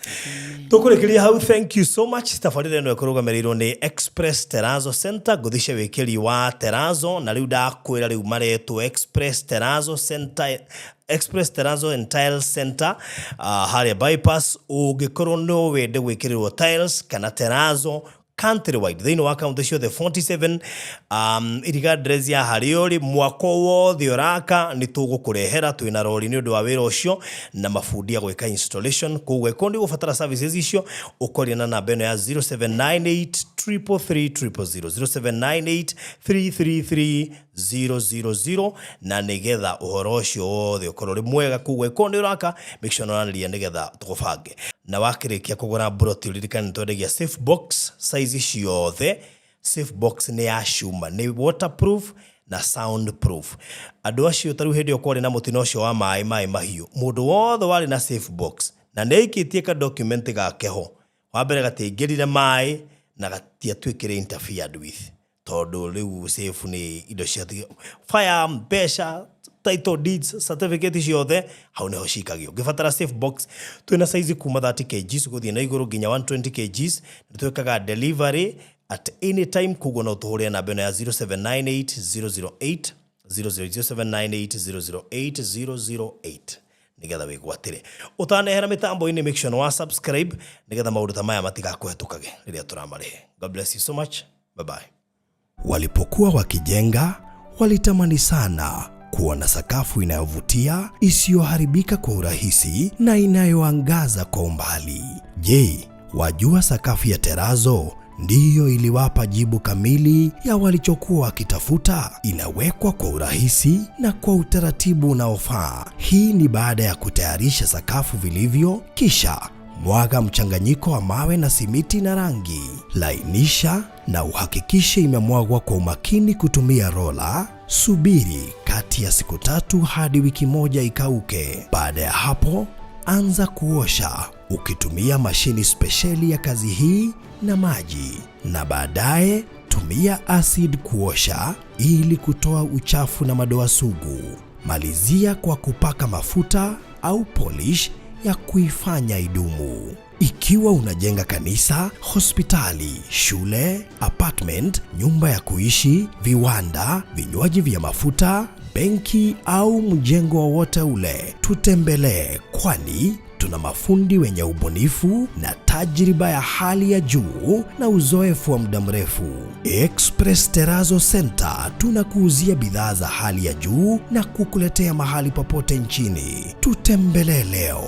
Tũkũrĩkĩria hau. Thank you so much. Tabarĩra ĩno ĩkũrũgamĩrĩirwo nĩ Express Terrazzo Center, ngũthi cia wĩkĩri wa terrazzo, na rĩu ndakwĩra rĩu maretwo Express Terrazzo Center, Express Terrazzo and Tile Center, harĩa bypass. Ũngĩkorwo no wende gwĩkĩrĩrwo tiles kana terrazzo countrywide, thĩinĩ wa kaunti ciothe 47, irigandress ya harĩa ũrĩ, mwako wothe ũraka, nĩ tũgũkũrehera. Twĩna rori nĩ ũndũ wa wĩra ũcio na mabundi a gwĩka installation. Koguo ĩkorwo nĩ ũgũbatara services icio, ũkoria na namba ĩno ya 0798 333 000, 0798 333 000, na nĩgetha ũhoro ũcio wothe ũkorwo ũrĩ mwega. Koguo ĩkorwo nĩ ũraka, make sure nĩũranĩria nĩgetha tũgũbange. Na wakĩrĩkia kũgũra mburoti, ũririkane nĩ twendagia safe box size ciothe. Safe box nĩ ya cuma, nĩ waterproof na soundproof. Andũ acio ta rĩu hĩndĩ ĩyo kwarĩ na mũtino ũcio wa maĩ mahiũ, mũndũ wothe warĩ na safe box na nĩ aikĩtie ka document gake ho wa mbere, gatiaingĩrire maĩ na gatiatuĩkire interfered with, tondũ rĩu safe nĩ indo cia fire, mbeca, title deeds, certificate ciothe hau nĩho cikagio. Ũngĩbatara safe box, twĩna size kuma 30 kgs gũthiĩ na igũrũ nginya 120 kgs. Nĩ twĩkaga delivery at any time. Koguo no tũhũrĩre namba ĩno ya 0798 008 00, 0798 008 008, nigetha wĩgwatĩre. Ũtanehera mĩtambo-inĩ, make sure nĩ wa subscribe nigetha maũndũ ta maya matigakũhetũkage rĩrĩa tũramarehe. God bless you so much. Bye bye. Walipokuwa wakijenga, walitamani sana kuwa na sakafu inayovutia, isiyoharibika kwa urahisi na inayoangaza kwa umbali. Je, wajua sakafu ya terrazzo ndiyo iliwapa jibu kamili ya walichokuwa wakitafuta? Inawekwa kwa urahisi na kwa utaratibu unaofaa. Hii ni baada ya kutayarisha sakafu vilivyo, kisha mwaga mchanganyiko wa mawe na simiti na rangi. Lainisha na uhakikishe imemwagwa kwa umakini kutumia rola. Subiri kati ya siku 3 hadi wiki 1 ikauke. Baada ya hapo, anza kuosha ukitumia mashini spesheli ya kazi hii na maji, na baadaye tumia acid kuosha ili kutoa uchafu na madoa sugu. Malizia kwa kupaka mafuta au polish ya kuifanya idumu. Ikiwa unajenga kanisa, hospitali, shule, apartment, nyumba ya kuishi, viwanda, vinywaji vya mafuta, benki au mjengo wowote ule, tutembelee, kwani tuna mafundi wenye ubunifu na tajriba ya hali ya juu na uzoefu wa muda mrefu. Express Terrazzo Center tunakuuzia bidhaa za hali ya juu na kukuletea mahali popote nchini. Tutembelee leo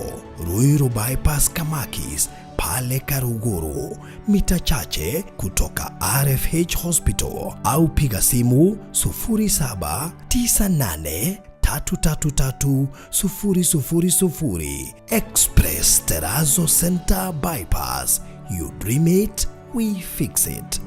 Ruiru Bypass, Kamakis, pale Karuguru, mita chache kutoka RFH Hospital, au piga simu 0798 333 000. Express Terrazzo Center Bypass. You dream it, we fix it.